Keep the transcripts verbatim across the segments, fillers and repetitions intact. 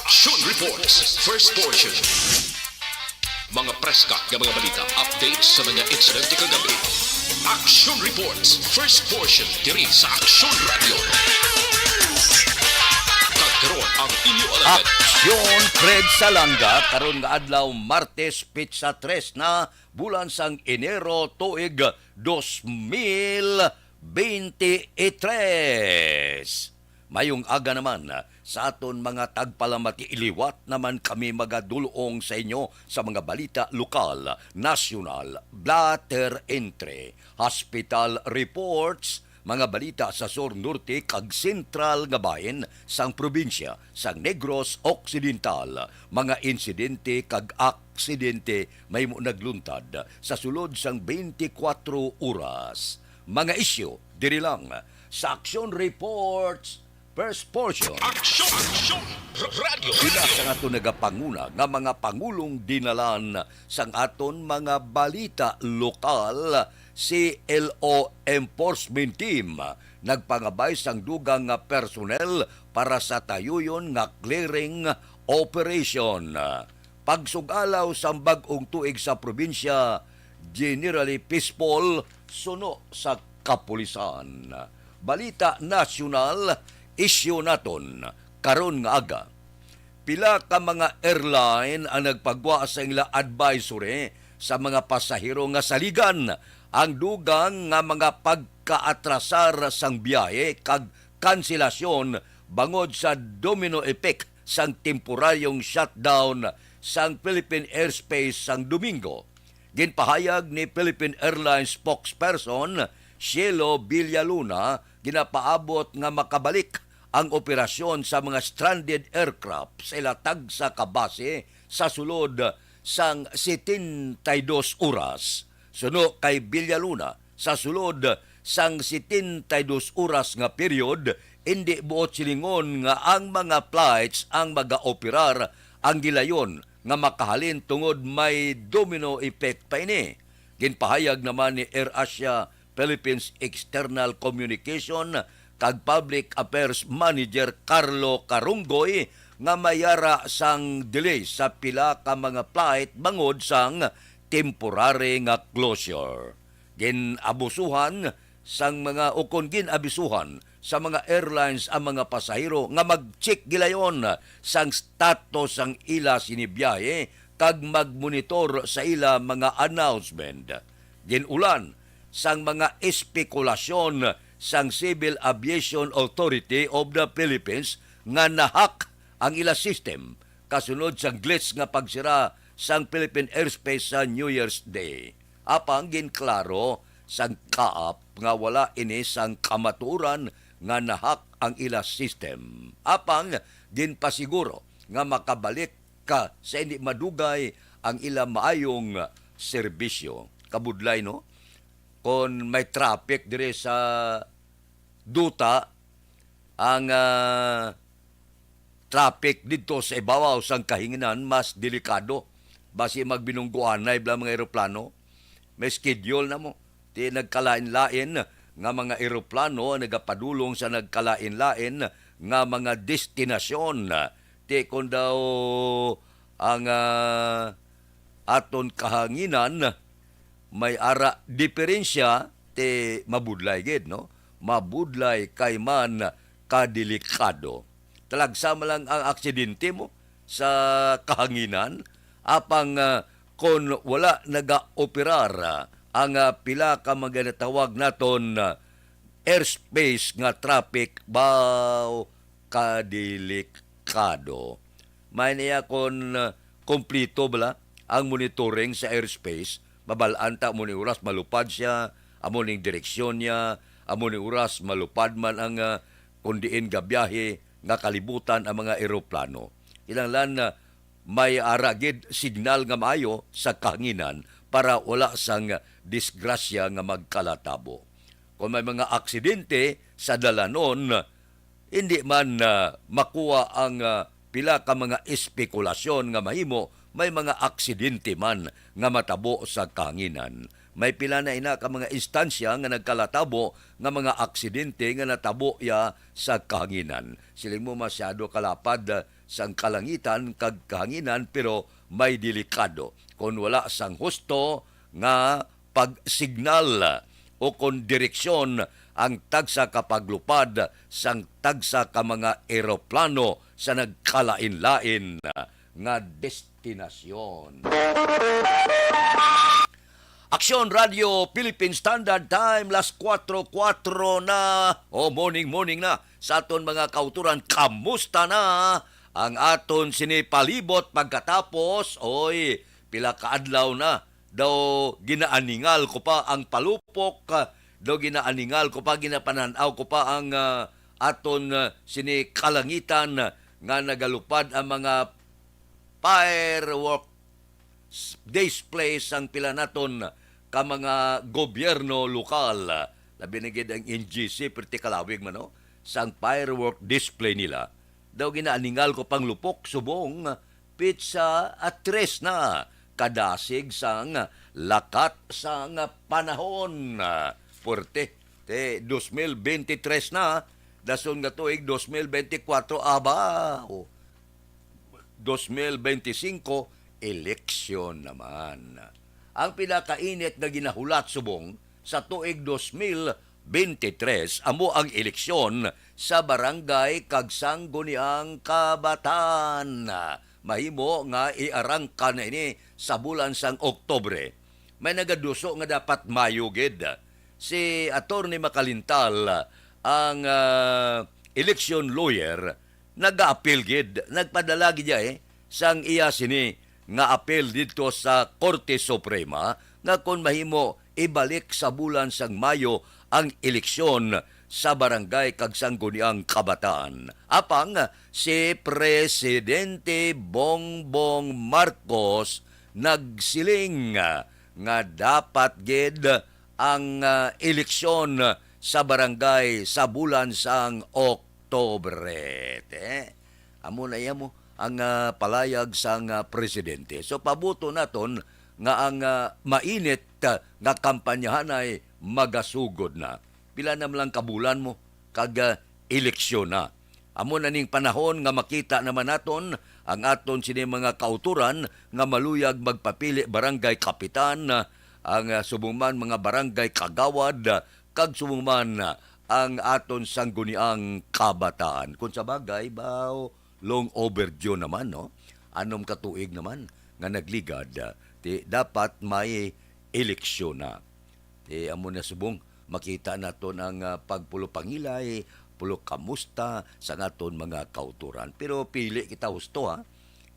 Action Reports, first portion. Mga preska nga mga balita, updates sa mga insidente kagabi. Action Reports, first portion, diri sa Action Radio. Kag karon ang inyo alagad. Aksyon, Fred Salanga, karon nga adlaw, Martes, petsa tres na, bulan sang Enero, tuig dos mil bente y tres. Mayong aga naman sa aton mga tagpalamati. Liwat naman kami magadulong sa inyo sa mga balita lokal, nasyonal, Blatter Entre, hospital reports, mga balita sa sur, norte, kag sentral nga bahin sang probinsya sang Negros Occidental, mga insidente kag aksidente mahimo nagluntad sa sulod sang twenty-four oras. Mga isyu diri lang sa Action Reports, first portion. Action! Action! Radio! Pila sang aton nagapanguna nga mga pangulong dinalan sang aton mga balita lokal, si L O Enforcement Team nagpangabay sang dugang nga personnel para sa tayuyon nga clearing operation. Pagsugalaw sang bag-ong tuig sa probinsya, generally peaceful suno sa kapulisan. Balita nasyonal, isyu naton karon nga aga. Pila ka mga airline ang nagpagwa sa ila advisory sa mga pasahero nga saligan ang dugang nga mga pagkaatrasar sang biyahe kag kanselasyon bangod sa domino effect sang temporaryong shutdown sang Philippine airspace sang Domingo. Ginpahayag ni Philippine Airlines spokesperson Cielo Villaluna, ginapaabot nga makabalik ang operasyon sa mga stranded aircraft sa ila tagsa ka base sa sulod sang setenta y dos oras. Suno kay Villaluna, sa sulod sang setenta y dos oras nga period, indi buot silingon nga ang mga flights ang magaoperar. Ang gilayon nga makahalin tungod may domino effect pa ini. Ginpahayag naman ni AirAsia Philippines External Communication kag Public Affairs Manager Carlo Carunggoy nga may ara sang delay sa pila ka mga flight bangod sang temporary nga closure. Gin-abusuhan sang mga, o kon gin-abisuhan sa mga airlines ang mga pasahero nga mag-check gilayon sang status sang ila sini biyahe kag mag-monitor sa ila mga announcement. Gin-ulan sang mga espekulasyon sang Civil Aviation Authority of the Philippines nga na-hack ang ila system kasunod sang glitch nga pagsira sang Philippine airspace sa New Year's Day. Apang ginklaro sang CAAP nga wala ini sang kamatuoran nga na-hack ang ila system. Apang ginpasiguro nga makabalik ka sa indi madugay ang ila maayong serbisyo. Kabudlay, no? Kon may traffic diri sa duta, ang, ah, traffic didto sa ibabaw sang kahanginan mas delikado. Basi magbinungguanay bala mga eroplano. May schedule na mo. Ti nagkalain-lain nga mga eroplano ang nagapadulong sa nagkalain-lain nga mga destinasyon. Ti kon daw ang, ah, aton kahanginan may ara diferensya, ti mabudlay gid, no? Mabudlay kay man kadelikado. Talagsa man lang ang aksidente mo sa kahanginan, apang, ah, kon wala nagaoperar, ah, ang, ah, pila ka mga ginatawag naton, ah, airspace nga traffic, baw kadelikado. May niya kon, ah, kompleto bala ang monitoring sa airspace, mabal-an ta amo ni oras malupad siya, amo ning direksyon niya, amo ni oras malupad man ang, ah, kon diin gabiyahe nga kalibutan ang mga eroplano. Kinahanglan, ah, may ara gid signal nga maayo sa kahanginan para wala sang disgrasya nga magkalatabo. Kung may mga aksidente sa dalanon, hindi man, ah, makuha ang, ah, pila ka mga espekulasyon nga mahimo may mga aksidente man nga matabo sa kahanginan. May pila na ina ka mga instansya nga nagkalatabo nga mga aksidente nga natabo ya sa kahanginan. Siling mo, masyado kalapad, ah, sang kalangitan kag kahanginan, pero may delikado kon wala sang husto nga pagsignal o kon direksyon ang tagsa ka paglupad sang tagsa ka mga eroplano sa nagkalain-lain nga destinasyon. Aksyon Radio Philippine Standard Time, las kuwatro kuwatro na. O, morning, morning na sa aton mga kauturan. Kamusta na ang aton sini palibot pagkatapos? Oy, pila ka adlaw na daw ginaaningal ko pa ang palupok, daw ginaaningal ko pa, ginapanan-aw ko pa ang, ah, aton, ah, sini kalangitan nga nagalupad ang mga firework s-, display sang pila naton ka mga gobyerno lokal. Labi na gid ang N G C, perti kalawig man, no? Sang firework display nila. Daw ginaaningal ko panglupok subong pitsa at tres na kadasig sang lakat sang panahon. Puwerte. Te, dos mil bente tres na, dason nga tuig dos mil bente kuwatro, aba, o, dos mil bente singko, eleksyon naman. Ang pinakainit nga ginahulat subong sa tuig dos mil bente tres amo ang eleksyon sa barangay kag sangguniang kabataan. Mahimo nga iarangka na ini sa bulan sang Oktubre. May nagaduso nga dapat Mayo gid. Si Attorney Macalintal, ang, ah, election lawyer, nagaapil gid, nagpadala gid siya, eh, sang iya sini nga apil didto sa Korte Suprema nga kon mahimo ibalik sa bulan sang Mayo ang eleksyon sa barangay kag sangguniang kabataan. Apang si Presidente Bongbong Marcos nagsiling nga dapat gid ang, ah, eleksyon sa barangay sa bulan sang Oktubre. Te, amo na iya mo ang, ah, palayag sang, ah, presidente. So, pabuto naton nga ang, ah, mainit, ah, nga kampanyahan ay magasugod na. Pila na man lang ka bulan mo kag, ah, eleksyon na. Amo na ning panahon nga makita naman naton ang aton sini mga kauturan nga maluyag magpapili barangay kapitan, ang, ah, subong man mga barangay kagawad, ah, kag subong man, ah, ang aton sangguniang kabataan. Kung sa bagay, baw, long overdue naman, no? Anom ka tuig naman nga nagligad, ah, ti dapat may eleksyon na. Ti amo na subong makita naton ang, ah, pagpulopangilay, pulokamusta sa aton mga kauturan. Pero pili kita husto, ha?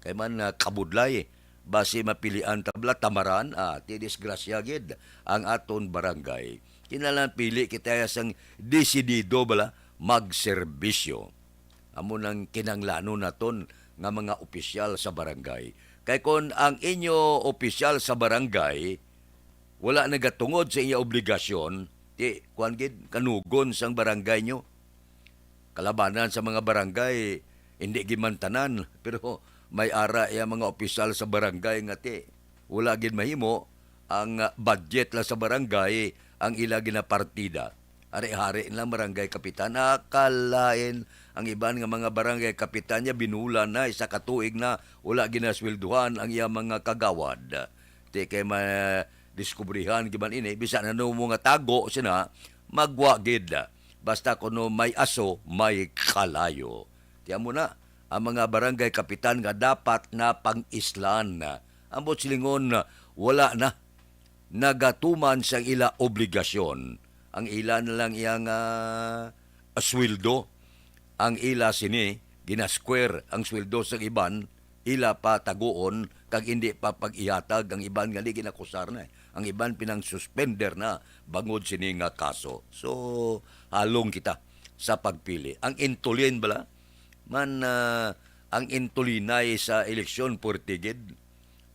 Kay man, ah, kabudlay, basi mapilian ta bala, tamaran, ah, ti disgrasya gid ang aton barangay. Kinahanglan pili kita sang desidido bala magserbisyo. Amo nang kinahanglanon naton nga mga opisyal sa barangay. Kay kon ang inyo opisyal sa barangay wala nagatungod sa iya obligasyon, ti, kuwan gid, kanugon sang barangay nyo. Kalabanan sa mga barangay, hindi gid man tanan, pero may ara iya mga opisyal sa barangay nga ti, wala gid mahimo ang, ah, budget la sa barangay ang ila ginapartida. Hari-hari na lang barangay kapitan. Nakalain ang iban nga mga barangay kapitan niya, binulan na, isa ka tuig na, wala ginaswelduhan ang iya mga kagawad. Ti kay madiskubrihan gid man ini, bisan ano mo nga tago sina, magwa gid. Basta kuno may aso, may kalayo. Ti amo na, ang mga barangay kapitan nga dapat na pang-islan. Ambot silingon, wala na nagatuman sang ila obligasyon. Ang ila na lang iya nga, ah, sweldo. Ang ila sini, ginasquare ang sweldo sang iban, ila pa taguon, kag indi pa pag-ihatag ang iban nga di ginakusar na. Ang iban pinang-suspender na bangod sini nga kaso. So, halong kita sa pagpili. Ang intulin bala, man, ah, ang intulinay sa eleksyon, puwerte gid.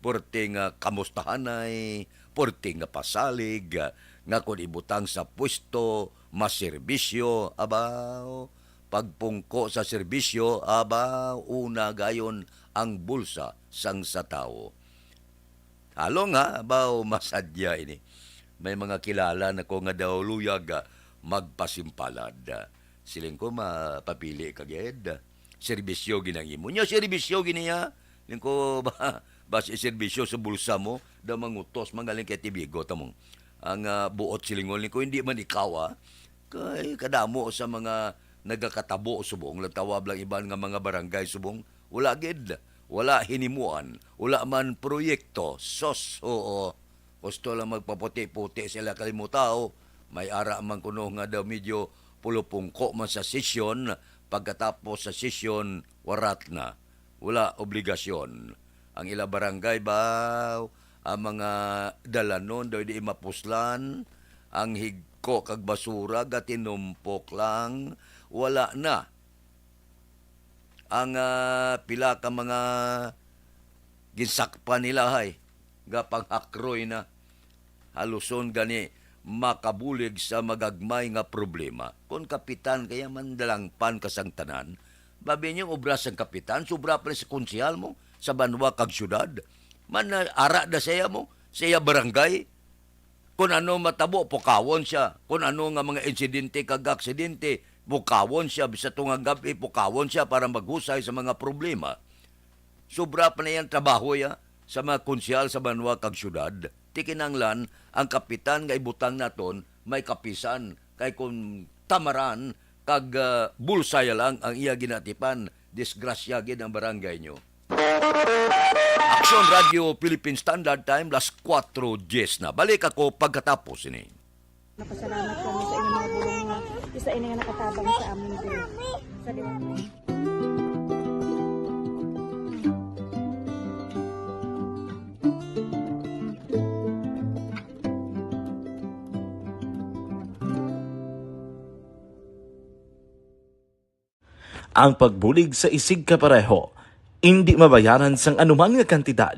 Puwerte nga kamustahanay, puwerte nga pasalig, nga kon ibutang sa pwesto, maserbisyo, abaw, pagpungko sa serbisyo, abaw, una gayon ang bulsa sang sa tawo. Halong ha, abaw, masadya ini. May mga kilala na ko nga daw luyag, ah, magpasimpalad. Siling ko, mapapili ka gid. serbisyo gid ang imo. Nya serbisyo gid niya, lingko ba, basi serbisyo sa bulsa mo, daw mangutos, mangaling kay tibigo ta mo. Ang, ah, buot silingon, lingko, hindi man ikaw, ah. Kay kadamo sa mga nagakatabo subong, nagtawag lang iban nga mga barangay subong, wala gid, wala hinimuan, wala man proyekto, sos, oo. Gusto lang magpaputi-puti sila kalimutaw. May ara man kuno nga daw medyo pulupungko man sa sesyon. Pagkatapos sa sesyon, warat na. Wala obligasyon. Ang ila barangay ba, ang mga dalanon daw di mapuslan, ang higko kag basura gatinumpok lang, wala na. Ang, ah, pila ka mga ginsakpan nila, hay, gapanghakroy na. Haluson gani makabulig sa magagmay nga problema. Kon kapitan kaya man dalangpan ka sang tanan, babi niyo obra sang kapitan, sobra pa ni sa konsehal mo sa banwa kag syudad. Man, ah, ara da saya mo, sa iya barangay. Kung ano matabo, pukawon siya. Kung ano nga mga insidente kag aksidente, pukawon siya. Bisan tunga gab-i, pukawon siya para maghusay sa mga problema. Sobra pa na iyang trabaho ya sa mga konsehal sa banwa kag syudad. Ti kinahanglan ang kapitan nga ibutang naton may kapisan, kay kung tamaran kag, ah, bulsa ya lang ang iya ginatipan, disgrasya gid ang barangay nyo. Aksyon Radio Philippine Standard Time, las kuwatro diyes na. Balik ako pagkatapos ini. Napasalamat kami sa inyong mga bulong nga isa ini nga nakatabang sa amin diri. Sa liwanag. Ang pagbulig sa isigkapareho indi mabayaran sang anuman nga kantidad.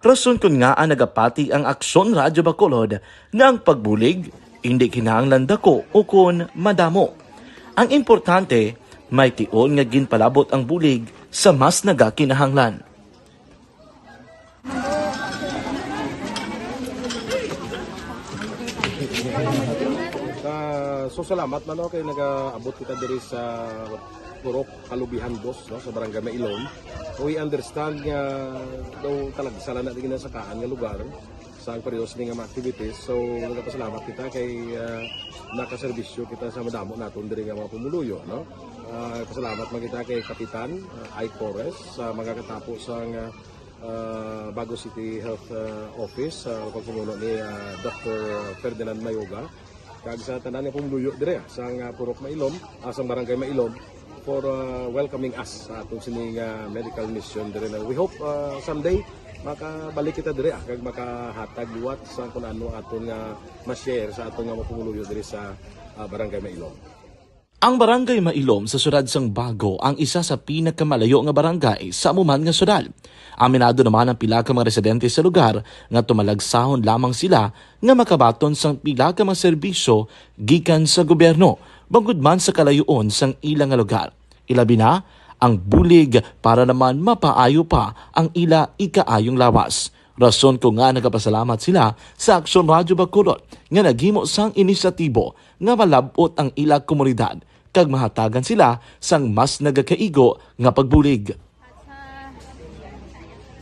Rason kon ngaa nagapati ang Aksyon Radyo Bacolod nga ang pagbulig indi kinahanglan daku ukon madamo. Ang importante, may tion nga ginpalabot ang bulig sa mas nagakinahanglan. Ah, so, salamat man, no, kay nagaabot kita diri sa Purok Kalubihan Dos, no, sa Barangay Mailom. We understand nga daw talagsa lang na di ginasakaan nga lugar sa ang periodo sini nga mga activities. So, nagapasalamat kita kay, ah, nakaserbisyo kita sa madamo naton diri nga mga pumuluyo, no? Ah, pasalamat man kita kay Kapitan, ah, Ike Torres sa mga katapo sa nga, ah, Bago City Health, ah, Office, sa pagpamuno ni, ah, Doctor Ferdinand Mayoga, kag sa tanan nga pumuluyo dire, ah, sa nga Purok Mailom, ah, sa Barangay Mailom, for, ah, welcoming us sa aton sini nga medical mission dire na. We hope, ah, someday makabalik kita dire, ah, kag makahatag liwat sa kung ano aton nga ma-share sa aton nga mga pumuluyo diri sa, ah, Barangay Mailom. Ang Barangay Mailom sa siyudad sang Bago ang isa sa pinakamalayo nga barangay sa amo man nga siyudad. Aminado naman ang pila ka mga residente sa lugar nga tumalagsahon lamang sila nga makabaton sang pila ka mga serbisyo gikan sa gobyerno, bangod man sa kalayoon sang ila nga lugar. Ilabi na ang bulig para naman mapaayo pa ang ila ikaayong lawas. Rason kon ngaa nagapasalamat sila sa Aksyon Radyo Bacolod nga naghimo sang inisyatibo nga malab-ot ang ila komunidad kag mahatagan sila sang mas nagakaigo nga pagbulig. At sa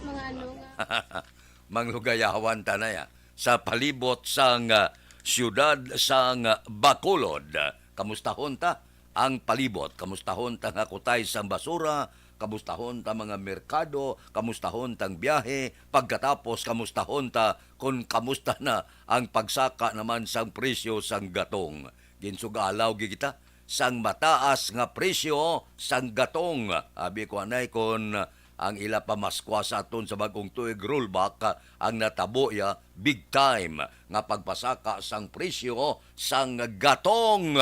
mga ano nga Manglugayawan ta na ya sa palibot sang, ah, siyudad sang, ah, Bacolod. Kamustahon ta ang palibot, kamustahon ta nga kutay sang basura, kamustahon ta mga merkado, kamustahon tang biyahe, pagkatapos kamustahon ta kon kamusta na ang pagsaka naman sang presyo sang gatong. Ginsugalaw gid kita sang mataas nga presyo sang gatong. Abi ko anay kon ang ila pamaskwa sa aton sa bag-ong tuig rollback, ang natabo ya big time nga pagpasaka sang presyo sang gatong.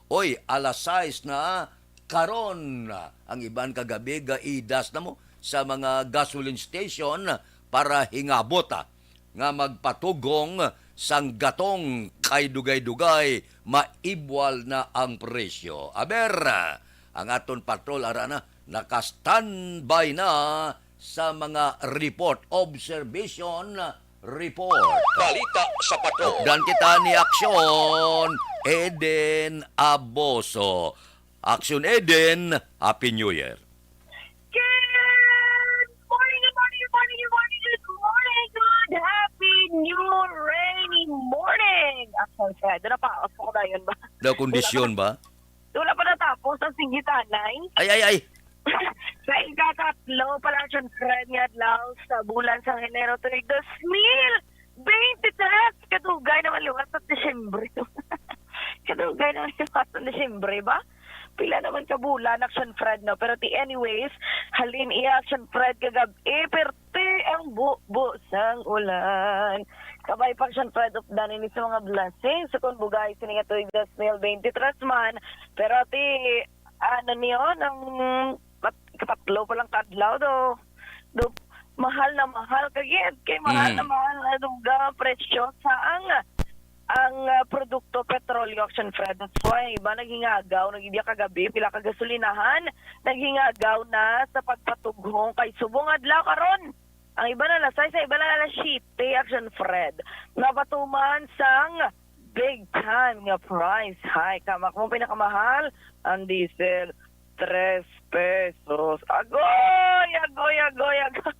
Oy, alas sais na karon. Ang iban kagabi gaidas na mo sa mga gasoline station para hingabot, ah, nga magpatugong sang gatong kay dugay-dugay maibwal na ang presyo. Aber, ang aton patrol ara na, naka-standby na sa mga report, observation report. Balita sa patrol. Updan kita ni Aksyon Eden Aboso. Aksyon Eden, Happy New Year. New rainy morning! Action Fred. Ano pa? Ako dayon ba? Daw kondisyon ba? Wala pa natapos ang singgitanay. Ay, ay, ay. Sa ikakatlo pala, Action Fred, nga adlaw sa bulan sa Enero, tuig dos mil beintitres. Kadugay naman liwat sa Disyembre. Kadugay naman liwat sa Disyembre ba? Pila naman ka bulan, Action Fred, no? Pero ti anyways, halin iya, Action Fred, kagab-i, perte ang bubo sang ulan. Kabay pa, Action Fred, updan ini sa mga blessings. Sa kun bugay, sini nga tuig dos mil beintitres man. Pero ti, ano niyo, nang kat-, katatlo pa lang ka adlaw do. Do, mahal na mahal ka gid. Kay mahal Mm. na mahal na dugang presyo sa ang ang ah, produkto petrolyo, Action Fred. That's why iba naghingagaw, nagibya kagabi, pila ka gasolinahan, naghingagaw na sa pagpatughong kay subong adlaw karon. Ang iba na alas sais, sa iba na alas siyete, Action Fred. Napatuman sang big time nga price hike. Kama kung pinakamahal, ang diesel, tres pesos. Agoy, agoy, agoy, agoy.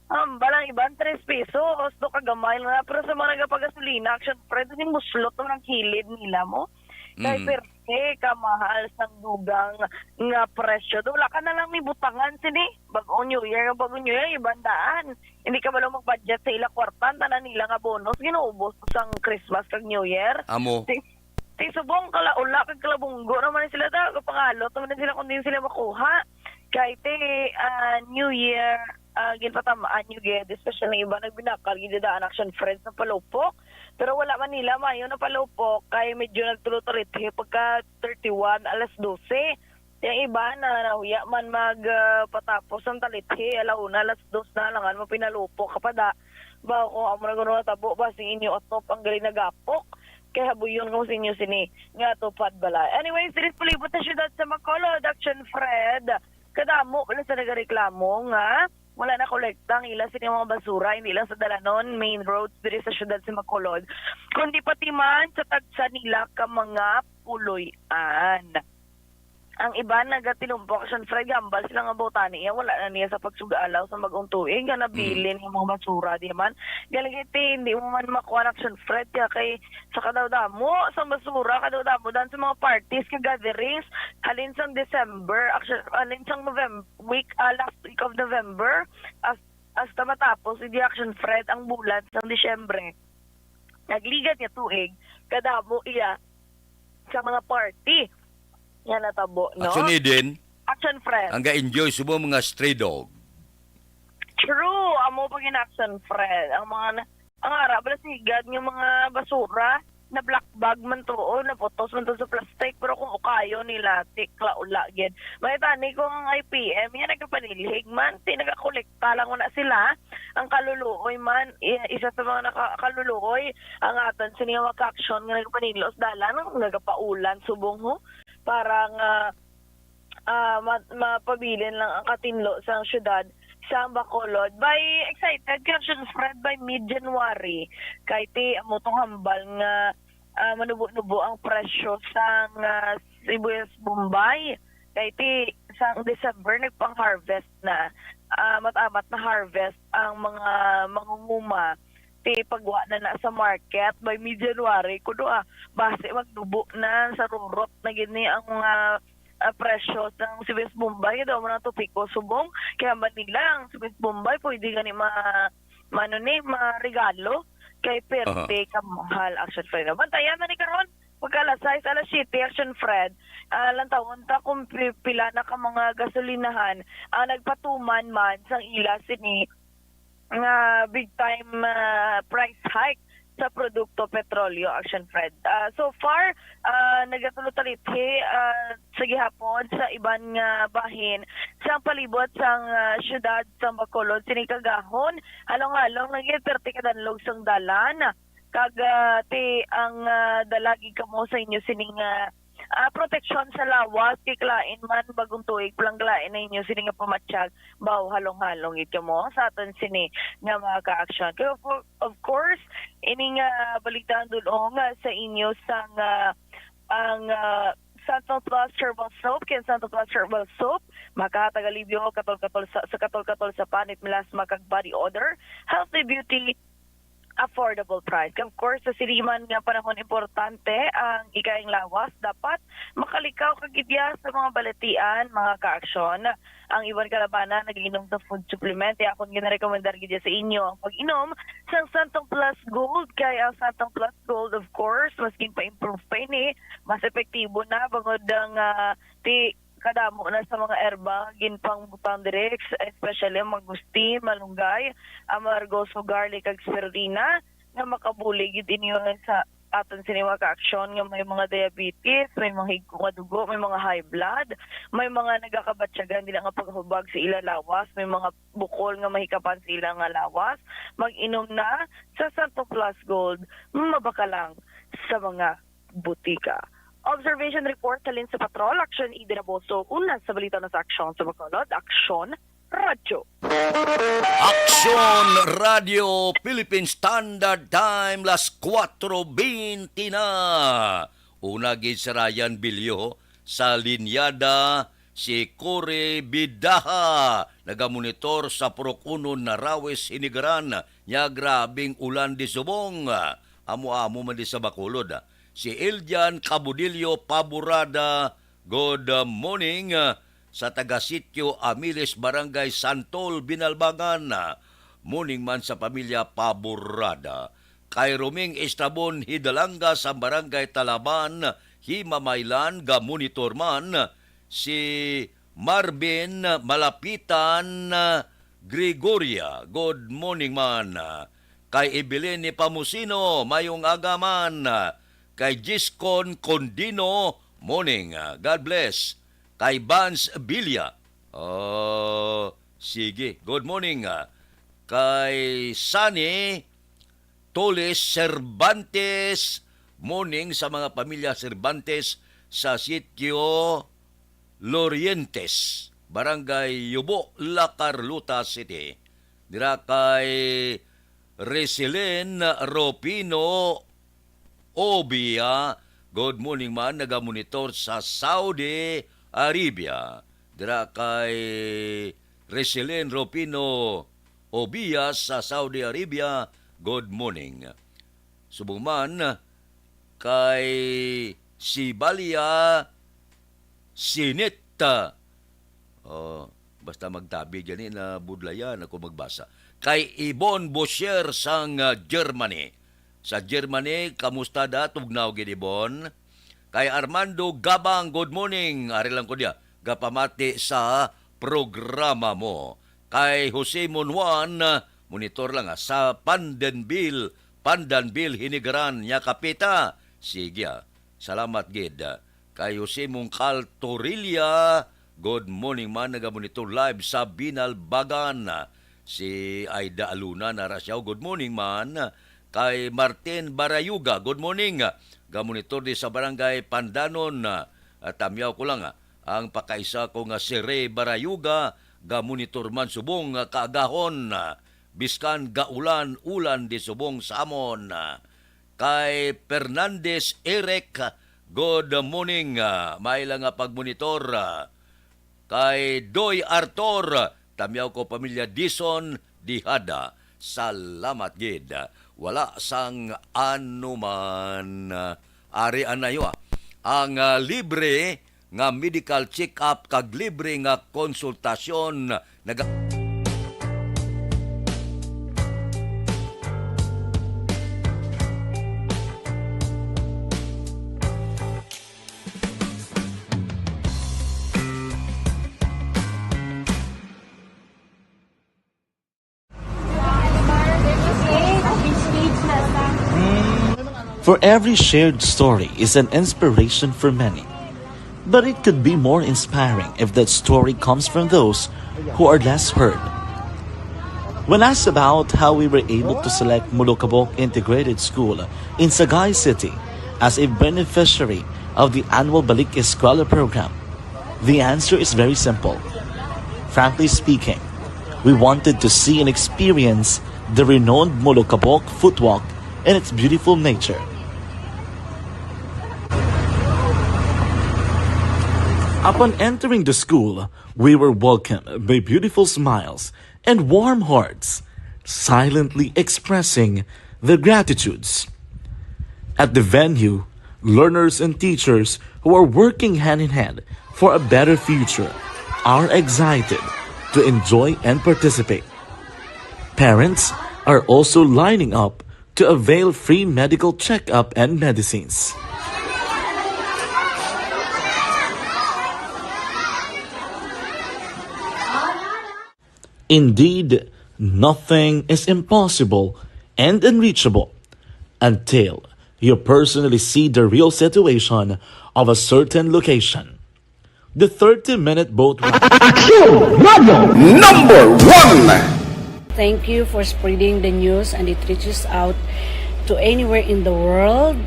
Hambal ang iban, tres pesos. Do kagamay lang na. Pero sa mga nagapagasolina, Action Fred, kasi muslot naman ang kilid nila mo. Kay Mm. perte ka mahal sang dugang nga presyo. Do, wala ka na lang ni butangan sini. Bagong New Year, bagong New Year, iban daan. Hindi ka balo mag-budget sa ila kwarta, tanan nila nga bonus, ginuubos sang Christmas kag New Year. Amo. Ti subong kalaula kag kalabunggo naman sila, da, kapangalot naman sila kung di sila makuha. Kay ti, ah, New Year, ah, ginpatamaan nyo gid, especially iba nagbinakal, gidadaan, Action Fred, sa palupok. Pero wala man nila mayo na palupok, kay medyo nagtulo-tulo pagka thirty-one, alas dose. Yang iba na nahuya man mag, ah, patapos ang talithi, alauna, alas dos na, langan mo pinalupok ka pa da. Ba, kung amo na gano'n natabo, ba, sing inyo atop ang gali nagapok. Kay habuyon ko sa inyo sini, nga tupad bala. Anyways, diri sa palibot sa syudad sa Bacolod, Action Fred, kadamo pala sa nagareklamo nga wala na kolekta ang ila sini mga basura, hindi lang sa dalanon, main roads diri sa syudad sa Bacolod, kundi pati man sa tagsa nila ka mga puloy-an. Ang iban nagatinumpok, Action Fred, hambal sila nga butani iya, wala na niya sa pagsugalaw sa bagong tuig nga nabilin ang mga basura, di man. Galing iti, hindi mo man makuha, Action Fred, kaya kay sa kadawdamo sa basura, kadawdamo dan sa mga parties, ka gatherings, halin sang December, Action, halin sang November, week, ah, last week of November, as, hasta matapos, hindi, Action Fred, ang bulan sang Disyembre. Nagligad nga tuig, kadamo iya sa mga party nga natabo, no? Action Eden, Action Fred. Ang ga-enjoy subong mga stray dog. True, amo pa gid, Action Fred. Ang mga na-, ang ara bala sigad nga mga basura, na black bag man to, o naputos man to sa plastic, pero kung ukayo nila, ti kalaula gid. May tani kung ang I P M, yan nagkapanilhig man, ti nagakolekta lang na sila. Ang kaluluoy man, i-, isa sa mga naka-, kaluluoy, ang aton sini nga mga ka-action nga nagpanilo sa dalan, nagapaulan subong ho, para nga, ah, ma-, mapabilin lang ang katinlo sa syudad sa Bacolod. By excited ka, Action Fred, by mid-January. Kay ti, amo tong hambal nga, ah, manubo-nubo ang presyo sang, ah, sibuyas Bombay. Kay ti, sang December, nagpang-harvest na. Ah, mat-amat na harvest ang mga mangunguma. Ti pagwa na na sa market by mid-January, kuno, ah, basi magnubo na, sa rurot na gid ni ang mga, ah, presyo sang sibuyas Bombay. Daw man ang topiko subong, kay hambal nila ang sibuyas Bombay pwede gani ma-, mano ni, maregalo. Kay perte ka mahal, Action Fred. Bantayan na ni karon, pagka alas sais, alas siyete, Action Fred, ah, lantawon ta kung pi-, pila na ka mga gasolinahan ang nagpatuman man sang ila sini nga big time, ah, price hike sa produkto petrolyo, Action Fred. Ah, so far, ah, nagatulo-talithi, ah, sa gihapon sa iban nga bahin sa palibot sang, ah, syudad sa Bacolod sini kagahon. Halong-halong na gid, perte kadanlog sang dalan. Kag, ah, ti ang, ah, dala gid kamo sa inyo sining, ah, ah, proteksyon sa lawas, kay kalain man, bagong tuig pa lang, kalain na inyo sini nga pamatyag. Baw, halong-halong gid kamo sa aton sini nga mga ka-action. Kay of, of course, ini nga balita ang dul-ong, ah, sa inyo sang, ah, ang, ah, Santon Plus Herbal Soap. Kay ang Santon Plus Herbal Soap makahatag alibyo katol-katol sa, sa katol-katol sa panit, melasma, kag body odor, healthy beauty, affordable price. Of course, sa sini man nga panahon, importante ang ikaing lawas. Dapat makalikaw ka gid ya sa mga balatian, mga kaaksyon. Ang iban ka labanan, nag-inom sa food supplement. Kaya akong ginarekomendar gid ya sa inyo ang pag-inom sang Santong Plus Gold. Kay ang Santong Plus Gold, of course, mas ginpa-improve pa ini, mas epektibo na, bangod ang, ah, ti kadamo na sa mga herbal ginpangbutang diri, especially ang mangustin, malunggay, amargoso, garlic, kag spirulina, nga makabulig gid inyo sa aton sini mga kaaksyon nga may mga diabetes, may mga higko nga dugo, may mga high blood, may mga nagakabatyagan dili nga paghubag sa ila lawas, may mga bukol nga mahikapan sa ila nga lawas. Mag-inom na sa Santo Plus Gold, mabaka lang sa mga butika. Observation report halin sa Patrol, Aksyon Eden Aboso, una sa balita na sa Aksyon sa Bacolod, Aksyon Radyo. Aksyon Radyo Philippine Standard Time, las kuwatro bente na. Una gid si Ryan Bilyo sa linyada, si Cory Bidaha nagamonitor sa Purok Uno, Narawis, Hinigaran, nya grabing ulan di subong. Amo-amo man di sa Bacolod. Si Eljan Cabudillo Paborada, good morning, ah, sa taga Sitio Amilis, Barangay Santol, Binalbangan. Ah, morning man sa pamilya Paborada. Kay Roming Estrabon Hidalanga sa Barangay Talaban, Himamaylan, ga-monitor man. Si Marvin Malapitan, ah, Gregoria, good morning man. Kay Evelyn ni Pamusino, mayong aga man. Kay Giscon Condino, morning. God bless. Kay Vance Villa, oh, sige, good morning. Kay Sunny Toles Cervantes, morning sa mga pamilya Cervantes sa Sitio Lorientes, Barangay Yubo, La Carlota City. Dira kay Resilin Rufino Obia, good morning man, nagamonitor sa Saudi Arabia. Dira kay Resilin Rufino Obia sa Saudi Arabia, good morning. Subong man kay Sibalia Sinit. Oh, basta magtabi gani na budlayan ako magbasa. Kay Ibon Bosher sang, ah, Germany. Sa Germany, kamusta da? Tugnaw gid, Ibon. Kay Armando Gabang, good morning. Ari lang ko diya, gapamati sa programa mo. Kay Jose Monjuan, ah, monitor lang, ah, sa Pandanville, Pandanville, Hinigaran, nya kapita. Sige, ah. Salamat gid. Kay Jose Mungkal Torilla, good morning man, nagamonitor live sa Binalbagan. Si Aida Aluna Narasiao, good morning man. Kay Martin Barayuga, good morning. Gamonitor di sa Barangay Pandanon. Ah, tamyaw ko lang, ah, ang pakaisa ko nga si Ray Barayuga, gamonitor man subong nga kaagahon, ah, biskan gaulan-ulan di subong sa amon. Ah, kay Fernandez Eric, good morning. Ah, maila nga pagmonitor. Ah, kay Doy Arthur, tamyaw ko pamilya Dison Dihada. Salamat gid. Wala sang anuman. Ari anayo, ah, ang, ah, libre nga medical check-up kag libre nga konsultasyon. Naga- For every shared story is an inspiration for many. But it could be more inspiring if that story comes from those who are less heard. When asked about how we were able to select Molokabok Integrated School in Sagay City as a beneficiary of the annual Balik Eskwela program, the answer is very simple. Frankly speaking, we wanted to see and experience the renowned Molokabok footwalk and its beautiful nature. Upon entering the school, we were welcomed by beautiful smiles and warm hearts, silently expressing the gratitudes. At the venue, learners and teachers who are working hand in hand for a better future are excited to enjoy and participate. Parents are also lining up to avail free medical checkup and medicines. Indeed, nothing is impossible and unreachable until you personally see the real situation of a certain location. The thirty-minute boat ride. Action Radio number one. Thank you for spreading the news and it reaches out to anywhere in the world,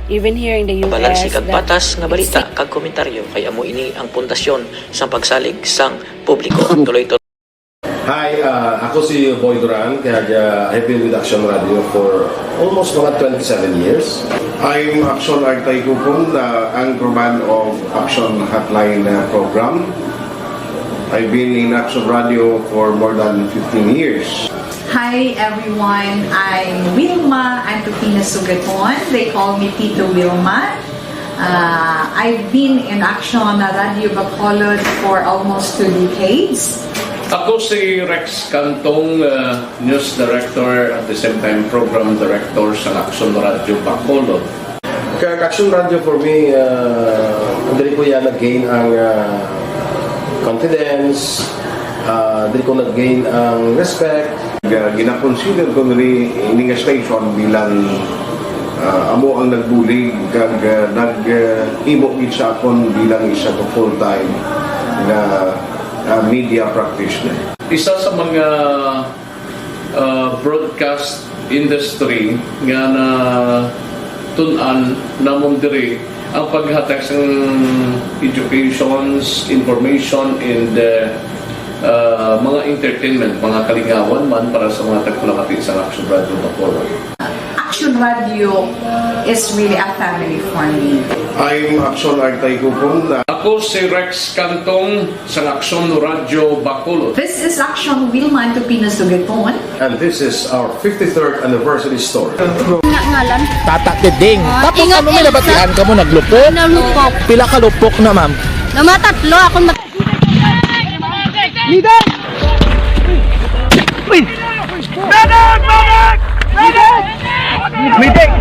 even here in the U S. Balang sikag patas nga balita kag komentaryo kay amo ini ang pundasyon sang pagsalig sang publiko. Tuloy-tuloy. Hi, ah, ako si Boy Duran, kag, ah, I've been with Action Radio for almost mga twenty-seven years. I'm Action Artay Kupon, ah, anchorman of Action Hotline, ah, program. I've been in Action Radio for more than fifteen years. Hi everyone, I'm Wilma Antupina Sugaton. They call me Tito Wilma. Uh, I've been in Action Radio Bacolod for almost two decades. Ako si Rex Cantong, uh, news director at the same time program director sa Action Radio Bacolod. Kag Action Radio for me, uh, diri ko ya nag-gain ang, uh, confidence, uh, diri ko nag-gain ang respect. Ga-, gina-consider ko nini, ini nga station bilang, ah, amo ang nagbulig kag, ah, nag, ah, himo gid sa akon bilang isa ka full-time nga, ah, media practitioner. Isa sa mga, ah, broadcast industry nga natun-an namon diri ang paghatag sang educations, information, and, uh, uh, mga entertainment, mga kalingawan man para sa mga tagpalamati sa Action Radio Bacolod. Action Radio is really a family for me. I'm Action Artay Kupon. Ako si Rex Cantong sang Action Radio Bacolod. This is Action Wilma Antupina Sugaton. And this is our fifty-third anniversary story. Nga ngalan? Tata Tiding. Ah, tapos ingat, ano, may ingat, nabatian ka mo, naglupok? Nalupok. Pila ka lupok na, ma'am? Namatatlo, akong mat- Leader! Uy! Medic! Medic! Medic!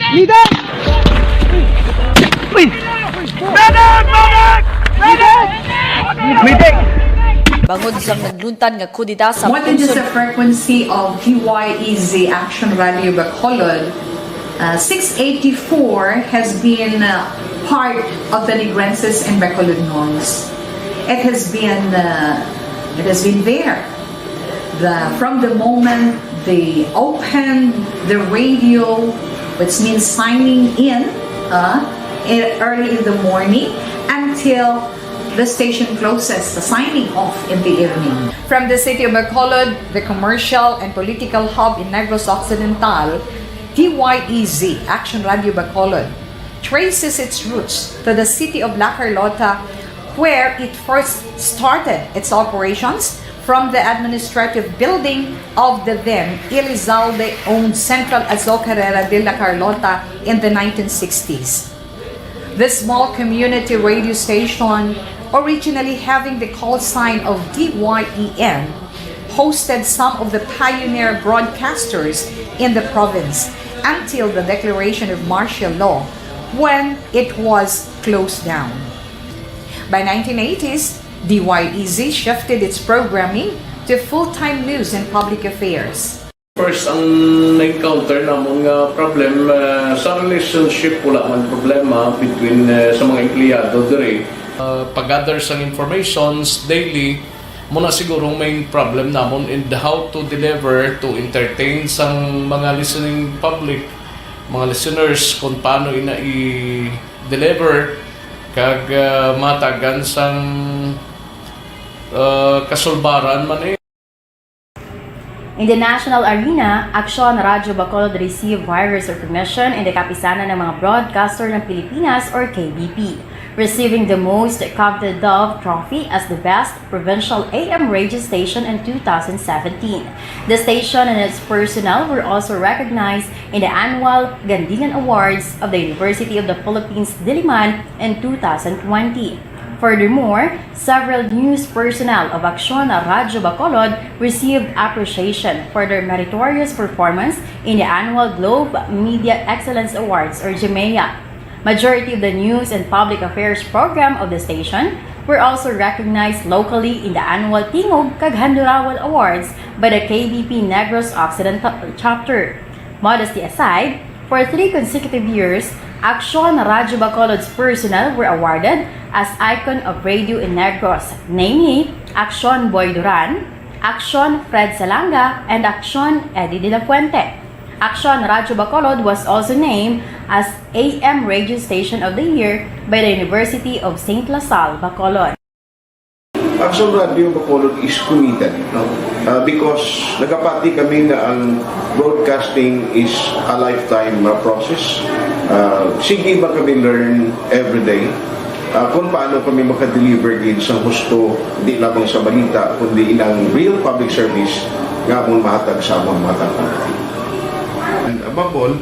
Leader! Uy! Medic! Medic! Medic! Bangod sang nagluntad nga kudeta sa What is the frequency of D Y E Z Action Radio Bacolod? Uh, six eighty-four has been, uh, part of the Negrenses and Bacolodnons. It has been, uh, it has been there. The, from the moment they opened the radio, which means signing in, uh, in, early in the morning, until the station closes, the signing off in the evening. From the city of Bacolod, the commercial and political hub in Negros Occidental, D Y E Z, Action Radio Bacolod, traces its roots to the city of La Carlota, where it first started its operations from the administrative building of the then Elizalde-owned Central Azocarera de La Carlota in the nineteen sixties. This small community radio station, originally having the call sign of D Y E N, hosted some of the pioneer broadcasters in the province until the declaration of martial law, when it was closed down. By nineteen eighties, D Y E Z shifted its programming to full-time news and public affairs. First, ang na-encounter namon nga problem, ah, sa relationship, wala man problema between, ah, sa mga empleyado diri. Ah, pag-gather sang informations daily, mo na siguro ang main problem namon, and how to deliver, to entertain sang mga listening public, mga listeners, kung paano ina i-deliver kag, ah, matagan sang, ah, kasulbaran man eh. In the national arena, Aksyon Radyo Bacolod received virus recognition in the Kapisanan ng mga Broadcaster ng Pilipinas or K B P, receiving the most coveted Dove Trophy as the best provincial A M radio station in two thousand seventeen. The station and its personnel were also recognized in the annual Gandingan Awards of the University of the Philippines Diliman in two thousand twenty. Furthermore, several news personnel of Aksyon Radyo Bacolod received appreciation for their meritorious performance in the annual Globe Media Excellence Awards or GMEA. Majority of the news and public affairs program of the station were also recognized locally in the annual Tingog kag Handurawal Awards by the K B P Negros Occidental Chapter. Modesty aside, for three consecutive years, Aksyon Radyo Bacolod's personnel were awarded as Icon of Radio in Negros, namely Aksyon Boy Duran, Aksyon Fred Salanga, and Aksyon Eddie de la Fuente. Aksyon Radyo Bacolod was also named as A M Radio Station of the Year by the University of Saint La Salle, Bacolod. Aksyon Radyo Bacolod is committed, no? Ah, because nagapati kami nga ang broadcasting is a lifetime, ah, process. Ah, sige man kami learn every day, ah, kung paano kami makadeliver gid sang husto, di lamang sa balita, kundi inang real public service nga amon mahatag sa amon mga tawo. And above all,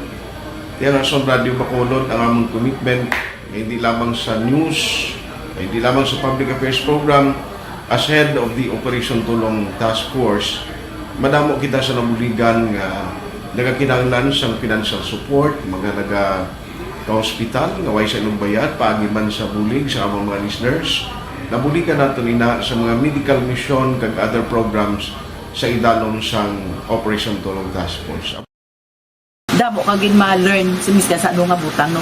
ang Aksyon Radyo Bacolod ang amon commitment, hindi lamang sa news, hindi lamang sa public affairs program. As head of the Operation Tulong Task Force, madamo kita sa nabuligan nga nagakinahanglan sang financial support, mga naga ka-hospital nga way sa ilang bayad, paagi man sa bulig sa among mga listeners. Nabuligan naton ina sa mga medical mission kag other programs sa idalom sang Operation Tulong Task Force. Damo ka gid ma-learn sa miskan sa ano nga butang, no?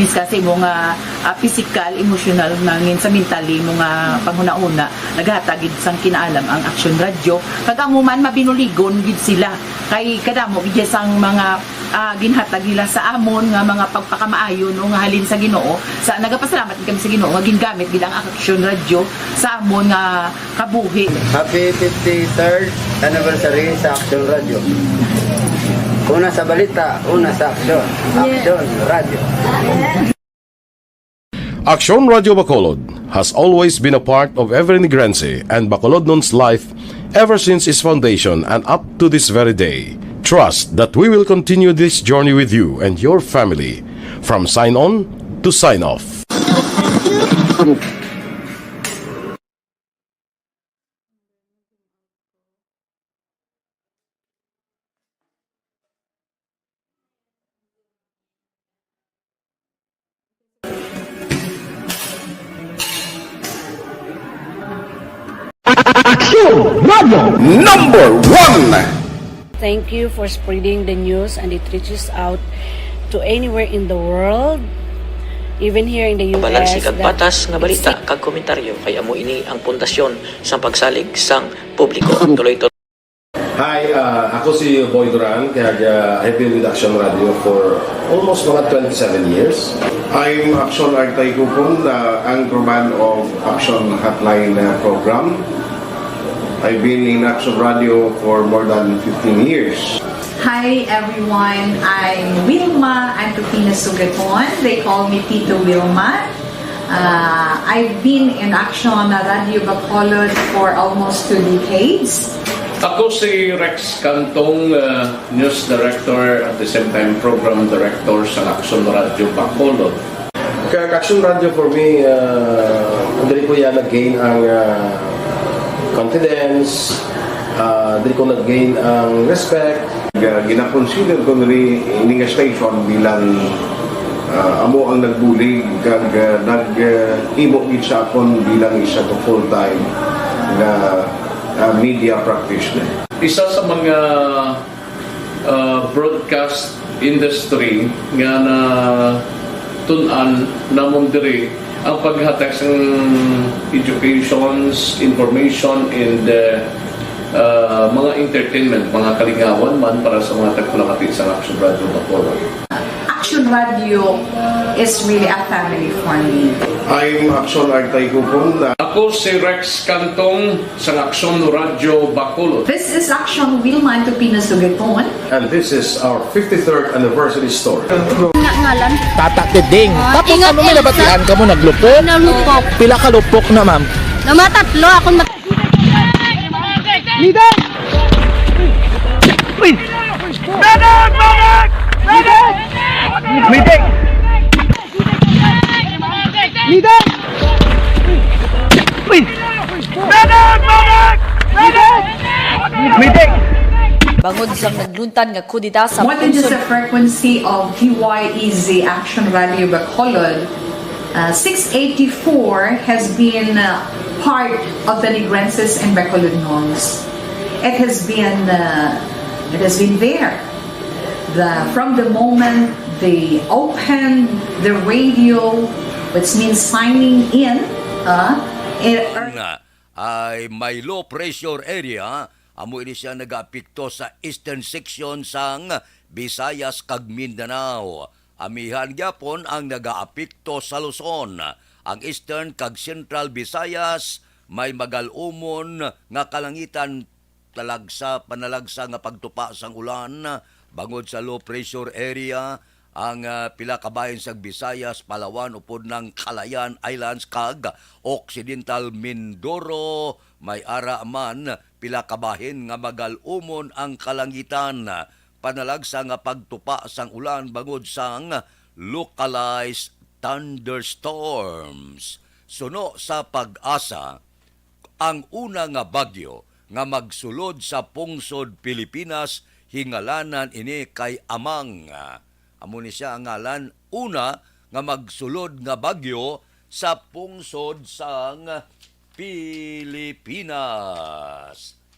Miskan sa imo nga, ah, physical, emotional, nangin sa mentally mo nga panghunahuna, naghatag gid sang kinaalam ang Aksyon Radyo. Kag amo man, mabinuligon gid sila. Kay kadamo gid sang mga, ah, ginhatag nila sa amon nga mga pagpakamaayo, no, nga halin sa Ginoo. Sa, nagapasalamat gid kami sa Ginoo nga gingamit gid ang Aksyon Radyo sa amon nga kabuhi. Happy fifty-third anniversary sa Aksyon Radyo. Una sa balita, una sa aksyon. Aksyon Radyo. Aksyon Radyo Bacolod has always been a part of every Negrense and Bacolodnon's life ever since its foundation and up to this very day. Trust that we will continue this journey with you and your family, from sign on to sign off. Aksyon Radio number one. Thank you for spreading the news and it reaches out to anywhere in the world, even here in the U S. Balanse kag patas nga balita kag komentaryo kay amo ini ang pundasyon sang pagsalig sang publiko. Tuloy to. Hi, uh, ako si Boy Duran, kag, uh, I've been with Aksyon Radio for almost mga twenty-seven years. I'm Aksyon Artay Kupon, uh, anchorman of Aksyon Hotline, uh, program. I've been in Aksyon Radio for more than fifteen years. Hi everyone, I'm Wilma Antoquina Sugaton. They call me Tito Wilma. Uh, I've been in Aksyon Radio Bacolod for almost two decades. Ako si Rex Cantong, uh, news director, at the same time program director sa Aksyon Radio Bacolod. Ka-, Aksyon Radio for me, uh, diri ko ya nag-gain ang, uh, confidence, uh, diri ko nag-gain ang respect. Ga-, gina-consider ko diri ini nga station bilang, uh, amo ang nagbulig kag, uh, nag-, uh, himo gid sa akon bilang isa ka full-time nga, uh, media practitioner. Isa sa mga, uh, broadcast industry nga natun-an namon diri ang paghatag sang educations, information, and, uh, uh, mga entertainment, mga kalingawan man para sa mga tagpulangati sa Aksyon Radio Bacolod. Action Radio is really a family for me. I'm Action Artay Gugong na Ako si Rex Cantong sa Action Radio Bacolod. This is Action Wilma Tupino Sugaton. And this is our fifty-third anniversary story. Nga ngalan? Tata Tiding. Ah, Tapos ingat ano may yan, nabatian ka mo? Naglupok? Nalupok. Pila ka lupok na, ma'am? Namatatlo. Akong mat- Leader! Uy! Medic! Medic! Medic! Medic! Leader! Uy! Medic! Medic! Medic! Medic! Bangod sang nagluntad nga kudeta sa More than just the frequency of T Y E Z Action Radio Bacolod, uh, six eighty-four has been uh, part of the Negrenses and Bacolodnons. It has been uh, it has been there. The from the moment they opened the radio, which means signing in, uh, it, Nga ay may low pressure area, amo ini siya nagaapekto sa eastern section sang Visayas kag Mindanao. Amihan gyapon ang nagaapekto sa Luzon. Ang eastern kag central Visayas may magal-umon nga kalangitan, talagsa, panalagsa nga pagtupa sang ulan bangod sa low pressure area. Ang ah, pila ka bahin sa Visayas, Palawan, upod ng Calayan Islands kag Occidental Mindoro, may ara man pila ka bahin nga magal-umon ang kalangitan, panalagsa nga pagtupa sang ulan bangod sang localized thunderstorms. Suno sa PAGASA, ang una nga bagyo nga magsulod sa pungsod Pilipinas, hingalanan ini kay Amang. Amo ni siya ang ngalan, una nga magsulod nga bagyo sa pungsod sang Pilipinas.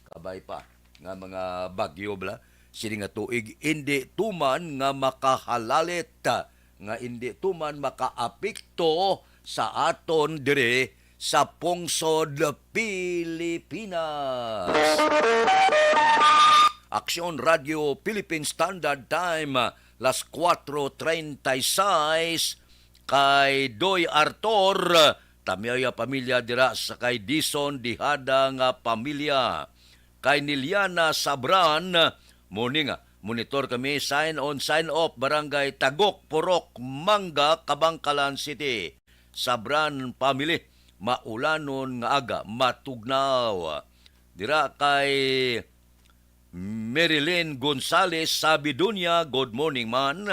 Kabay pa nga mga bagyo bala sini nga tuig, indi tuman nga makahalalit, nga indi tuman makaapekto sa aton diri sa pungsod Pilipinas. Aksyon Radio Philippine Standard Time, las kuwatro treinta y seis, kay Doy Arthur, Tamyaya pamilya dira sa kay Dison Dihada nga pamilya, kay Niliana Sabran, morning, ah, monitor kami, sign on, sign off, Barangay Tagok, Purok Mangga, Kabangkalan City. Sabran family, maulanon nga aga, matugnaw. Dira kay Marilyn Gonzales, Sabidunya, good morning man.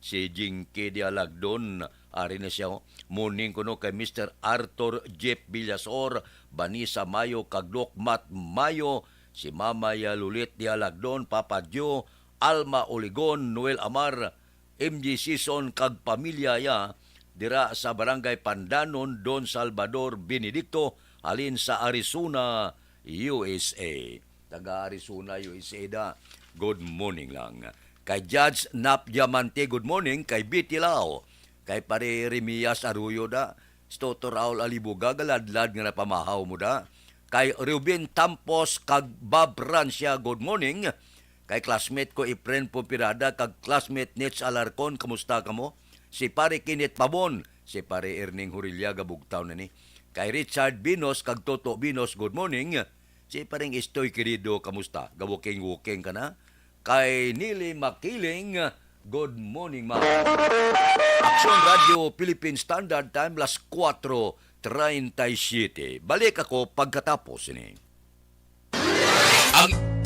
Si Jinky Dialagdon, ari na siya, oh. Morning kuno kay Mister Arthur Jeff Villasor, Vanessa Mayo, kag Doc Matt Mayo, si Mama ya Lulit Dialagdon, Papa Dio, Alma Oligon, Noel Amar, M J Sison kag pamilya ya dira sa Barangay Pandanon, Don Salvador Benedicto, halin sa Arizona, U S A. Taga Arizona, U S A da. Good morning lang. Kay Judge Nap Diamante, good morning. Kay Betty Lao. Kay Pare Remias Arroyo da. Stoto Raul Alibuga, galadlad nga napamahaw mo da. Kay Ruben Tampos kag Bob Rancia, good morning. Kay classmate ko Efren Pompirada kag classmate Nitz Alarcon, kamusta kamo? Si Pare Kenneth Pabon, si Pare Erning Horillaga, bugtaw na ni. Kay Richard Binos kag Toto Binos, good morning. Si Pareng Estoy Querido, kamusta? Gabuking-wuking ka na? Kay Nili Makiling, good morning, ma'am. Aksyon Radio Philippine Standard Time, las kuwatro treinta y siete. Balik ako pagkatapos ini. Ang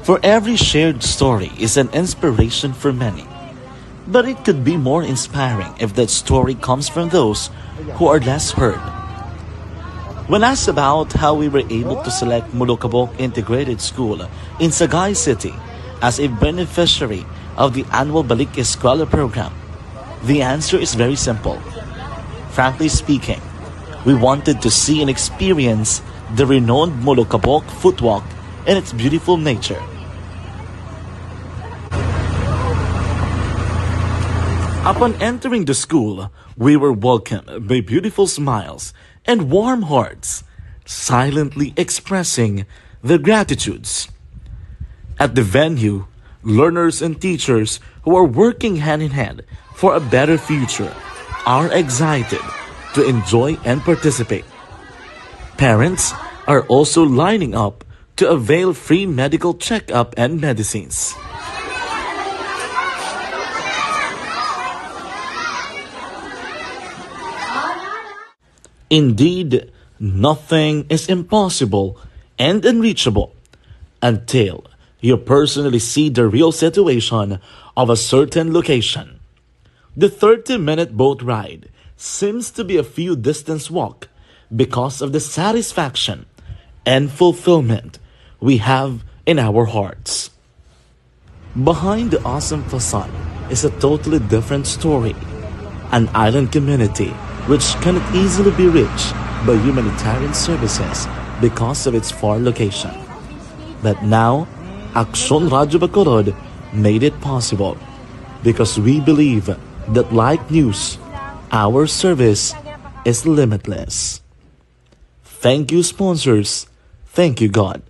For every shared story is an inspiration for many. But it could be more inspiring if that story comes from those who are less heard. When asked about how we were able to select Mulukabok Integrated School in Sagay City as a beneficiary of the annual Balik Eskwela program, the answer is very simple. Frankly speaking, we wanted to see and experience the renowned Mulukabok footwalk and its beautiful nature. Upon entering the school, we were welcomed by beautiful smiles and warm hearts, silently expressing their gratitudes. At the venue, learners and teachers who are working hand in hand for a better future are excited to enjoy and participate. Parents are also lining up to avail free medical checkup and medicines. Indeed, nothing is impossible and unreachable until you personally see the real situation of a certain location. The thirty-minute boat ride seems to be a few distance walk because of the satisfaction and fulfillment we have in our hearts. Behind the awesome facade is a totally different story, an island community which cannot easily be reached by humanitarian services because of its far location. But now, Aksyon Radyo Bacolod made it possible because we believe that, like news, our service is limitless. Thank you, sponsors. Thank you, God.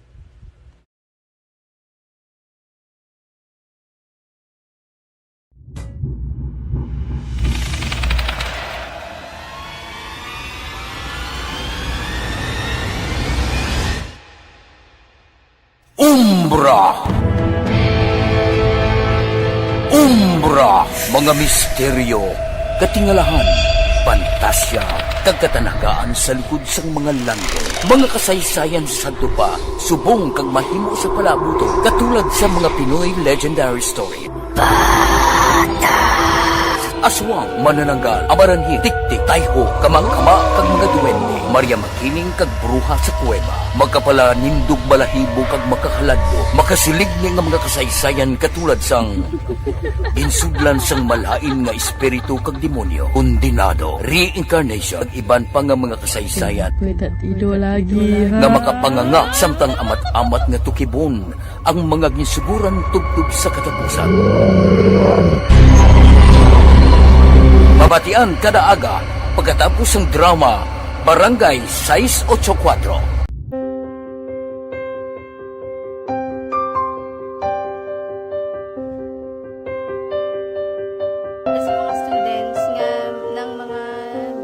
Umbra. Umbra, mga misteryo, katingalahan, pantasya, kag katanagaan sa likod sang mga langit. Mga kasaysayan sa sadto pa, subong kag mahimo sa palabuton, katulad sa mga Pinoy legendary story. Aswang, manananggal, amaranhit, tiktik, tayho, kamangkama, kag mga duwende, Maria Makiling, kag bruha sa kuweba. Makapalanindog balahibo kag makahaladlok, makasiligni nga mga kasaysayan katulad sang ginsudlan sang malain nga espiritu kag demonyo, kondenado, reincarnation, kag iban pa nga mga kasaysayan May tatido lagi, ha? nga makapanganga samtang amat-amat nga tukibon ang mga ginsuguran tubtob sa katapusan. Mabatian kada aga pagkatapos sang drama Barangay sais ocho kuwatro. Sa mga students nga nang mga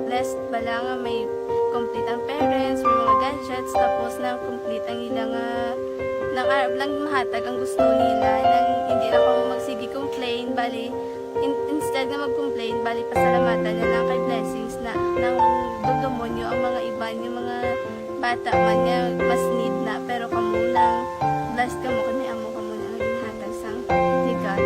blessed bala nga may complete ang parents, may mga gadgets, tapos na complete ang ila nga nang arab lang mahatag ang gusto nila, nang hindi na kamo magsige complain, bali in, instead nga mag-complain, bali pasalamatan na lang kay blessings na nang dudumonyo ang mga iban nga mga bata man nga mas need na, pero kamo lang blessed kamo kay may amo kamo na nga ginhatag sang ni God.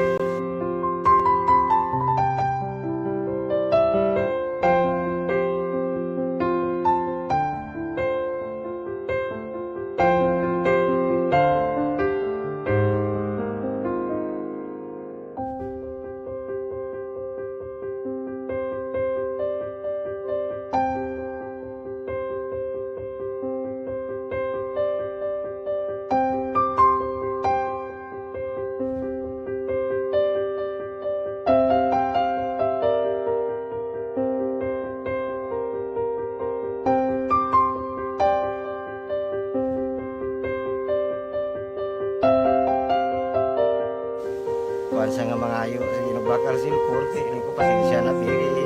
Kuwan sa nga mangayo sa ginubakal cellphone, kay ini ko pasensya na, pili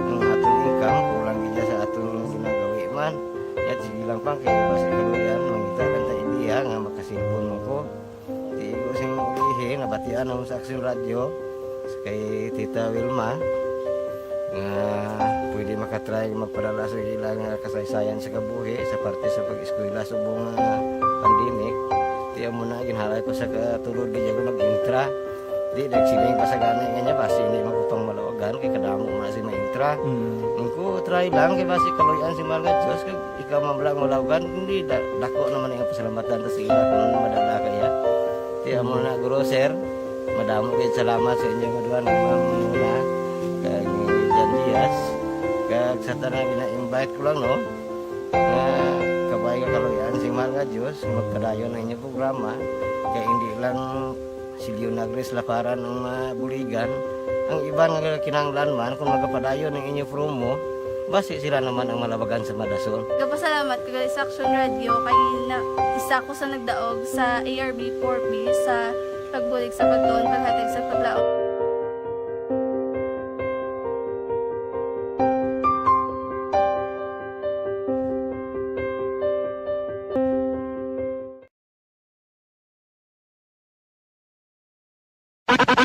ang aton income, kulang gid sa aton ginagawi man. Yat, sige lang pang, kay basi kaluyan, mangita lang ta idea nga makasilpon mo ko. Di ko sing ulihi, nabatian mo sa Aksyon Radyo, kay Tita Wilma, nga pwede makatry magpadala sa ila nga kasaysayan sa kabuhi sa parte sa pag-eskwela subong nga pandemic. Di amo na, ginhalay ko sa katulod, di ako nag-intra. Di, nagsiling pa sa gani nga niya, basi hindi man ko pang malawagan, kay kadamo man si ma-intra. Mm. Ang ko, try lang, kay basi kaluyan si Mahal nga Diyos, kag ikaw man lang malawagan, hindi, da-, dako naman ang pasalamatan ta sa ila kung ano madala kaya. Di, amo na, guro, sir, madamo kayo salamat sa inyong duha, ni Ma'am Muna, kag ni Jan Diaz, kag sa tanan gina-invite ko lang, no? Nga kabay Kay kaluy-an sing mahal nga Dios, magpadayon ang inyong programa, kay hindi lang si Leonagris Laparan ang mabuligan. Ang iban nga kinahanglan man, kung magapadayon ang inyong promo, basi sila naman ang malabagan sa madason. Gapasalamat ko kay sa Action Radio, kay na, isa ko sa nagdaog sa A R B four B sa pagbulig sa pagtuon, paghatag sa paglaom.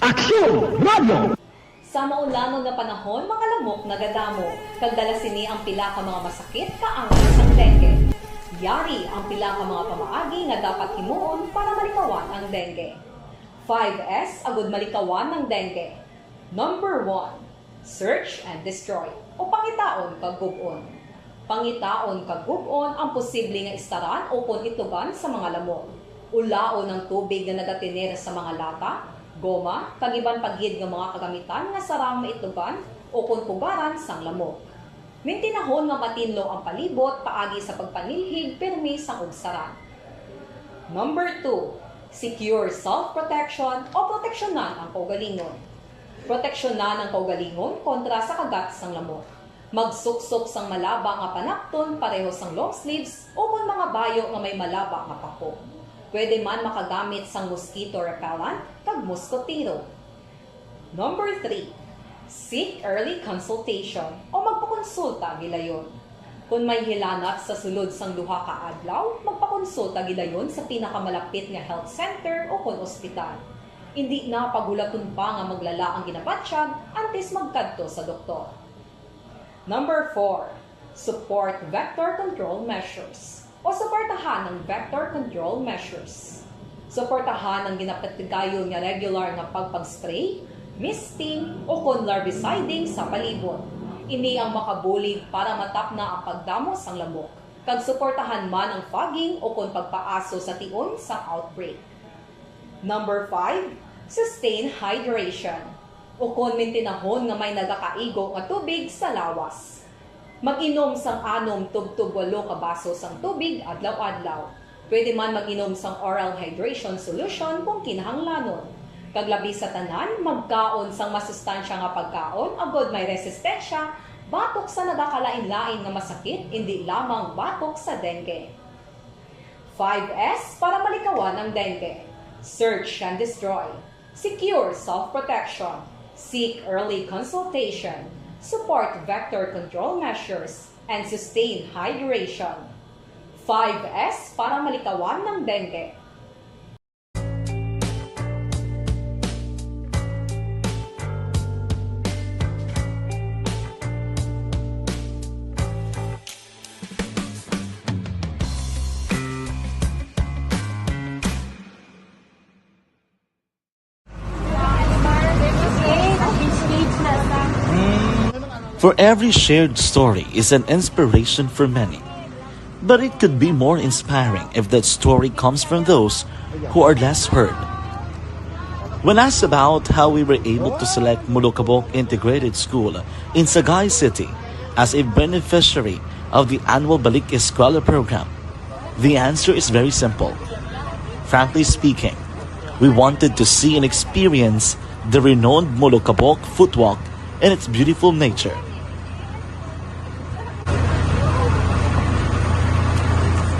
Aksyon Radio! Sa maulangon nga panahon, mga lamok nagadamo, kag dala sini ang pila ka mga masakit kaangay sang dengue. Yari ang pila ka mga pamaagi nga dapat himuon para malikawan ang dengue. Five S agud malikawan ang dengue. Number one, search and destroy, o pangitaon kag gub-on. Pangitaon kag gub-on ang posible nga istaran ukon itlugan sa mga lamok. Ulaon ang tubig nga nagatener sa mga lata, goma, kag iban pa gid nga mga kagamitan nga sarang maitlugan ukon pugaran sang lamok. Mintinahon nga matinlo ang palibot paagi sa pagpanilhig pirmi sang ubsaran. Number two, secure self-protection o proteksyonan ang kaugalingon. Proteksyonan ang kaugalingon kontra sa kagat sang lamok. Magsuksok sang malaba nga panapton pareho sang long sleeves ukon mga bayo nga may malaba nga pako. Pwede man makagamit sang mosquito repellent kag moskotero. Number three, seek early consultation o magpakonsulta gilayon. Kon may hilanat sa sulod sang duha ka adlaw, magpakonsulta gilayon sa pinakamalapit nga health center ukon ospital. Indi na paghulaton pa nga maglala ang ginabatyag antes magkadto sa doktor. Number four, support vector control measures o suportahan ang vector control measures. Suportahan ang ginapatigayon nga regular nga pagpag-spray, misting, ukon larviciding sa palibot. Ini ang makabulig para matapna ang pagdamo sang lamok, kag suportahan man ang fogging ukon pagpaaso sa tion sang outbreak. Number five, sustain hydration, ukon mintinahon nga may nagakaigo nga tubig sa lawas. Mag-inom sang anom tubtob walo ka baso sang tubig adlaw-adlaw. Pwede man mag-inom sang oral hydration solution kung kinahanglanon. Kag labi sa tanan, magkaon sang masustansya nga pagkaon agod may resistensya batok sa nagakalain-lain nga masakit, indi lamang batok sa dengue. Five S para malikawan ang dengue. Search and destroy. Secure self-protection. Seek early consultation. Support vector control measures and sustain hydration. Five S para malikawan ang dengue. For every shared story is an inspiration for many. But it could be more inspiring if that story comes from those who are less heard. When asked about how we were able to select Molokabok Integrated School in Sagay City as a beneficiary of the annual Balik Eskwela program, the answer is very simple. Frankly speaking, we wanted to see and experience the renowned Molokabok footwalk and its beautiful nature.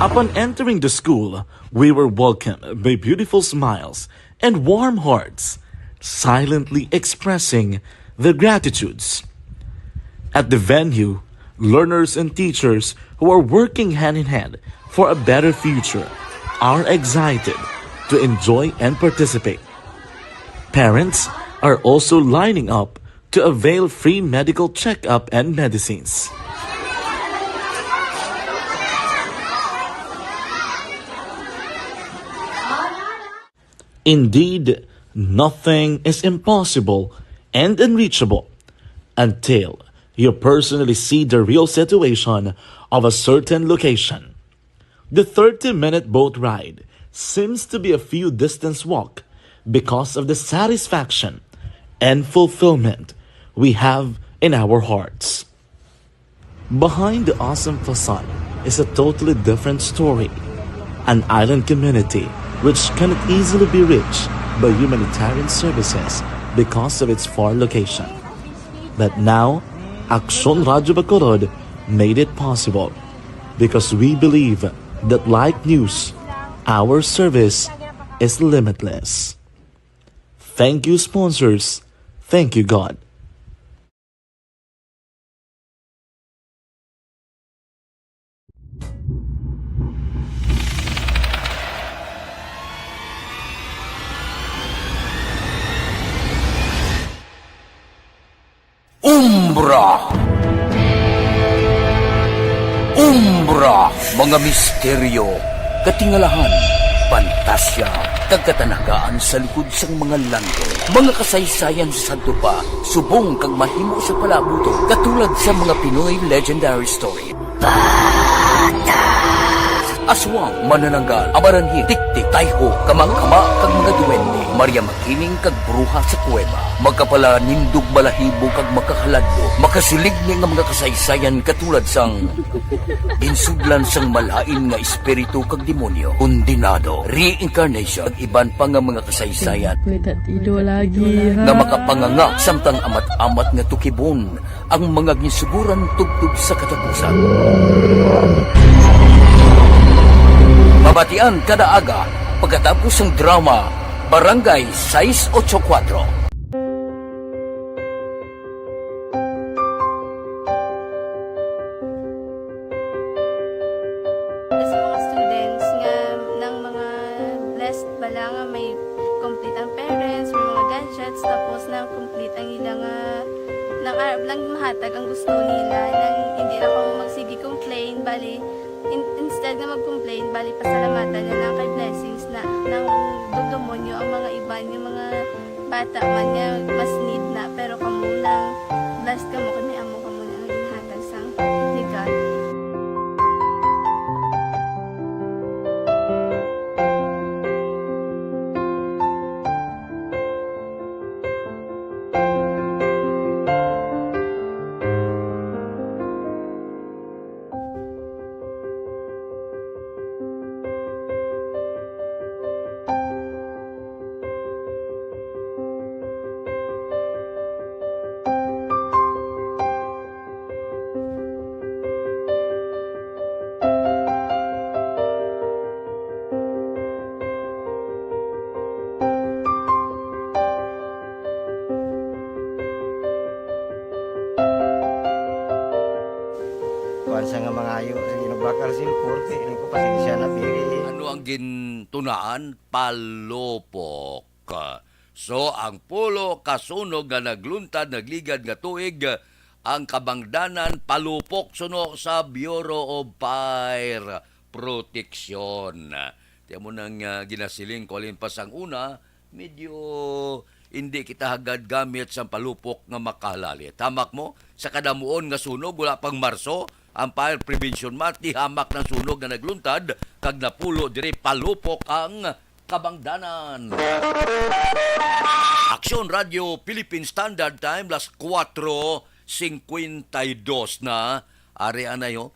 Upon entering the school, we were welcomed by beautiful smiles and warm hearts, silently expressing their gratitudes. At the venue, learners and teachers who are working hand in hand for a better future are excited to enjoy and participate. Parents are also lining up to avail free medical checkup and medicines. Indeed, nothing is impossible and unreachable until you personally see the real situation of a certain location. The thirty-minute boat ride seems to be a few distance walk because of the satisfaction and fulfillment we have in our hearts. Behind the awesome facade is a totally different story. An island community which cannot easily be reached by humanitarian services because of its far location. But now, Aksyon Radyo Bacolod made it possible because we believe that like news, our service is limitless. Thank you, sponsors. Thank you, God. Umbra. Umbra, mga misteryo, katingalahan, pantasya, kag katanagaan sa likod sang mga langit. Mga kasaysayan sa sadto pa, subong kag mahimo sa palabuton, katulad sa mga Pinoy legendary story. Aswang, manananggal, amaranhi, tiktik, tayho, kamangkama, kag mga duwende, Maria Makiling kag bruha sa kuweba, magkapalanindog balahibo kag makakaladlok, makasiligni nga mga kasaysayan katulad sang ginsudlan sang malain nga espiritu kag demonyo, kondenado, reincarnation, kag iban pa nga mga kasaysayan Kuya Tatido lagi, nga ha? Makapanganga samtang amat-amat nga tukibon ang mga ginsuguran tubtob sa katapusan. Mabatian kada aga pagkatapos sang drama Barangay sais ocho kuwatro. Sa mga students nga nang mga blessed bala nga may complete ang parents, may mga gadgets, tapos na complete ang ila nga nang arab lang mahatag ang gusto nila, nang hindi na kamo magsige complain, bali, in-, instead nga mag-complain, bali, pasalamatan na lang kay blessings na nang dugdumon nyo ang mga iban, yung mga bata man nga mas need na, pero kamo lang, blessed kamo kay may amo kamo na nga ginhatag sang ni God. Kuwan sa nga mangayo, sige, nagbakal sin korte, ini ko pasensya na, pili. Ano ang gintunaan? Palupok. So, ang pulo ka sunog nga nagluntad, nagligad nga tuig, ang kabangdanan palupok suno sa Bureau of Fire Protection. Ti amo nang, ah, ginasiling ko halin pa sang una, medyo hindi kita hagad gamit sang palupok nga makahalali. Tamak mo, sa kadamuon nga sunog, wala pang Marso, ang Fire Prevention Month, ti hamak ng sunog nga nagluntad, kag napulo diri palupok ang kabangdanan. Aksyon Radyo Philippine Standard Time, las kuwatro singkwenta y dos na. Ari anay, oh.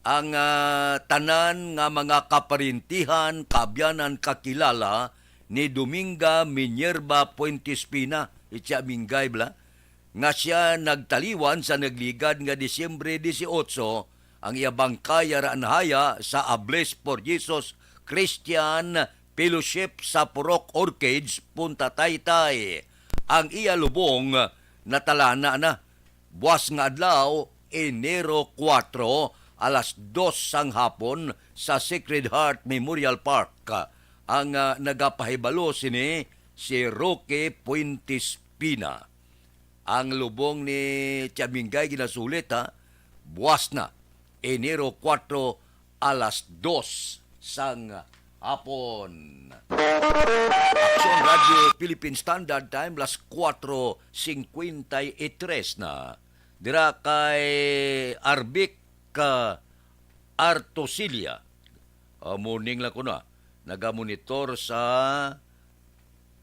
Ang, ah, tanan nga mga kaparintihan, kaabyanan, kakilala ni Dominga Minerva Fuentes Pina, itsa Mingay bala, nga sia nagtaliwan sa nagligad nga Disyembre dieciocho, ang iya bangkay yara nahaya sa Hables por Jesus Christian Fellowship sa Purok Orchids, Punta Taytay. Ang iya lubong natalana na. Buas nga adlaw, Enero kuwatro, alas dos sang hapon, sa Sacred Heart Memorial Park, ang, ah, nagapahibalo sini si Roque Fuentes Pina. Ang lubong ni Tiamingay ginasulit, ha, buas na, Enero kuwatro, alas dos sang hapon. Aksyon Radyo Philippine Standard Time, las kuwatro singkwenta y tres na. Dira kay Arbic, ah, Artosilia. Ah, morning lang ko na. Nagamonitor sa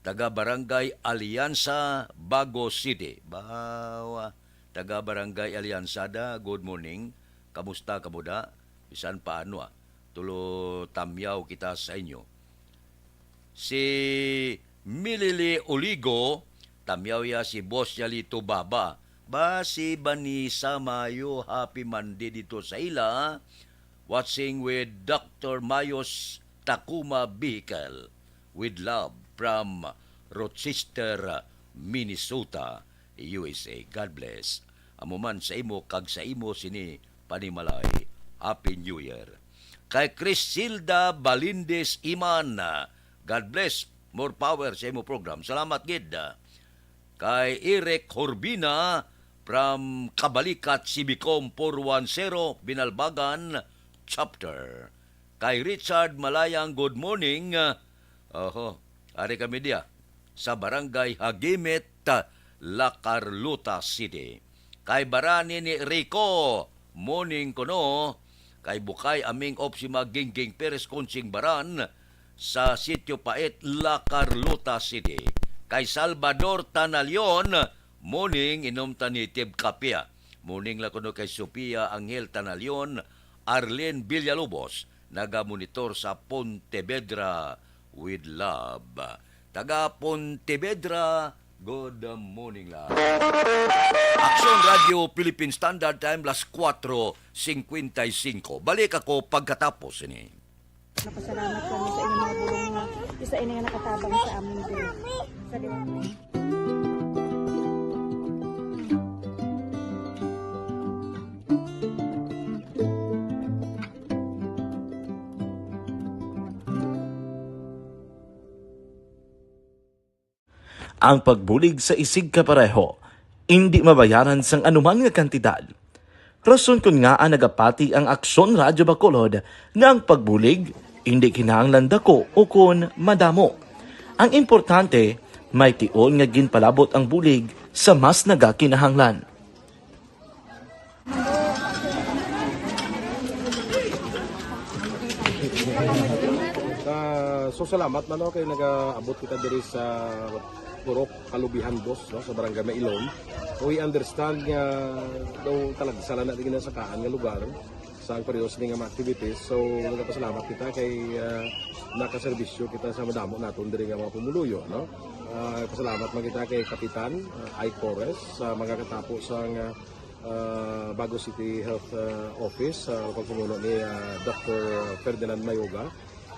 taga Barangay Alianza, Bago City. Bawa, taga Barangay Alianza da, good morning. Kamusta kamo da? Bisan paano, ah, tulo tamyaw kita sa inyo. Si Milili Oligo, tamyaw ya si Boss Yalito Baba. Ba si Vanessa Mayo, happy Monday dito sa ila. Watching with Doctor Mayos Takuma Vehicle. With love from Rochester, Minnesota, U S A. God bless. Amo man sa imo kag sa imo sini panimalay. Happy New Year. Kay Crisilda Balindez Iman, God bless. More power sa imo program. Salamat gid. Kay Eric Horbina from Kabalikat, Sibicom four one zero, Binalbagan Chapter. Kay Richard Malayang, good morning. Oho, ari kami diya sa Barangay Hagimit, La Carlota City. Kay Barani ni Rico, morning kuno. Kay Bukay Aming Opsima Gingging Perez Consing Baran sa Sitio Pait, La Carlota City. Kay Salvador Tanalion, morning, inom ta native kape, ah. Morning la kuno kay Sofia Angel Tanalion, Arlene Villalobos, nagamonitor sa Pontevedra with love. Taga Pontevedra, good morning la. Aksyon Radio Philippine Standard Time, las kuwatro singkwenta y singko. Balik ako pagkatapos ini. Napasalamat kami sa inyong mga bulong nga isa ini nga nakatabang sa amon din. Sa liwanag. Ang pagbulig sa isigkapareho indi mabayaran sang anuman nga kantidad. Rason kon ngaa nagapati ang Aksyon Radyo Bacolod nga ang pagbulig indi kinahanglan dako ukon madamo. Ang importante, may tion nga ginpalabot ang bulig sa mas nagakinahanglan. Ah, so salamat man, no, kay nagaabot kita diri sa Purok Kalubihan Dos, no, sa Barangay Mailom. We understand nga daw talagsa lang na di ginasakaan nga lugar sa ang periods ni nga mga activities. So nagapasalamat kita kay ah, nakaserbisyo kita sa madamo naton diri nga mga pumuluyo, no. Ah, pasalamat man kita kay Kapitan ah, Ike Torres sa mga katapo sa nga ah, Bago City Health ah, Office sa pagpamuno ni ah, Doctor Ferdinand Mayoga,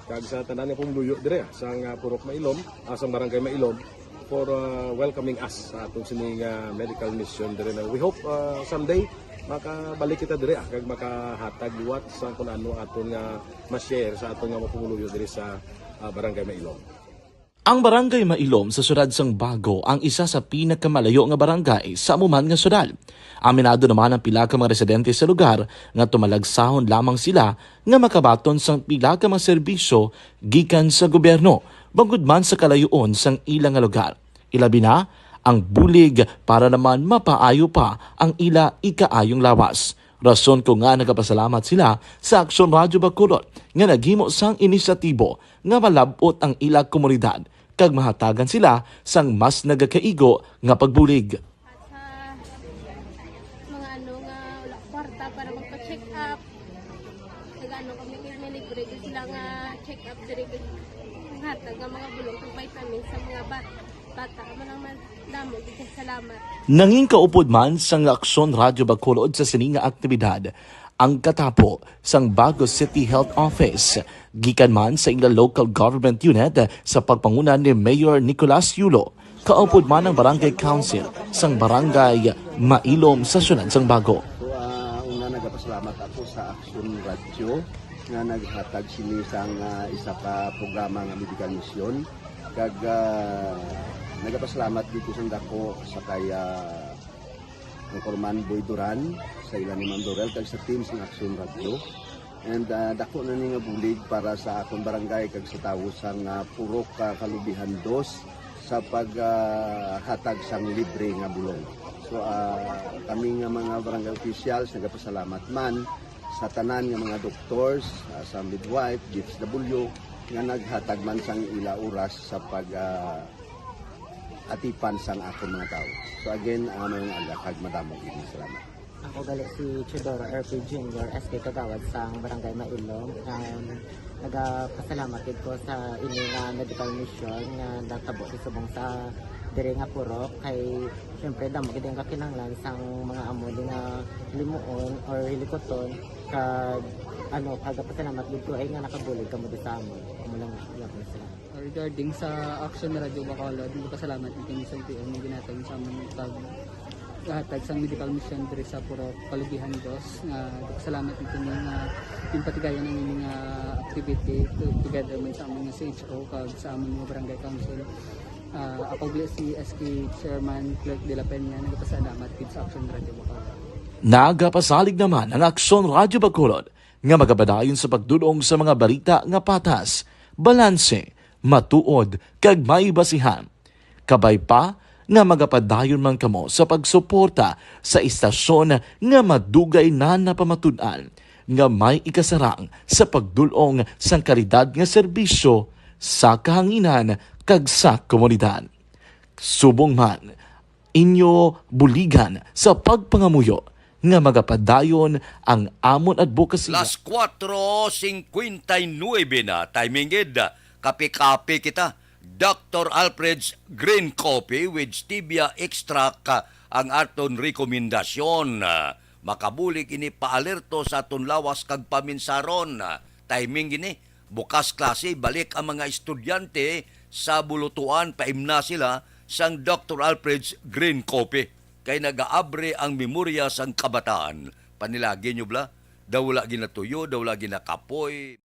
kag sa tanan nga pumuluyo dire ah, sa nga Purok Mailom, ah, sa Barangay Mailom, for ah, welcoming us sa atong sini nga medical mission dire na. We hope ah, someday makabalik kita dire ah, kag makahatag liwat sa kung ano aton nga ma-share sa aton nga mga pumuluyo dire sa ah, Barangay Mailom. Ang Barangay Mailom sa siyudad sang Bago ang isa sa pinakamalayo nga barangay sa amo man nga siyudad. Aminado naman ang pila ka mga residente sa lugar nga tumalagsahon lamang sila nga makabaton sang pila ka mga serbisyo gikan sa gobyerno bangod man sa kalayoon sang ila nga lugar. Ilabi na ang bulig para naman mapaayo pa ang ila ikaayong lawas. Rason ko nga nagapasalamat sila sa Aksyon Radyo Bacolod nga naghimo sang inisyatibo nga malab-ot ang ila komunidad kag mahatagan sila sang mas nagakaigo nga pagbulig. Sa mga ano nga wala kwarta para magpa-check up. Nagano kami kay may libre gyud sila nga check up diri kay hatag nga mga bulong kag vitamin sa mga bat bata. Amo lang man damo gyud kay salamat. Nangin kaupod man sang Aksyon Radyo Bacolod sa sini nga aktibidad ang katapo sang Bago City Health Office, gikan man sa ila local government unit sa pagpanguna ni Mayor Nicolas Yulo, kaupod man ang Barangay Council sang Barangay Mailom sa siyudad sang Bago. So, ah, una, nagapasalamat ako sa Action Radio nga naghatag sini sang ah, isa ka programa nga medical mission. Kag ah, nagapasalamat dito sa dako sa kay ah, Anchorman Boy Duran, sa ila ni Ma'am Dorel, kag sa team sang Action Radio. And ah, dako na ni nga bulig para sa akon barangay kag sa tawo sang ah, Purok ah, Kalubihan Dos sa paghatag sang libre nga bulong. So ah, kami nga mga barangay officials nagapasalamat man sa tanan nga mga doctors, ah, sa midwife, D F W, nga naghatag man sang ila oras sa pag ah, atipan sang akon mga tawo. So again, ah, maayong aga kag madamo gid nga salamat. Ako gali si Teodoro R P Junior, S K Kagawad sang Barangay Mailong. Um, nagapasalamat gid ko sa ini nga medical mission nga natabo sa subong sa diri nga purok. Kay, siyempre, damo gid ang kakinahanglan sang mga amo di nga limuon or hilikuton. Kag, ano, pagapasalamat gid ko ay nga nakabulig kamo di sa amon. Amo lang, salamat. Regarding sa Action Radio Bacolod, nagpasalamat gid kami sa L T O nga ginhatag sa amon pag hatag sang medical mission diri sa Purok Kalugihan Dos. Nga nagpasalamat gid kami nga ginpatigayon ang ining, ah, activity to-, together man sa amon nga C H O kag sa amon nga barangay council. Ah, ako gali si S K Chairman Clerk de la Peña, nagpasalamat gid sa Action Radio Bacolod. Nagapasalig naman ang Aksyon Radyo Bacolod nga magapadayon sa pagdul-ong sa mga balita nga patas, balanse, matuod, kag may basihan. Kabay pa nga magapadayon man kamo sa pagsuporta sa istasyon nga madugay na napamatud-an nga may ikasarang sa pagdul-ong sang kalidad nga serbisyo sa kahanginan kag sa komunidad. Subong man, inyo buligan sa pagpangamuyo nga magapadayon ang amon advocacy. Las cuatro cincuenta y nueve na, timing gid. Kape-kape kita. Doctor Alfred's Green Coffee with Stevia Extract, ah, ang aton rekomendasyon. Ah, makabulig ini paalerto sa aton lawas kag paminsaron. Ah, timing gini. Bukas klase, balik ang mga estudyante sa bulutuan, paimna sila sang Doctor Alfred's Green Coffee. Kay nagaabre ang memorya sang kabataan. Panilagi nyo bala, daw wala ginatuyo, daw wala ginakapoy.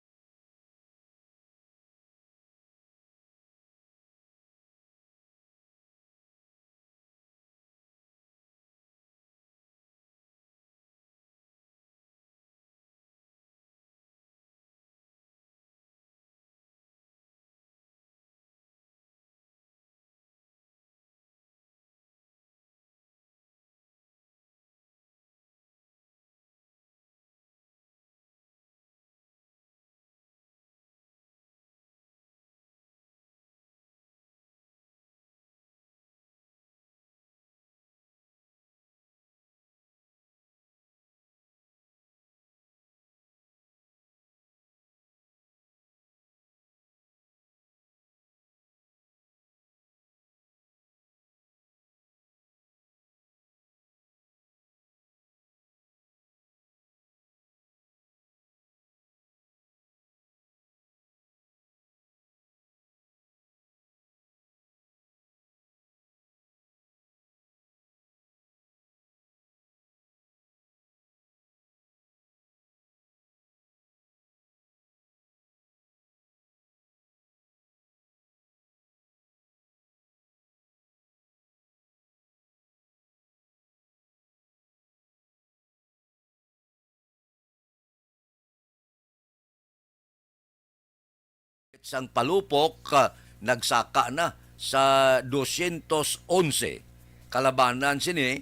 Sang palupok, ah, nagsaka na sa dosyentos onse. Kalabanan sini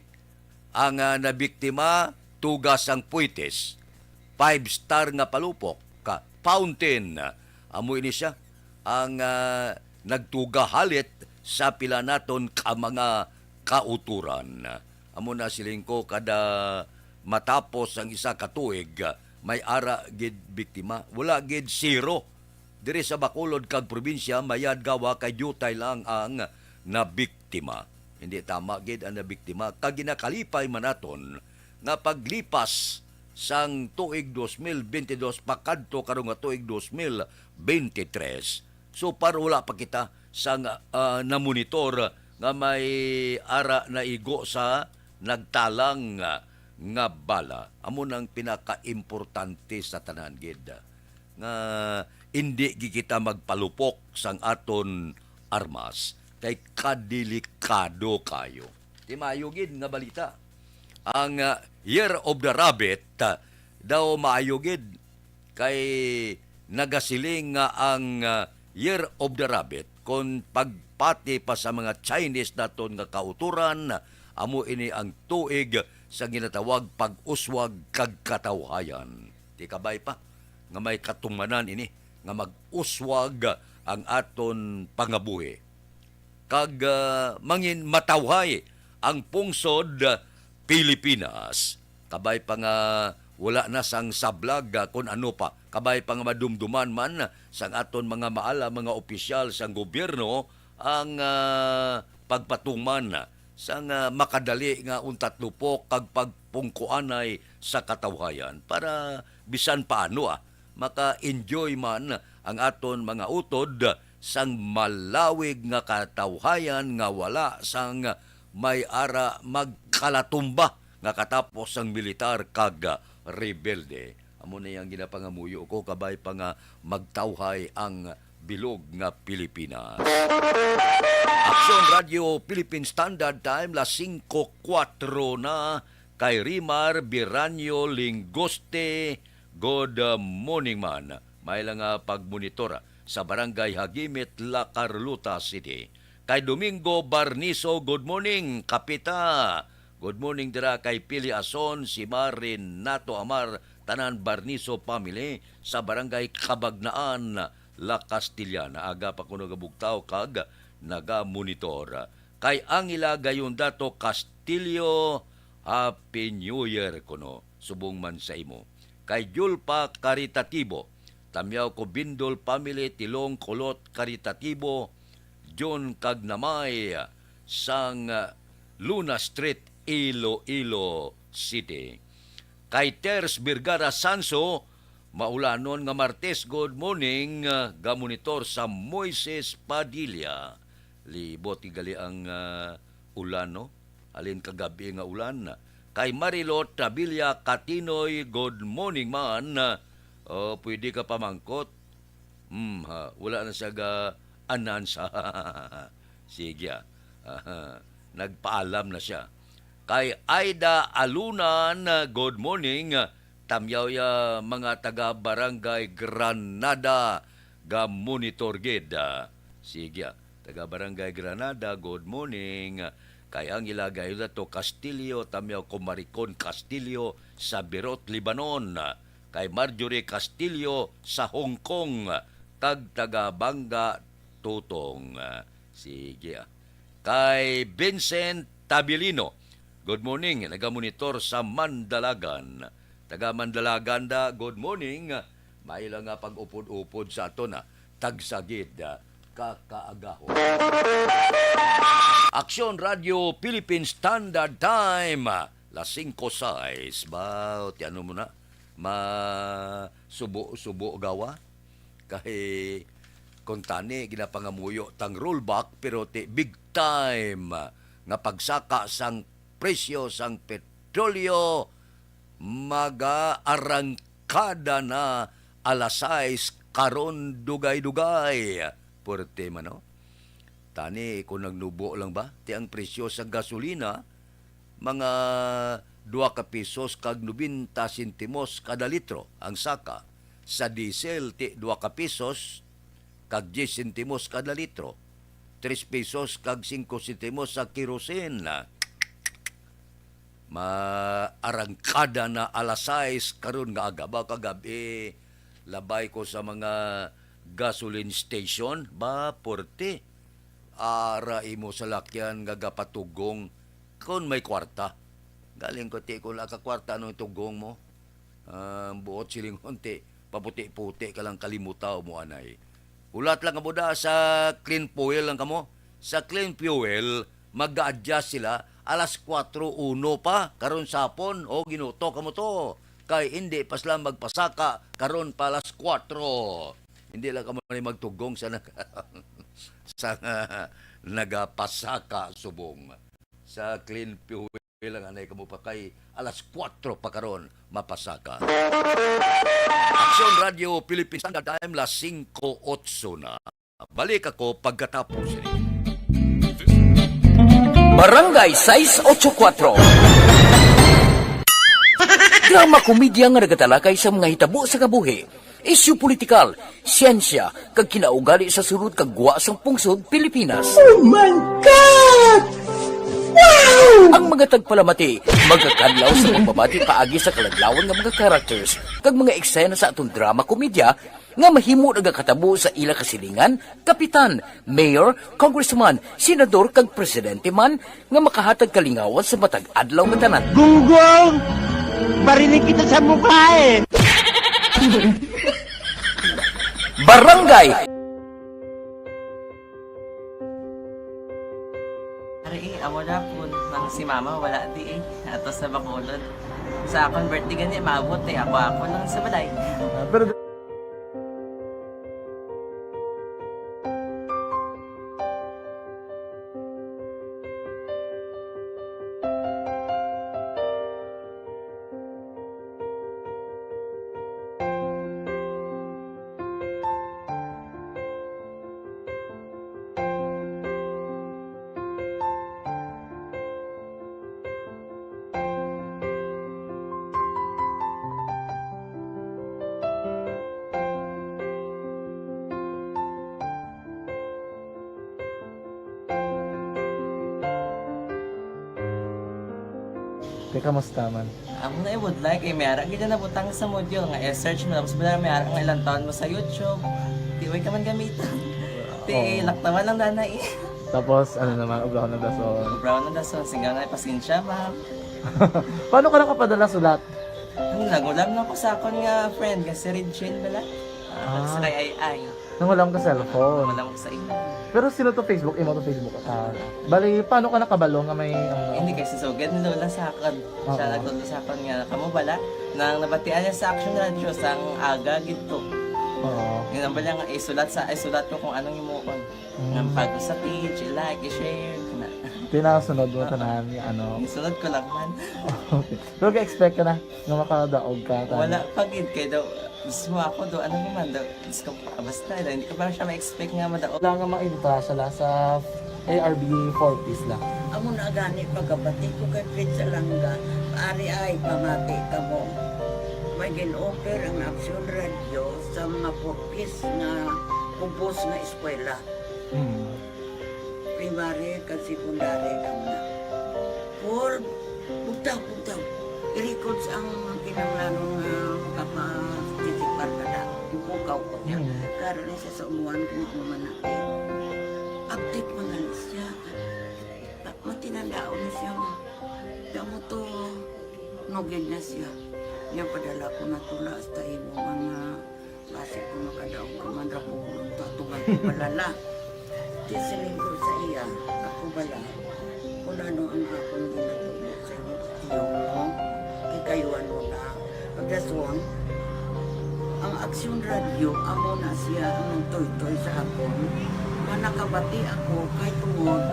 ang, ah, nabiktima, tuga sang Fuentes, five star nga palupok, ka fountain. Amo ini sia ang, ah, nagtuga halit sa pila naton ka mga kauturan. Amo na siling ko, kada matapos ang isa ka tuig, may ara gid biktima. Wala gid zero. Diri sa Bacolod kag probinsya, mayad gawa kay diutay lang ang nabiktima. Hindi tama gid ang nabiktima. Kag ginakalipay man naton nga paglipas sang tuig dos mil bente dos pakadto karon nga tuig dos mil bente tres, so par wala pa kita sang, ah, namonitor nga may ara naigo sa nagtalang nga, nga bala. Amo nang pinakaimportante sa tanan gid, nga indi gid kita magpalupok sang aton armas kay kadelikado kayo. Ti maayo gid nga balita ang, ah, Year of the Rabbit, ah, daw maayo gid kay nagasiling nga ang, ah, Year of the Rabbit, kon pagpati pa sa mga Chinese naton nga kauturan, amo ini ang tuig sa ginatawag pag-uswag kag katawhayan. Ti kabay pa nga may katumanan ini nga mag-uswag ang aton pangabuhi kag, ah, mangin matawhay ang pungsod, ah, Pilipinas. Kabay pa nga wala na sang sablag, ah, kun ano pa. Kabay pa nga madumduman man sang aton mga maala, mga opisyal sang gobyerno ang, ah, pagpatuman sang, ah, makadali nga untat lupok kag pagpungkuanay sa katawhayan para bisan paano, ah, maka-enjoy man ang aton mga utod sang malawig nga katawhayan nga wala sang may ara magkalatumba nga katapos sang militar kag rebelde. Amo na yang ginapangamuyo ko, kabay pa nga magtawhay ang bilog nga Pilipinas. Aksyon Radio Philippine Standard Time, las singko kuwatro na. Kay Rimar Biranyo Lingoste, good, uh, morning man. May lang, uh, pagmonitor sa Barangay Hagimit, La Carlota City. Kay Domingo Barniso, good morning, Kapita. Good morning dira kay Pili Ason, si Mar Renato Amar, tanan Barniso family sa Barangay Cabagnaan, La Castellana. Aga pa kuno gabugtaw kag nagamonitor. Kay Angela Gayondato Castillo, Happy New Year kuno, subong man sa imo. Kay Julpa Caritativo, Tamyaw ko Bindol family, Tilong Kulot Caritativo, John Kagnamay sang Luna Street, Iloilo City. Kay Ters Vergara Sanso, maulanon nga Martes, good morning, ah, gamonitor sa Moises Padilla. Libot ti gali ang, ah, ulan, no? Halin kagabi nga ulan. Kay Marilot Tabilla Katinoy, good morning man. Oh, pwede ka pamangkot. Hmm, ha, wala na siya ga-announce. Sige, ah. Aha, nagpaalam na siya. Kay Aida Alunan, good morning. Tamyaw ya mga taga Barangay Granada, ga monitor gid. Ah, sige, ah. Taga Barangay Granada, good morning. Kay ang ilagay na to, Castillo, tamyaw ko Maricon Castillo sa Beirut, Lebanon. Kay Marjorie Castillo sa Hong Kong, kag taga Banga Tutong. Sige, ah. Kay Vincent Tabilino, good morning, nagamonitor sa Mandalagan. Taga Mandalagan da, good morning. May lang nga pag-upod-upod sa aton, ah. Tagsagid, ah, kakaagahon. Aksyon Radio Philippine Standard Time, ah, las singko sais. Ba, ti ano mo na? Masubo-subo gawa? Kay kung tani, ginapangamuyo tang rollback, pero ti big time nga pagsaka sang presyo sang petrolyo, mag-aarangkada na alas sais karon dugay-dugay. Puwerte man, no? Tani, kung nagnubo lang ba, ti ang presyo sa gasolina, mga dua ka pisos kag nobenta sentimos kada litro ang saka. Sa diesel, ti dua ka pisos kag diyes sentimos kada litro. Tres pesos kag singko sentimos sa kerosene. Maarangkada na alas sais karon nga aga. Ba, kagabi, labay ko sa mga gasoline station. Ba, puwerte. Ara imo salakyan nga gapatugong kon may kwarta. Galing ko, ti, kung wala ka kwarta, anong itugong mo? Ah, buot silingon, ti, paputi-puti ka lang kalimutaw mo, anay. Hulat lang kamo da sa Clean Fuel lang kamo. Sa Clean Fuel, mag-a-adjust sila alas kuwatro uno pa, karon sa hapon, o, ginuto kamo to. Kay hindi pa sila magpasaka, karon pa alas kuwatro. Hindi lang kamo ni magtugong sa nag-, sa, ah, nagapasaka subong. Sa Clean Fuel lang anay kamo pa kay alas kuwatro pa karon mapasaka. Aksyon Radio Philippine Standard Time, las singko otso na. Balik ako pagkatapos ini. Barangay sais otso kuwatro. Drama komedya nga nagatalakay sa mga hitabo sa kabuhi, isyu politikal, siyensya, kag kinaugali sa sulod kag gwa sang pungsod Pilipinas. Oh my God! Wow! Ang mga tagpalamati magakadlaw sa pagbabati paagi sa kaladlawan nga mga characters kag mga eksena sa aton drama komedya nga mahimo nagakatabo sa ila kasilingan, kapitan, mayor, congressman, senador, kag presidente man nga makahatag kalingawan sa matag adlaw nga tanan. Gunggong! Barinig kita sa mukha eh. Barangay. Ari, eh, amo na po, nang si mama wala di eh. Ato sa Bacolod. Sa akon birthday gani, maabot eh. Ako, ako lang sa balay. Ah, pero Te, kamusta man? Amo na ibudlay kay may ara gid na nabutang sa module nga i-search mo, tapos wala may ara nga ilang taon mo sa YouTube. Di way ka man gamiton. Ti, oo, laktawan lang dana eh. Tapos, ano naman, ubraw ng dason. Ubraw ng dason, sigaw na, "Pasensya, ma'am." Paano ka nakapadala sulat? Ano, nangulam na ko sa akon nga friend, nga si Regine bala. Ah, ah, sa kay Ai Ai. Nangulam ka cellphone? Nangulam ko sa imo. Pero sino to Facebook? Imo to Facebook? Ah, bali, paano ka nakabalo nga may, ano? Hindi, kay si Sugad ni Lola sa akon. Siya, oo, nagtudlo sa akon nga, "Kamo bala?" Nang nabatian niya sa Action Radio, sang aga gid to. Oo. Yun ang bala nga, isulat sa, isulat ko kung anong imuon. Mm. Nga pag sa page, i-like, i-share, kana. Tinasunod mo tanan, ano? Isunod ko lang man. Okay. Pero ka-expect ka na nga makadaog ka, tanan? Wala pa gid, kay daw, mismo ako daw, ano naman daw, Diyos ko, basta, hindi ko pa siya ma-expect nga madaog. Wala nga mainta siya la sa A R B four Ps la. Amo na gani pagkabati ko kay Fritz Alanga, ari ay pamati kamo. May gin-offer ang Aksyon Radio sa mga four Ps nga kubos nga eskwela. Mm. Primary kag secondary kamo na. Paul, bugtaw, bugtaw. I-records ang kinahanglanon nga makaparticipar ka na. Bukaw ko niya. Mm. Karon ni siya sa umuan kung ano man na. Update man gani siya. Matinandaon na siya. Kamo to, nugid na siya. Niya padala ko na tula hasta imo mga Basi kung makadaog ka man ra ko, tutungan ko bala la. Di siling ko sa iya, ako bala. Kung ano ang akong ginatudlo sa iyo, iyo mo, kikayuan mo na. Pagdason, ang Aksyon Radio, amo na siya ang nagtuytoy sa akon. Nga nakabati ako, kay tungod,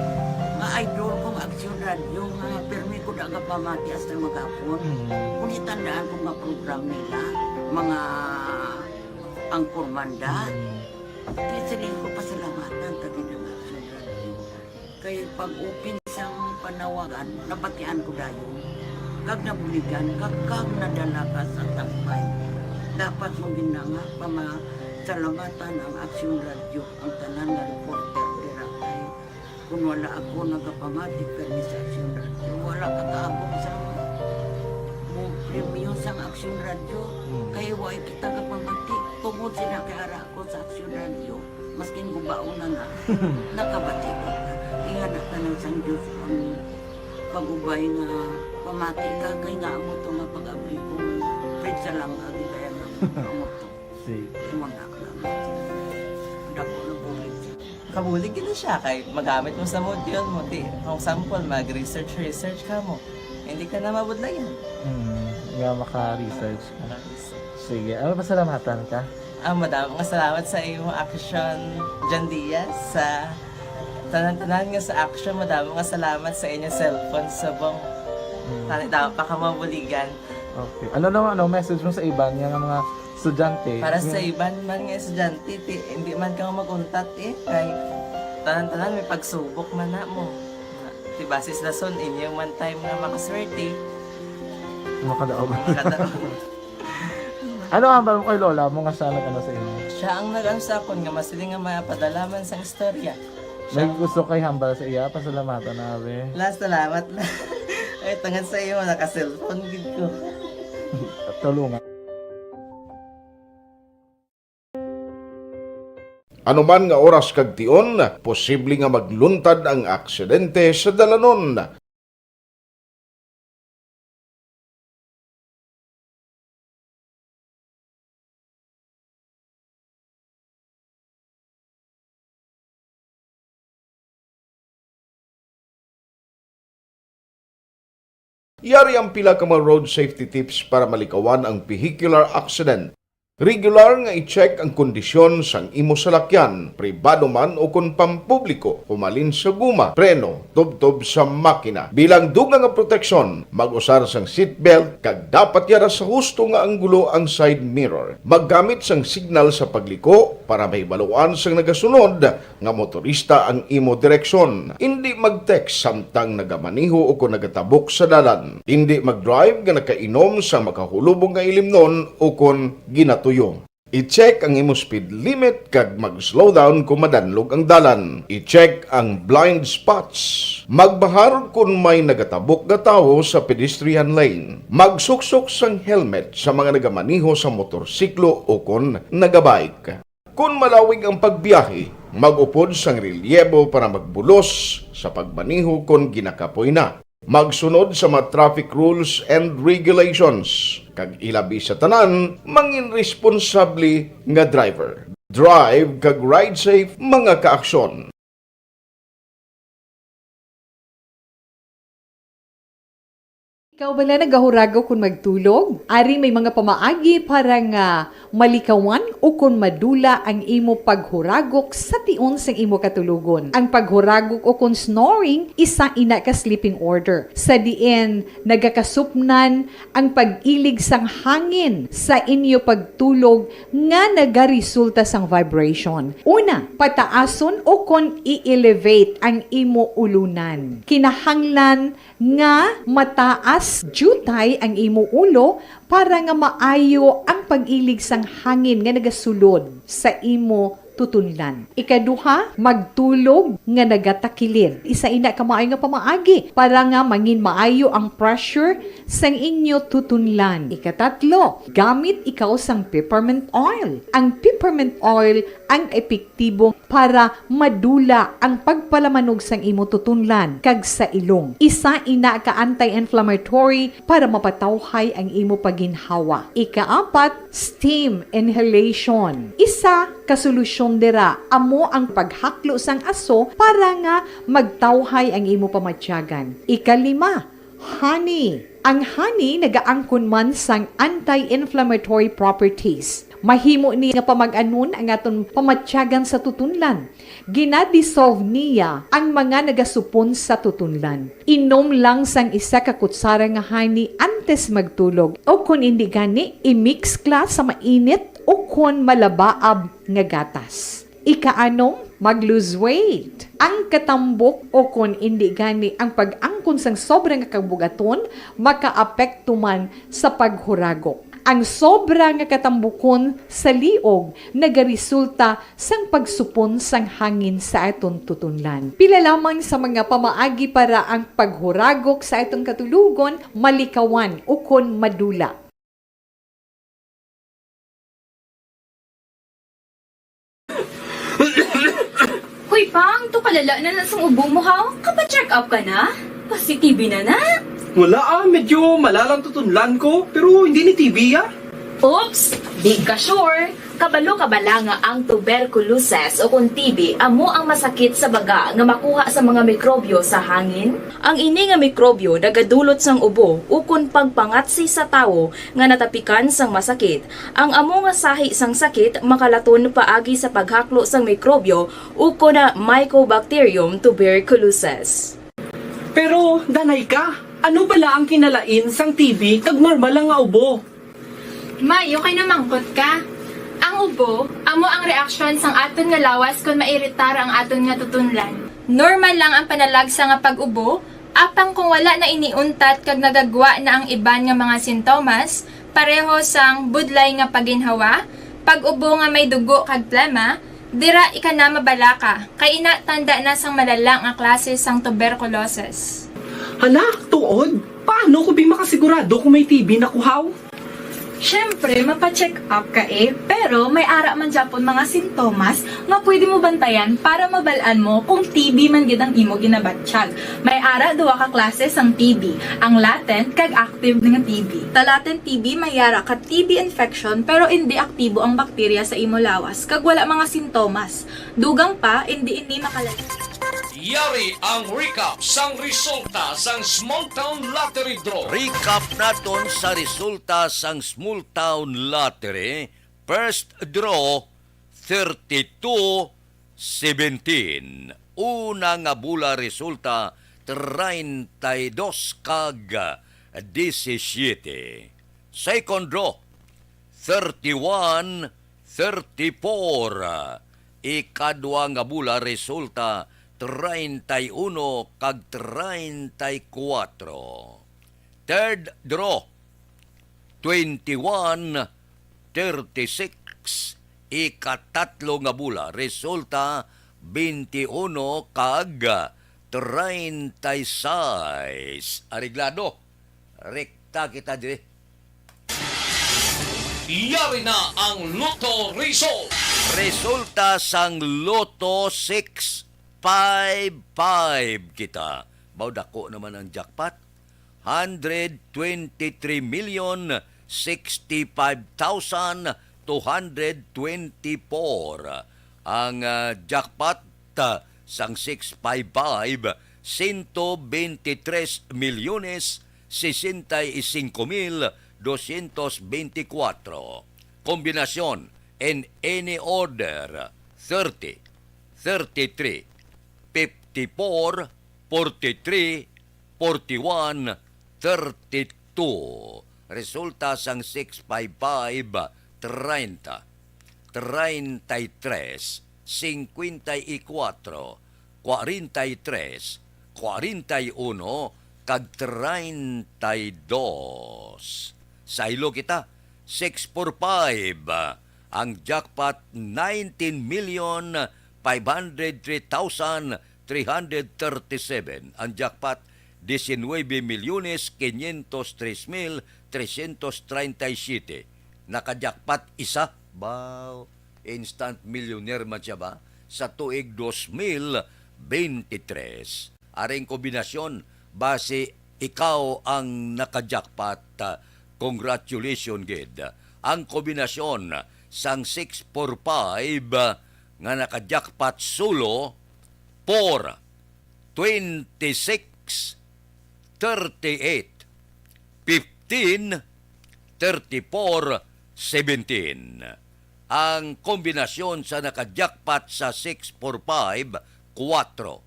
nga idol kong Aksyon Radio, nga pirmi ko da nga pamati hasta maghapon. Mm. Kung itandaan ko nga program nila, mga Angkor Manda. Mm. Kaya siling ko, pasalamatan ta gid ang Action Radio. Kay pag-open sang panawagan, nabatian ko dayon. Kag nabuligan, kag, kag nadala ka sa tampay. Dapat mo gid na nga pamasalamatan ang Action Radio, ang tanan nga reporter dira kay Kung wala ako nagapamati permi sa Aksyon Radio, wala ka kaabot sa mo premyo sang Aksyon Radio. Hmm. Kay wala kita gapamati. Tungod sila kay ara ako sa Aksyon Radio, maskin gubaon na na, nakabati ko. Inga na tanan sang Diyos ang pag-ubay nga pamati ka, kay nga amo to nga pag-abli ko, Fred sa lang agi kaya nga amo to. Sige. Imo na lang. Dako na bulig. Kabulig gid na siya kay magamit mo sa module mo. Di, kung sample, mag-research, research ka mo. Hindi ka na mabudlayan. Hmm, nga maka-research ka. Maka-research. Sige, ano, pasalamatan ka? Ah, madamo nga salamat sa imo Action, John Diaz, sa tanan-tanan nga sa Action. Madamo nga salamat sa inyo cellphone subong. Hmm. Tani, dapat pa ka mabuligan. Okay. Ano naman, ano, message mo sa iban nga, nga mga estudyante? Para sa iban man nga estudyante, ti, hindi man ka mag-untat eh. Kay tanan-tanan may pagsubok man na mo. Ti, basis na son, inyo man time nga makaswerte. Makadaog. Makadaog. Ano ang hambal mo kay lola mo nga siya nag-ano sa imo? Siya ang nag-ano sa akon nga masiling nga mapadala man sang istorya. May gusto kay hambal sa iya, pasalamatan na, be. La, salamat na. Ay, tungod sa iyo, naka-cellphone gid ko. Tulungan. Anuman nga oras kag tion, posible nga magluntad ang aksidente sa dalanon. Yari ang pila ka mga road safety tips para malikawan ang vehicular accident. Regular nga i-check ang kondisyon sang imo salakyan, pribado man o kon pampubliko, humalin sa guma, preno, tubtob sa makina. Bilang dugang nga proteksyon, mag-usar sang seatbelt kag dapat yara sa husto nga anggulo ang side mirror. Maggamit sang signal sa pagliko para mahibaluan sang nagasunod nga motorista ang imo direksyon. Indi mag-text samtang nagamaneho o kon nagatabok sa dalan. Indi mag-drive nga nakainom sa makahulubong nga ilimnon o kon ginatuyo. I-check ang imo speed limit kag mag-slow down kon madanlog ang dalan. I-check ang blind spots. Magbahar kon may nagatabok nga tawo sa pedestrian lane. Magsuksok sang helmet sa mga nagamaneho sa motorsiklo o kon nagabike. Kon malawig ang pagbiyahe, mag-upod sang relyebo para magbulos sa pagmaneho kon ginakapoy na. Magsunod sa mga traffic rules and regulations, kag ilabi sa tanan, mangin responsable nga driver. Drive kag ride safe, mga kaaksyon. Ikaw bala nagahuragok kon magtulog? Ari may mga pamaagi para nga malikawan o kon madula ang imo paghuragok sa tion sang imo katulogon. Ang paghuragok o kon snoring, isa ina ka sleeping order, sa diin nagakasupnan ang pag-ilig sang hangin sa inyo pagtulog nga nagaresulta sang vibration. Una, pataason o kon i-elevate ang imo ulunan. Kinahanglan nga mataas diutay ang imo ulo para nga maayo ang pag-ilig sang hangin nga nagasulod sa imo tutunlan. Ikaduha, magtulog nga nagatakilid. Isa ina ka maayo nga pamaagi para nga mangin maayo ang pressure sang inyo tutunlan. Ikatatlo, gamit ikaw sang peppermint oil. Ang peppermint oil ang epektibo para madula ang pagpalamanog sang imo tutunlan kag sa ilong. Isa ina ka anti-inflammatory para mapatawhay ang imo paginhawa. Ikaapat, steam inhalation. Isa ka solusyon dira amo ang paghaklo sang aso para nga magtawhay ang imo pamatyagan. Ikalima, honey. Ang honey nagaangkon man sang anti-inflammatory properties. Mahimo ni nga pamag-anon ang aton pamatyagan sa tutunlan. Ginadisolve niya ang mga nagasupon sa tutunlan. Inom lang sang isa ka kutsara nga honey antes magtulog, o kon indi gani, i-mix kla sa mainit o kon malabaab nga gatas. Ikaanom, mag-lose weight. Ang katambok o kon indi gani ang pag-angkon sang sobra nga kabugaton makaapekto man sa paghuragok. Ang sobra nga katambukon sa liog nagaresulta sang pagsupon sang hangin sa aton tutunlan. Pila lamang sa mga pamaagi para ang paghuragok sa aton katulogon malikawan ukon madula. Hoy, Pang, to kalala na na sang ubo mo, ha? Kapa-check up ka na? Kasi T B na na. Wala, ah, medyo malalang tutunlan ko, pero hindi ni T B, ah. Oops! Di ka sure. Kabalo ka bala nga ang tuberculosis o kon T B amo ang masakit sa baga nga makuha sa mga mikrobyo sa hangin? Ang ini nga mikrobyo nagadulot sang ubo ukon pagpangatsi sa tawo nga natapikan sang masakit. Ang amo nga sahi sang sakit makalaton paagi sa paghaklo sang mikrobyo ukon na Mycobacterium tuberculosis. Pero, danay ka, ano bala ang kinalain sang T B kag normal lang nga ubo? Maayo kay namangkot ka. Ang ubo amo ang reaksyon sang aton nga lawas kon mairitar ang aton nga tutunlan. Normal lang ang panalagsa nga pag-ubo, apang kung wala na ini untat kag nagagwa na ang iban nga mga sintomas, pareho sang budlay nga paginhawa, pag-ubo nga may dugo kag plema, dira ika na mabalaka, kay ina tanda na sang malala nga klase sang tuberculosis. Hala, tuod? Paano ko bi makasigurado kung may T B na ko haw? Siyempre, mapa-check up ka eh, pero may ara man gyapon mga sintomas nga pwede mo bantayan para mabal-an mo kung T B man gid ang imo ginabatyag. May ara duha ka klase sang T B, ang latent kag active nga T B. Sa latent T B may ara ka T B infection pero indi aktibo ang bakterya sa imo lawas kag wala mga sintomas. Dugang pa, indi ini makalain. Yari ang recap sang resulta sang Small Town Lottery Draw. Recap naton sa resulta sang Small Town Lottery. First draw, thirty-two seventeen. Una nga bola resulta, treinta y dos kag disisiete. Second draw, thirty-one thirty-four. Ikadwa nga bola resulta, treinta y uno kag treinta y cuatro. Third draw, twenty-one thirty-six. Ikatatlo nga bola resulta, twenty-one kag treinta y seis. Areglado. Rekta kita diri. Yari na ang Lotto Result. Resulta sang Lotto six five five kita. Mao, dako naman ang jackpot. Hundred twenty-three million sixty-five thousand two hundred twenty-four. Ang, ah, jackpot, ah, sang six five five, sento bente tres milyones sesenta y cinco mil doscientos veinticuatro. Kombinasyon in any order, thirty, thirty-three, fifty-four, forty-three, forty-one, thirty-two. Resulta sang six five five, treinta, treinta y tres, cincuenta y cuatro, cuarenta y tres, cuarenta y uno, kag treinta y dos. Saylo kita, six four five. Ang jackpot, nineteen million five hundred three thousand three hundred thirty-seven. Ang jackpot, diecinueve milyones quinientos tres mil trescientos treinta y siete. Naka-jackpot isa. Baw, instant millionaire man siya ba? Sa tuig dos mil bente tres. Aring kombinasyon, basi ikaw ang naka-jackpot, ah, congratulations gid. Ang kombinasyon sang six four five, ah, nga naka-jackpot solo, four, twenty-six, thirty-eight, fifteen, thirty-four, seventeen. Ang kombinasyon sa naka-jackpot sa six four five, kuwatro,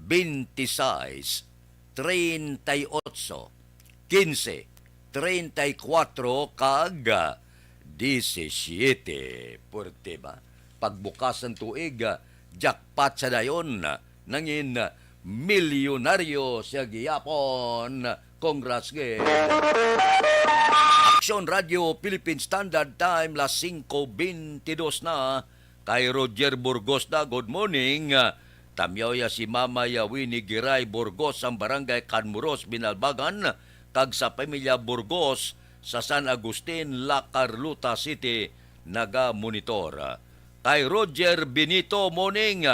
bente sais, treinta y otso, kinse, treinta y kuwatro, kag disisiete. Puwerte ba? Pagbukas sang tuig, jackpot sa dayon, nangin milyonaryo siya gihapon. Congrats gid. Aksyon Radio Philippine Standard Time, las singko bente dos na. Kay Roger Burgos na, good morning. Tamyaw ya si Mama ya Winnie Giray Burgos sang Barangay Canmuros, Binalbagan, kag sa pamilya Burgos sa San Agustin, La Carlota City, naga-monitor. Kay Roger Benito, morning.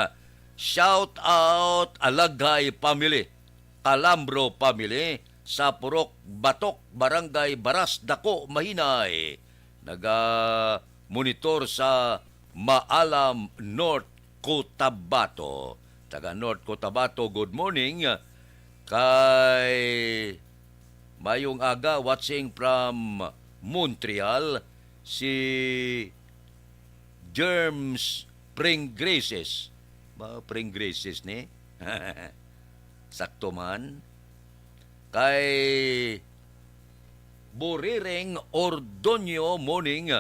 Shout out Alagay family, Calambro family, sa Purok Batok, Barangay Baras Dako, Mahinay. Naga-monitor sa Maalam, North Cotabato. Taga North Cotabato, good morning. Kay mayong aga, watching from Montreal, si Germs Pringreses. Ba, Pringreses ni? Sakto man. Kay Buriring Ordonio, morning.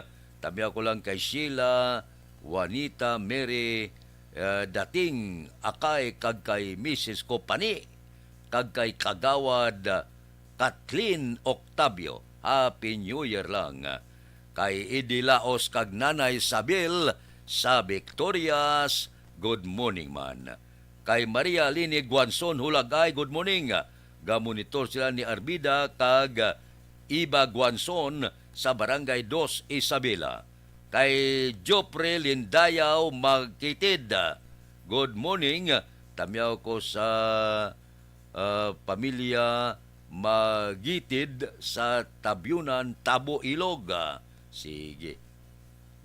Tamyaw ko lang kay Sheila, Juanita, Mary, eh, Dating, Akay, kag kay misis ko Pani, kag kay Kagawad, ah, Kathleen Octavio. Happy New Year lang. Kay Idi Laos kag Nanay Sabil sa Victorias, good morning man. Kay Maria Lini Guanzon Hulagay, good morning. Gamonitor sila ni Armida kag Iba Guanzon sa Barangay Dos Isabela. Kay Joffrey Lindayaw Magkitid, good morning. Tamyaw ko sa, ah, pamilya Magitid sa Tabyunan, Tabo, Ilog. Ah, sige.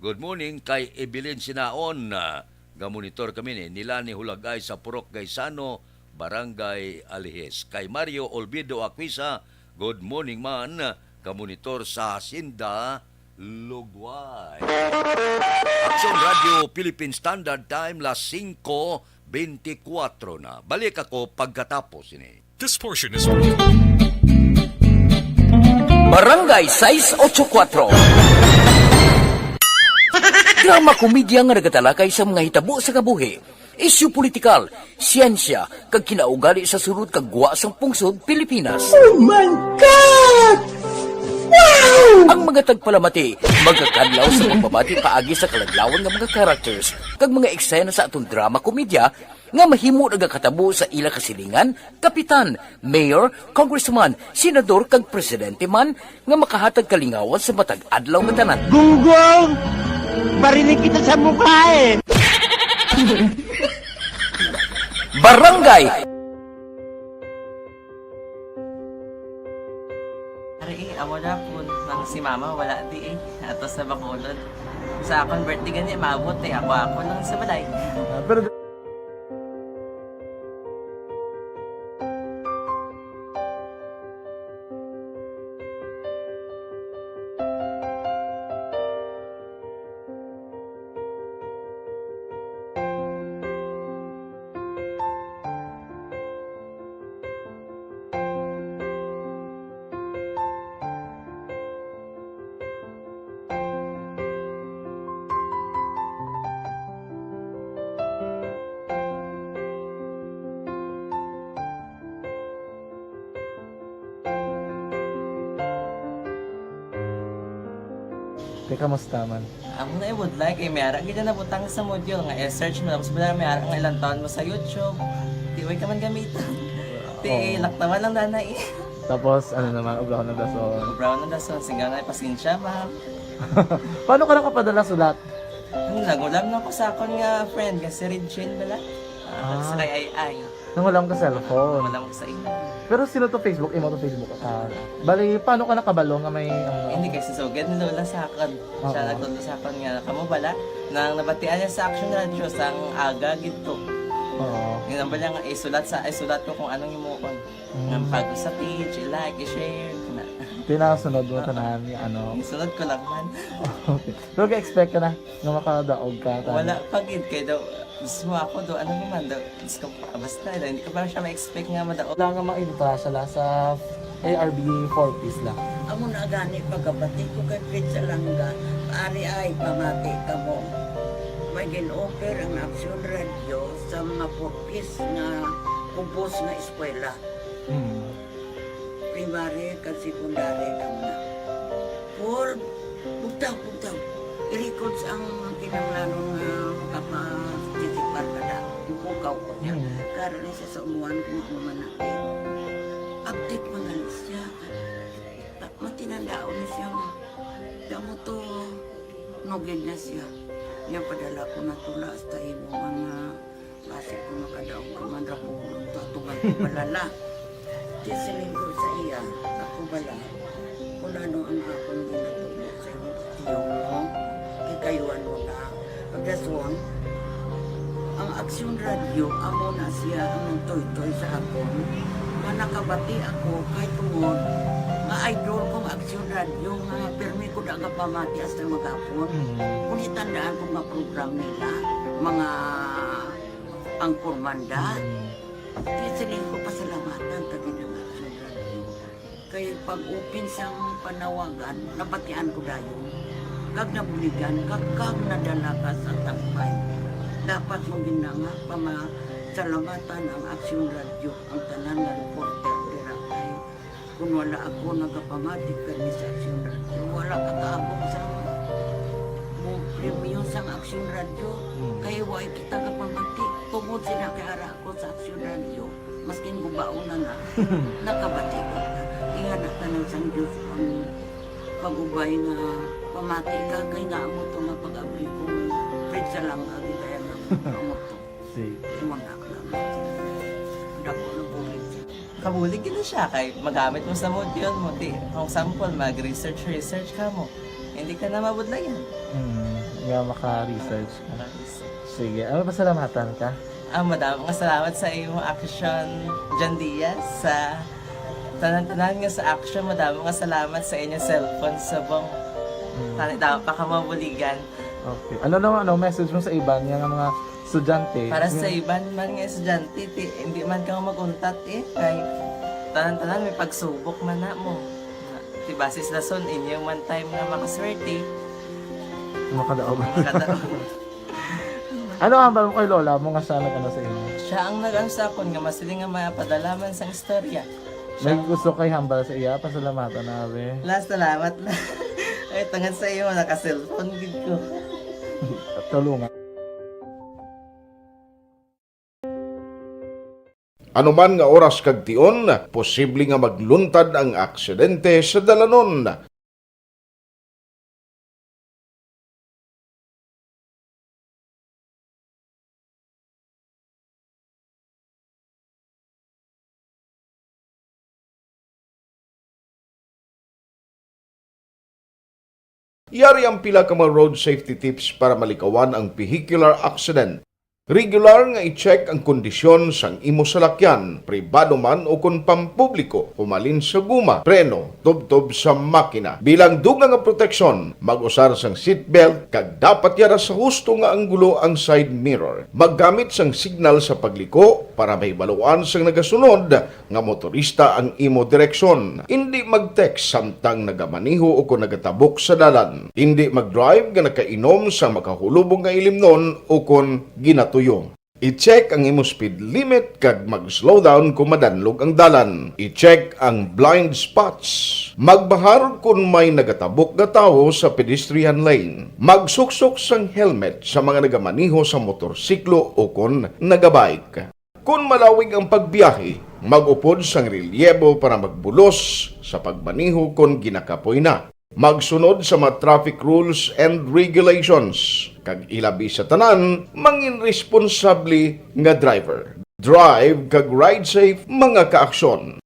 Good morning kay Evelyn Sinaon, ah, Nga monitor kami ni nila ni Hulagay sa Purok Gaisano, Barangay Alihis. Kay Mario Olvido Aquisa, good morning man, ka monitor sa Hacienda, Lugway. Aksyon Radio Philippine Standard Time, las singko bentikwatro na. Balik ako pagkatapos ini. This portion is Barangay sais otso kuwatro. Drama komedya nga nagatalakay sa mga hitabo sa kabuhi, isyu politikal, siyensya, kag kinaugali sa sulod kag gwa sang pungsod Pilipinas. Oh my God! Wow! Ang mga tagpalamati magakadlaw sa pagbabati paagi sa kaladlawan nga mga characters kag mga eksena sa aton drama komedya nga mahimo nagakatabo sa ila kasilingan, kapitan, mayor, congressman, senador, kag presidente man nga makahatag kalingawan sa matag adlaw nga tanan. Gunggong! Barinig kita sa mukha eh! Barangay! Ari, eh, amo na po. Nang si mama, wala di eh. Ato sa Bacolod. Sa akon birthday gani, maabot eh. Ako, ako lang sa balay. Ah, pero Te, kamusta man? Amo na ibudlay kay may ara gid na nabutang sa module nga i-search mo, tapos wala may ara nga ilang taon mo sa YouTube. Di way ka man gamiton. Ti, oo, laktawan lang danay. Tapos, ano naman, obrahon ng dason. Obrahon ng dason, singga nga, pasensya, ma'am. Paano ka nakapadala sulat? Ano, nagulam na ko sa akon nga friend, nga si Regine bala. Ah, ah, sa kay Ay Ay. Nangulam ka cellphone? Nangulam ko sa imo. Pero sino to Facebook? Imo to Facebook account? Bali, paano ka nakabalo nga may, ano? Hindi, kay si Sugad ni Lola sa akon. Siya, oo, nagtudlo sa akon nga, kamo bala, nang nabatian niya sa Action Radio, sang aga gid to. Oo. Yun ang bala nga, isulat sa, isulat ko kung anong imuon. Mm. Nga pag sa page, i-like, i-share, na. Tinasunod mo, ah, tanan, ano? Isunod ko lang man. Okay. Pero ga-expect ka na nga makadaog ka, tanan? Wala pa gid, kay daw, gusto mo ako daw, ano naman daw, gusto ko, ah, basta, daw, hindi ko pa siya ma-expect nga madaog. Wala nga ma-entra siya la sa A R B four Ps la. Amo na gani pagkabati ko kay Fred Salanga, ari ay pamati kamo. May gin-offer ang Action Radio sa mga four Ps nga kubos nga eskwela. Mm. Primary kag secondary lang na. Paul, bugtaw, bugtaw. I-records ang kinahanglanon nga makapatisipar ka na. Ipukaw ko niya. Mm. Karon ni sa umuan kung ano man na. Update man na siya. Ta-, matinandaon ni siya nga. Damo to, nugid na siya. Niya padala ko na tula hasta imo man nga basi ko makadaog ka man ra ko, tatuman ko balala. Di siling ko sa iya, ako bala, kung ano ang akong ginatubo sa imo, kay kayuan mo na. Pagdason, ang Aksyon Radio, amo na siya ang nagtoytoy sa akon. Nga nakabati ako, kay tungod, nga idol kong Aksyon Radio, nga pirmi ko da gapamati hasta maghapon. Mm. Kung itandaan ko nga program nila, mga Ang Kurmanda. Mm. Kaya siling ko pasalamatan ta gid ang Action Radio. Kay pag-open sang panawagan, nabatian ko dayon. Kag nabuligan, kag, kag nadala ka sa tampay. Dapat mo gid na nga pamasalamatan ang Action Radio, ang tanan nga reporter dira kay Kung wala ako nagapamati kani sa Aksyon Radio, wala ka kaabot sa mo premyo sang Aksyon Radio. Mm. Kay way kita gapamati. Tungod sila kay ara ako sa Aksyon Radio, maskin gubaon na na, nakabati ko na. Ingana tanan sang Diyos ang pag-ubay nga pamati ka, kay nga amo to nga pag-abri ko, Fred Salanga, gitayan na amo to. Sige. Imo na lang. Dako na bulig. Kabulig gid na siya kay magamit mo sa module mo. Ti, for example, mag-research, research ka mo. Hindi ka na mabudlayan. Hmm, nga maka-research ka. Maka-research. Sige, ano, pasalamatan ka? Ah, madamo nga salamat sa imong action, John Diaz, sa tanan-tanan nga sa action. Madamo nga salamat sa inyong cellphone subong. Mm. Tani daw pa ka mabuligan. Okay. Ano naman, ano message mo sa iban nga mga estudyante? Para sa iban man nga estudyante, ti, hindi man ka mag-untat eh. Kay tanan-tanan may pagsubok man na mo. Ti basis lason, inyo man time nga makaswerte. Makadaog. Makadaog. Ano hambal mo kay lola mo nga siya nag-ano sa imo? Siya ang nag-ano sa akon nga masiling nga mapadala man sang istorya. May gusto kay hambal sa iya, pasalamatan na, be. La, salamat na. Ay, tungod sa iyo, naka-cellphone gid ko. Tulungan. Anuman nga oras kag tion, posible nga magluntad ang aksidente sa dalanon. Yari ang pila ka mga road safety tips para malikawan ang vehicular accident. Regular nga i-check ang kondisyon sang imo salakyan, pribado man o kon pampubliko, humalin sa guma, preno, tubtob sa makina. Bilang dugang nga proteksyon, mag-usar sang seatbelt kag dapat yara sa husto nga anggulo ang side mirror. Maggamit sang signal sa pagliko para mahibaluan sang nagasunod nga motorista ang imo direksyon. Indi mag-text samtang nagamaneho o kon nagatabok sa dalan. Indi mag-drive nga nakainom sang makahulubong nga ilimnon o kon ginatuyo. I-check ang imo speed limit kag mag-slow down kon madanlog ang dalan. I-check ang blind spots. Magbahar kon may nagatabok nga tawo sa pedestrian lane. Magsuksok sang helmet sa mga nagamaneho sa motorsiklo o kon nagabike. Kon malawig ang pagbiyahe, mag-upod sang relyebo para magbulos sa pagmaneho kon ginakapoy na. Magsunod sa mga traffic rules and regulations, kag ilabi sa tanan, mangin responsable nga driver. Drive kag ride safe, mga kaaksyon.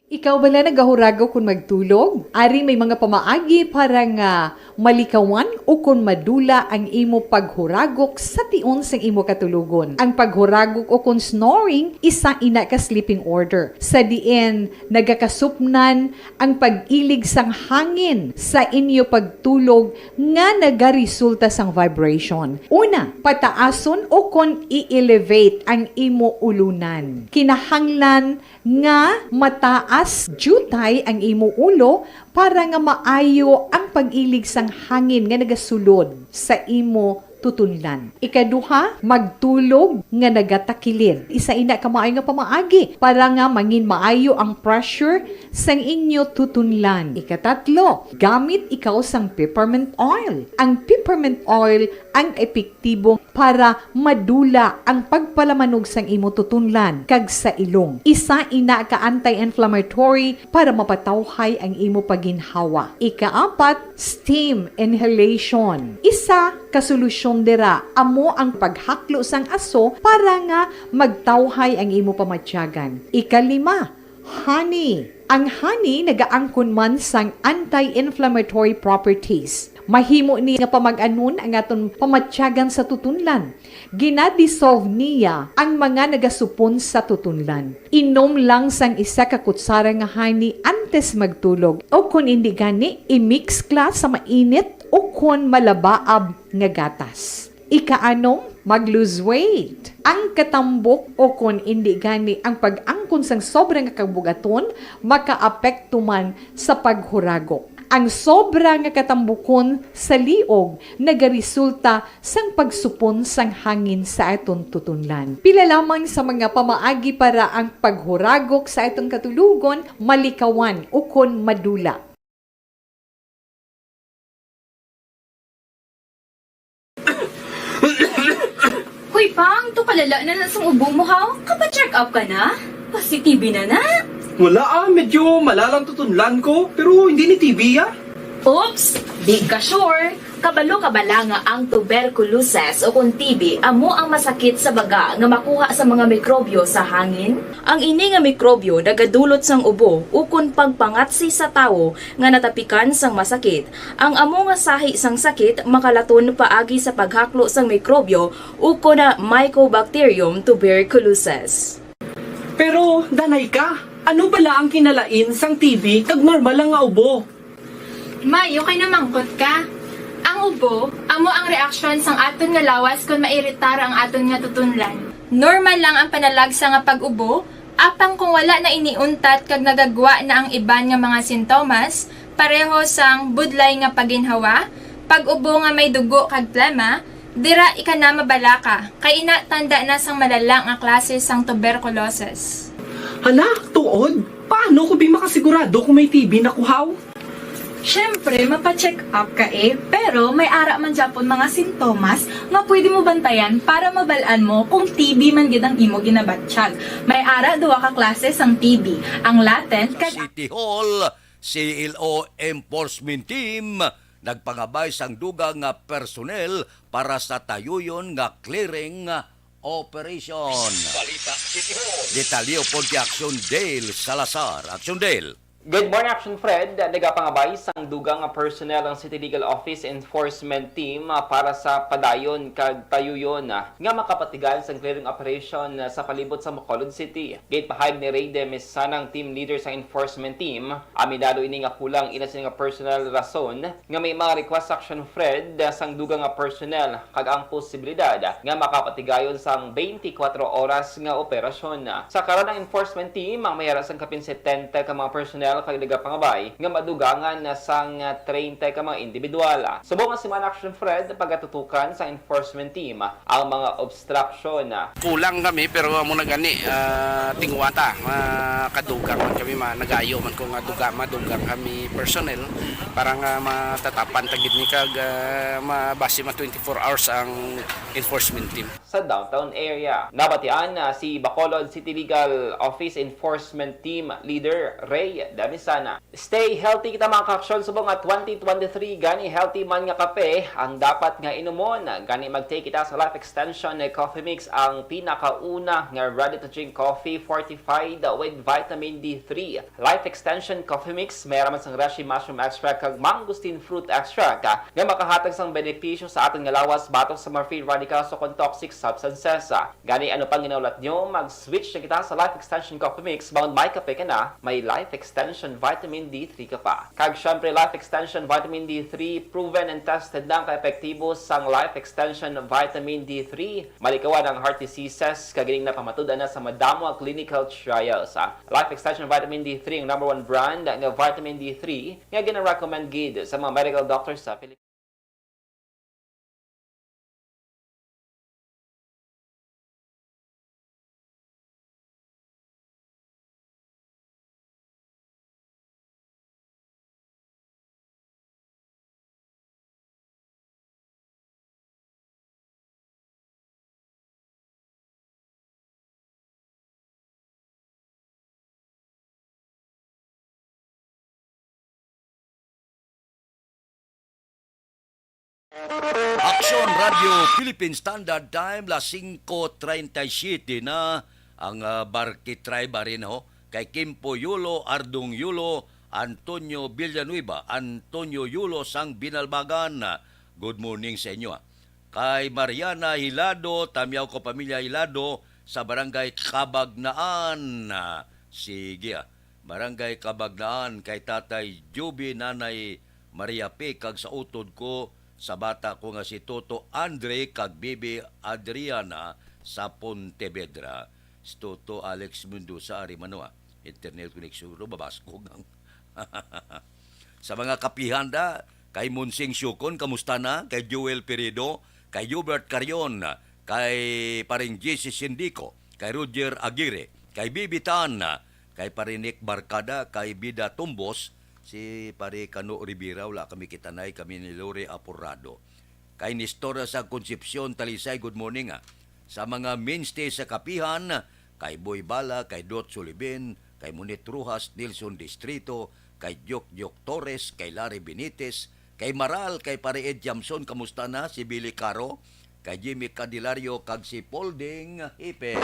Ikaw bala nagahuragok kon magtulog? Ari may mga pamaagi para nga malikawan o kon madula ang imo paghuragok sa tion sang imo katulogon. Ang paghuragok o kon snoring, isa ina ka sleeping order, sa diin nagakasupnan ang pag-ilig sang hangin sa inyo pagtulog nga nagaresulta sang vibration. Una, pataason o kon i-elevate ang imo ulunan. Kinahanglan nga mataas diutay ang imo ulo para nga maayo ang pag-ilig sang hangin nga nagasulod sa imo tutunlan. Ikaduha, magtulog nga nagatakilid. Isa ina ka maayo nga pamaagi para nga mangin maayo ang pressure sang inyo tutunlan. Ikatatlo, gamit ikaw sang peppermint oil. Ang peppermint oil ang epektibo para madula ang pagpalamanog sang imo tutunlan kag sa ilong. Isa ina ka anti-inflammatory para mapatawhay ang imo pagginhawa. Ikaapat, steam inhalation. Isa ka solusyon dira amo ang paghaklo sang aso para nga magtawhay ang imo pamatyagan. Ikalima, honey. Ang honey nagaangkon man sang anti-inflammatory properties. Mahimo ni nga pamag-anon ang aton pamatyagan sa tutunlan. Gina-dissolve niya ang mga nagasupon sa tutunlan. Inom lang sang isa ka kutsara nga honey antes magtulog, o kon indi gani, i-mix ka sa mainit o kon malabaab nga gatas. Ikaanom, mag-lose weight. Ang katambok o kon indi gani ang pag-angkon sang sobra nga kabugaton makaapekto man sa paghuragok. Ang sobra nga katambukon sa liog nagaresulta sang pagsupon sang hangin sa aton tutunlan. Pila lamang sa mga pamaagi para ang paghuragok sa aton katulogon malikawan ukon madula. Hoy, Pang, to kalala na na sang ubo mo, haw? Kapa-check up ka na? Pasi-T B na na? Wala, ah, medyo malalang tutunlan ko, pero hindi ni T B, ah. Oops, di ka sure. Kabalo ka bala nga ang tuberculosis o kon T B amo ang masakit sa baga nga makuha sa mga mikrobyo sa hangin? Ang ini nga mikrobyo nagadulot sang ubo ukon pagpangatsi sa tawo nga natapikan sang masakit. Ang amo nga sahi sang sakit makalaton paagi sa paghaklo sang mikrobyo ukon na Mycobacterium tuberculosis. Pero, danay ka, ano bala ang kinalain sang T B kag normal lang nga ubo? May, okay na mangkot ka. Ang ubo, amo ang reaksyon sang aton nga lawas kon mairitar ang aton nga tutunlan. Normal lang ang panalagsa nga pag-ubo, apang kung wala na ini untat kag nagagwa na ang iban nga mga sintomas, pareho sang budlay nga paginhawa, pag-ubo nga may dugo kag plema, dira ika na mabalaka, kay ina tanda na sang malala nga klase sang tuberculosis. Hala, tuod? Paano ko bi makasigurado kung may T B na kuhaw? Siyempre, mapa-check up ka eh, pero may ara man gyapon mga sintomas nga pwede mo bantayan para mabal-an mo kung T B man gid ang imo ginabatyag. May ara duha ka klase sang T B, ang latent kag City Hall, C L O Enforcement Team nagpangabay sang dugang nga personnel para sa tayuyon nga clearing operation. Detalye upod kay Action Dale Salazar. Action Dale. Good morning, Action Fred. Nagapangabay sang dugang nga personnel ang City Legal Office Enforcement Team, ah, para sa padayon kag tayuyon, ah, nga makapatigayon sang clearing operation, ah, sa palibot sa Bacolod City. Ginpahayag ni Ray de Mesana, ang team leader sa enforcement team, aminado ini nga kulang ina sini nga personnel rason nga may mga request, Action Fred, sang dugang nga personnel kag ang posibilidad nga makapatigayon sang twenty-four oras nga operasyon. Sa karon, ang enforcement team ang may ara sang kapin setenta ka mga personnel kag nagapangabay nga madugangan sang treinta ka mga individual. Subong nga si Man Action Fred, pagatutukan sang enforcement team ang mga obstruction. Kulang kami, pero amo na gani, ah, tingwa ta, makadugang man kami, ma-, nagayo man ko nga duga, madugang kami personnel para nga matatapan ta gid ni kag, ah, ma-, basi ma twenty-four hours ang enforcement team. Sa downtown area, nabatian na si Bacolod City Legal Office Enforcement Team Leader Ray Damisana. Stay healthy kita, mga kaaksyon, subong nga twenty twenty-three, gani healthy man nga kape ang dapat nga inumon. Gani mag-take kita sa Life Extension Coffee Mix, ang pinakauna nga ready-to-drink coffee fortified with vitamin D three. Life Extension Coffee Mix may ara man sang reishi mushroom extract kag mangosteen fruit extract, ah, nga makahatag sang benepisyo sa aton nga lawas batok sa mga free radicals o kon toxic substances. Gani, ano pang ginaulat nyo? Mag-switch na kita sa Life Extension Coffee Mix, bangod may kape ka na, may Life Extension Vitamin D three ka pa. Kag syempre, Life Extension Vitamin D three, proven and tested na ang kaepektibo sang Life Extension Vitamin D three. Malikawan ang heart diseases, kag ining napamatud-an na sa madamo nga clinical trials, ha. Life Extension Vitamin D three ang number one brand nga vitamin D three nga gina-recommend gid sa mga medical doctors sa Pilipinas. Aksyon Radio Philippine Standard Time, las singko treinta y siete na. Ang, ah, Barkitray ba rin, ho? Kay Kimpo Yulo, Ardong Yulo, Antonio Villanueva, Antonio Yulo sang Binalbagan. Good morning sa inyo, ah. Kay Mariana Hilado, Tamyaw ko Pamilya Hilado, sa Barangay Cabagnaan. Ah, sige, ah. Barangay Cabagnaan, kay Tatay Juby, Nanay Maria P, kag sa utod ko, sa bata ko nga si Toto Andre kag Bibi Adriana sa Pontevedra. Si Toto Alex Mendoza, ari man, ah. Internet connection ro, babaskog ang sa mga kapihan da, kay Monsing Syukon, kamusta na? Kay Joel Peredo, kay Hubert Carion, kay Paring J C Sindico, kay Roger Aguirre, kay Bibi Tan, kay Paring Nick Barcada, kay Bida Tumbos, si Pare Kano Rivera, wala kami kitanay, kami ni Lore Aporado. Kay Nestor sa Concepcion, Talisay, good morning, ah. Sa mga mainstay sa kapihan, kay Boy Bala, kay Dot Sulibin, kay Monit Rojas, Nelson Distrito, kay Diok Diok Torres, kay Larry Benitez, Kay Maral, kay Pare Ed Jamson, kamusta na? Si Billy Caro, kay Jimmy Candelario, kag si Polding Hipes.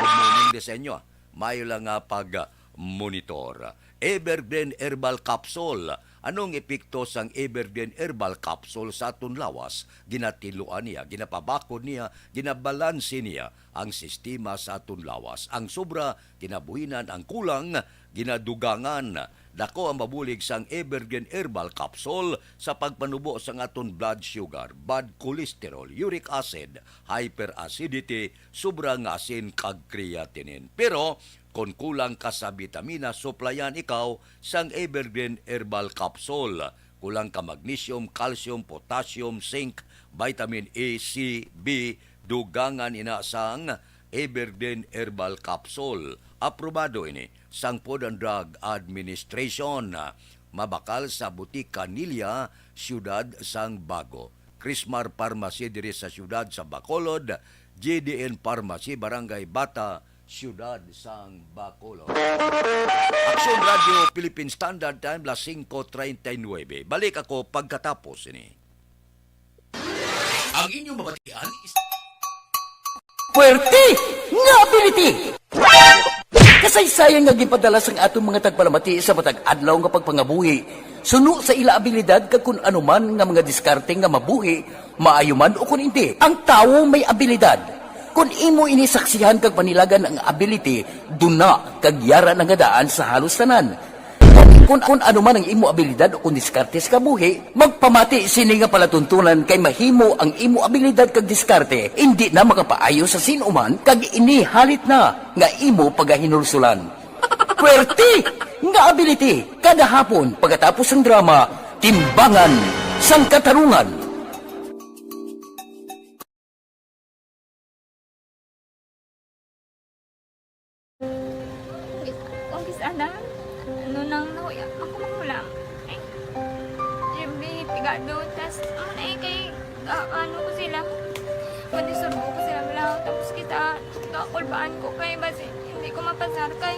Good morning, di sa inyo. Maayo lang nga pag-monitor. Evergreen Herbal Capsule. Anong epekto sang Evergreen Herbal Capsule sa aton lawas? Ginatiluan niya, ginapabakod niya, ginabalanse niya ang sistema sa aton lawas. Ang sobra, ginabuhinan, ang kulang, ginadugangan. Dako ang mabulig sang Evergreen Herbal Capsule sa pagpanubo sang aton blood sugar, bad cholesterol, uric acid, hyperacidity, sobra nga asin, kag creatinine. Pero kon kulang ka sa bitamina, suplayan ikaw sang Evergreen Herbal Capsule. Kulang ka magnesium, calcium, potassium, zinc, vitamin A, C, B, dugangan ina sang Evergreen Herbal Capsule. Aprobado ini sang Food and Drug Administration. Mabakal sa Butika Nilia, Siyudad sang Bago. Crismar Pharmacy diri sa siyudad sa Bacolod, G D N Pharmacy, Barangay Bata, Siyudad sang Bacolod. Aksyon Radio Philippine Standard Time, las singko treinta y nueve. Balik ako pagkatapos ini. Ang inyong mabatian is Puwerte nga ability! Kasaysayan nga ginpadala sang aton mga tagpalamati sa matag adlaw nga pagpangabuhi. Suno sa ila abilidad kag kun ano man nga mga diskarte nga mabuhi, maayo man o kun indi, ang tawo may abilidad. Kun imo ini saksihan kag panilagan ang ability, duna kag yara na nga daan sa halos tanan. Kon, kon ano man ang imo abilidad o kon diskarte sa kabuhi, magpamati sini nga palatuntunan kay mahimo ang imo abilidad kag diskarte indi na makapaayo sa sin-o man kag ini halit na nga imo pagahinulsulan. Puwerte nga ability kada hapon pagkatapos sang drama Timbangan sang Katarungan. Kung kis-, ana, ano nang nahuya, ako makulang. Ay, Jimmy, pigado, tas, ano na eh, kay, ah, ano ko sila, kung disurbo ko sila, wala, tapos kita, kakulbaan ko kay, basi, hindi ko mapasar kay.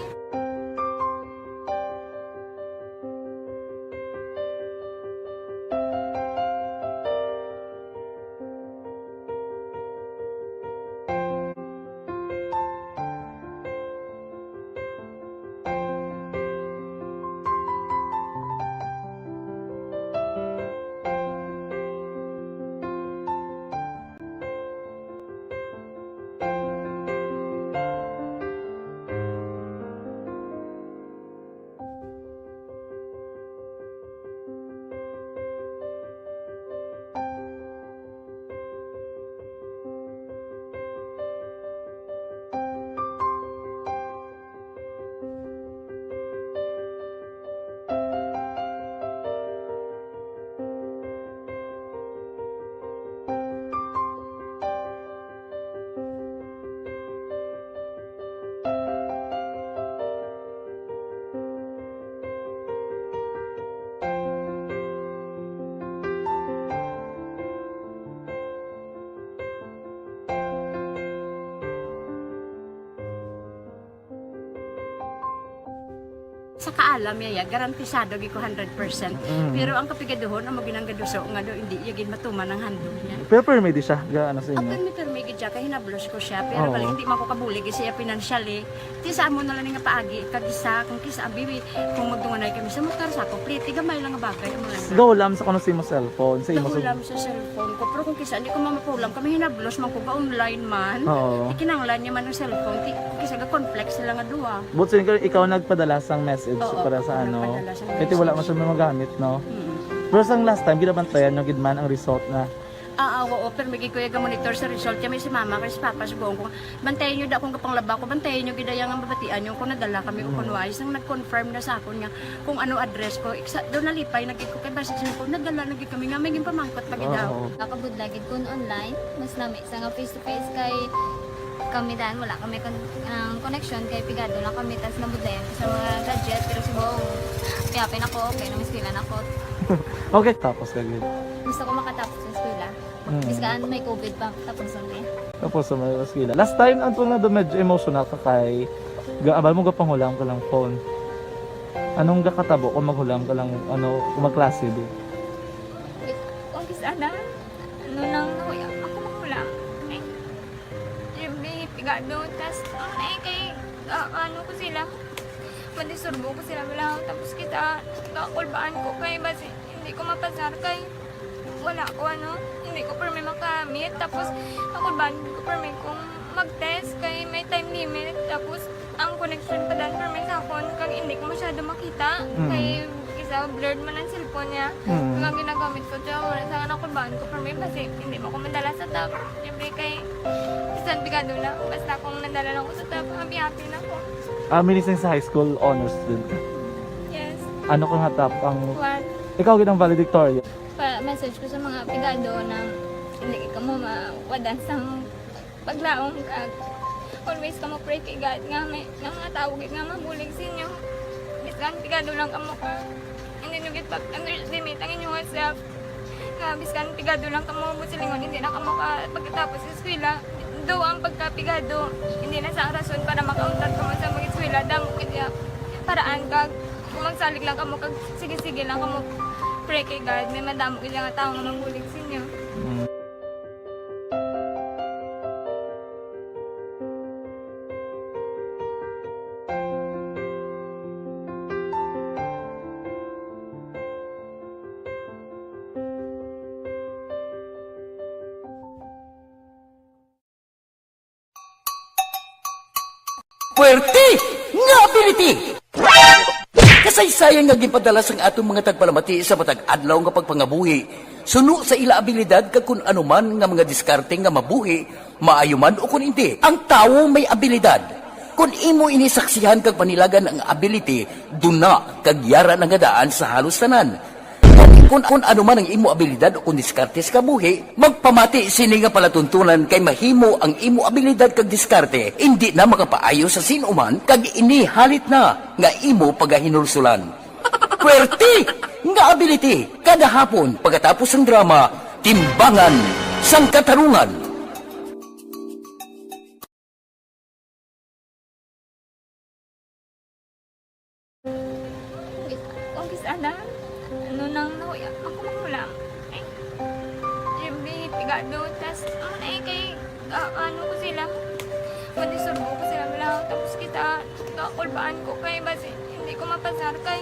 Sa kaalam niya, ya, garantisado gid ko hundred percent. Mm. Pero ang kapigaduhon, amo ginang gaduso nga do, hindi iya gid matuman ang handog niya. Pero permi di siya, ga, ano sa inyo? Permi, permi gid siya, kay hinablos ko siya. Pero Oo. bali, hindi man ko kabulig siya financially. Ti sa amo na lang nga paagi, kag isa, kung kisa, abi, kung magdunganay kami sa motor, sa ako, pliti, gamay lang nga bagay, amo lang. Gahulam sa kuno sa imo cellphone, sa imo Gahulam sa cellphone ko. Pero kung kisa, hindi ko mamapulam, kami hinablos man ko, ga-online man. Oo. Ikinanglan niya man ang cellphone, ti, kisa ga-conflict sila nga duwa. But so, ikaw, ikaw nagpadala sang message Oo, para sa ako ano? nagpadala sang Kasi wala message. man siya magamit, no? Mm. Pero sang last time, ginabantayan nyo gid man ang result na Ah, ah, oo, pero migi kuya ga-monitor sa result kami si mama kay si papa, sugoon ko, bantayan nyo da akong gapanglaba ko, bantayan nyo gid ang mabatian nyo kung nadala kami o Mm. kung wala. Isang nag-confirm na sa akon nga kung ano address ko. Iksa, doon nalipay na gid ko kay basi siya ko, nadala na gid kami nga may ginpamangkot pa gid Oo, daw. oo. Nakabudlay gid kun online, mas lami sa nga face to face kay kami dan wala kami kon-, ang connection kay pigado lang kami tas nabudlayan ko sa mga gadget pero si Bong, kaya pinako, okay, nang eskwela na ko. Okay, tapos ka gid. Gusto ko makatapos sa eskwela. Mm. Bis kaan may covid pa, tapos ang eh. Tapos sa may eskwela. Last time, ang tunga do medyo emotional ka kay ga-, abal mo gapanghulam ka lang phone. Anong gakatabo kung maghulam ka lang, ano, kung magklase, di? Tada, ano nang nahuya ako mahulam. Ay, every pigado, tas ang ay kay, ah, ano ko sila, madisturbo ko sila, wala. Tapos kita, kakulbaan ko kay basi hindi ko mapasar kay wala ko, ano, hindi ko permi makamit. Tapos kakulbaan ko permi kung mag-test kay may time limit. Tapos ang connection pa dan permi sa akon kag hindi ko masyado makita. Mm. Kay isa blurred man ang cellphone niya. Mm. Kag ang ginagamit ko, tiyan mo na sa anak ko, baan ko permi, basi hindi mo ko madala sa top. Siyempre kay bisan pigado lang, basta kung nadala lang ko sa top, happy-happy na ko. Ah, minising sa high school, honors student ka? Yes. Ano ka nga top ang One. Ikaw gid ang valedictorian? Pa-message ko sa mga pigado na hindi ka mo mawadan sang paglaom kag always kamo pray kay God nga may, nga mga tawo gid nga mabulig sa inyo. Bisan pigado lang kamo ka, hindi nyo gid pag-underestimate ang inyong self. Nga bisan pigado lang kamo, buot silingon, hindi na kamo ka pagkatapos sa eskwela. Do ang pagkapigado, hindi na sa rason para makauntat kamo sa mag-eskwela. Damo gid ya paraan kag kung magsalig lang kamo kag sige-sige lang kamo pray kay God, may madamo gid nga tawo nga mabulig sa inyo. Mm. Puwerte nga ability! Kasaysayan nga ginpadala sang aton mga tagpalamati sa matag adlaw nga pagpangabuhi, suno sa ila abilidad kag kun ano man nga mga diskarte nga mabuhi, maayo man o kun indi. Ang tawo may abilidad. Kun imo ini saksihan kag panilagan ang ability, duna kag yara na nga daan sa halos tanan. Kung, kung ano man ang imo abilidad o kung diskarte sa kabuhi, magpamati sini nga palatuntunan kay mahimo ang imo abilidad kag diskarte indi na makapaayo sa sin-o man kag ini halit na nga imo pagahinulsulan. Puwerte nga ability kada hapon pagkatapos sang drama, Timbangan sang Katarungan. Kung kis-, kung kis-, ana, ano nang nahuya, ako mahulam. Ay, every pigado, tas, ano na eh, kay, ah, ano ko sila, madisturbo ko sila, wala. Tapos kita, kakulbaan ko, kay basi, hindi ko mapasar, kay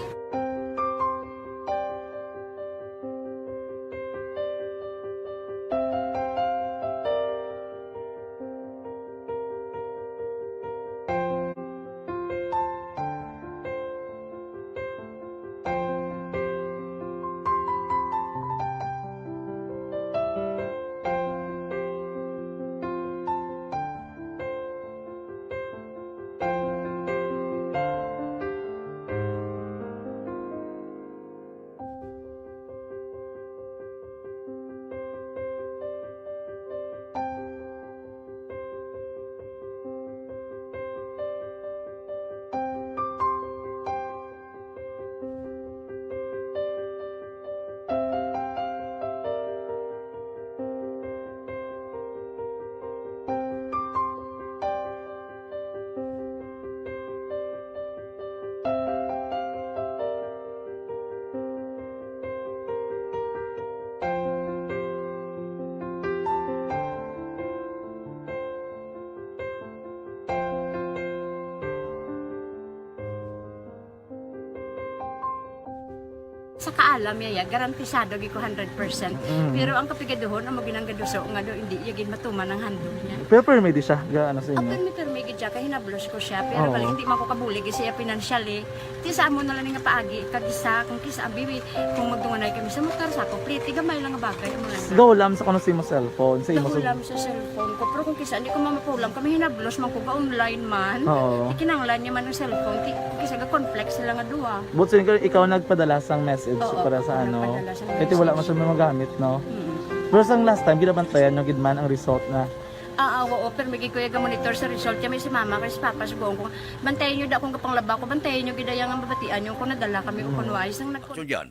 Sa kaalam niya, ya, garantisado gid ko hundred percent. Mm. Pero ang kapigaduhon, amo ginang gaduso nga do, hindi iya gid matuman ang handog niya. Pero permi di siya, ga-, ano sa inyo? Permi, permi gid siya, kay hinablos ko siya. Pero Oo. Bali, hindi man ko kabulig siya financially. Ti sa amo na lang nga paagi, kag isa, kung kisa, abi, kung magdunganay kami sa motor, sa ako, pliti, gamay lang nga bagay, amo lang. Gahulam sa kuno sa imo cellphone, sa imo sa Gahulam sa cellphone ko, pero kung kisa, hindi ko mamapulam, kami hinablos man ko, ga-online man. Oo. Ikinanglan niya man ang cellphone, ki-, kung kisa, ga-conflict sila nga duha. But so, ikaw, ikaw nagpadala sang message Oo, para sa ako ano? Nagpadala sang Kaya wala message. Masyadong magamit, no? Mm. Pero sang last time, ginabantayan nyo gid man ang result na Ah, ah, oo, pero may gid ko iya ga-monitor sa result. Kaya may si mama, kay si papa, sugoon ko, "Bantayan nyo da kung kapanglaba ko, bantayan nyo gid iya nga mabatian nyo kung nadala kami o Mm. kung wala." Sang nag- Action yan.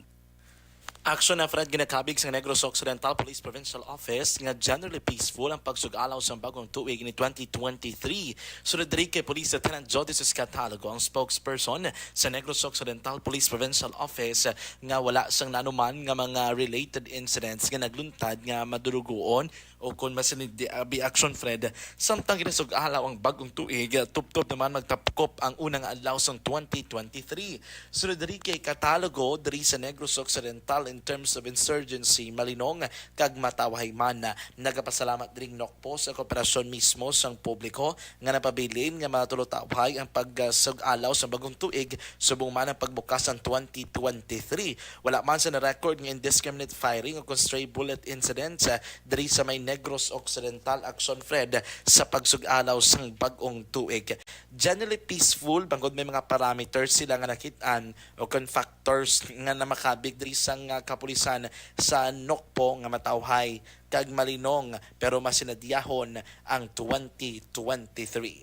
Aksyon na, Fred, ginakabig sa Negros Occidental Police Provincial Office nga generally peaceful ang pagsug-alaw sa bagong tuig ni twenty twenty-three. Sunod diri kay Police Lieutenant Jody Catalogo, ang spokesperson sa Negros Occidental Police Provincial Office, nga wala sang nanuman nga mga related incidents nga nagluntad nga madurugoon o kon masinigdi abi, Aksyon Fred. Samtang ginasug-alaw ang bagong tuig, tubtob naman magtapkop ang unang adlaw sang twenty twenty-three. Sunod diri kay Catalogo, diri sa Negros Occidental, in terms of insurgency, malinong kag matawhay man. Nagapasalamat diri ang NOCPO sa kooperasyon mismo sang publiko nga napabilin nga matulutawhay ang pagsug-alaw sa bagong tuig, subong man ang pagbukas sang twenty twenty-three. Wala man sa na-record nga indiscriminate firing o kon stray bullet incidents, ah, diri sa may Negros Occidental, Aksyon Fred, sa pagsug-alaw sang bag-ong tuig. Generally peaceful, bangod may mga parameters sila nga nakit-an o kon factors nga namakabig diri sang, ah, kapulisan sa NOCPO nga matawhay kag malinong pero masinadyahon ang twenty twenty-three.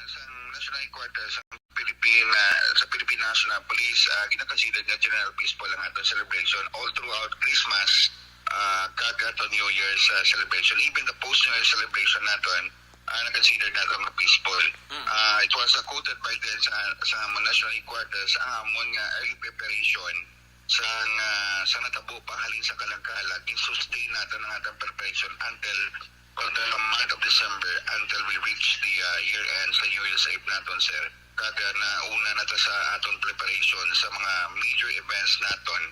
Sa National Headquarters, ang Philippine, ah, sa Philippine National Police, ah, ginakonsider nga general peaceful ang aton celebration all throughout Christmas, ah, kag aton New Year's, ah, celebration, even the post-New Year celebration naton, ah, na-consider nato nga peaceful. Mm. Ah, it was, ah, quoted by then sa, sa amon National Headquarters, ang amon nga early preparation sa nga, sa natabo pa halin sa Kalagkalag, gin-sustain naton ang atong preparation until, until the month of December, until we reach the, ah, year-end sa New Year's Eve naton, sir. Kag, ah, nauna na ta sa aton preparation sa mga major events naton.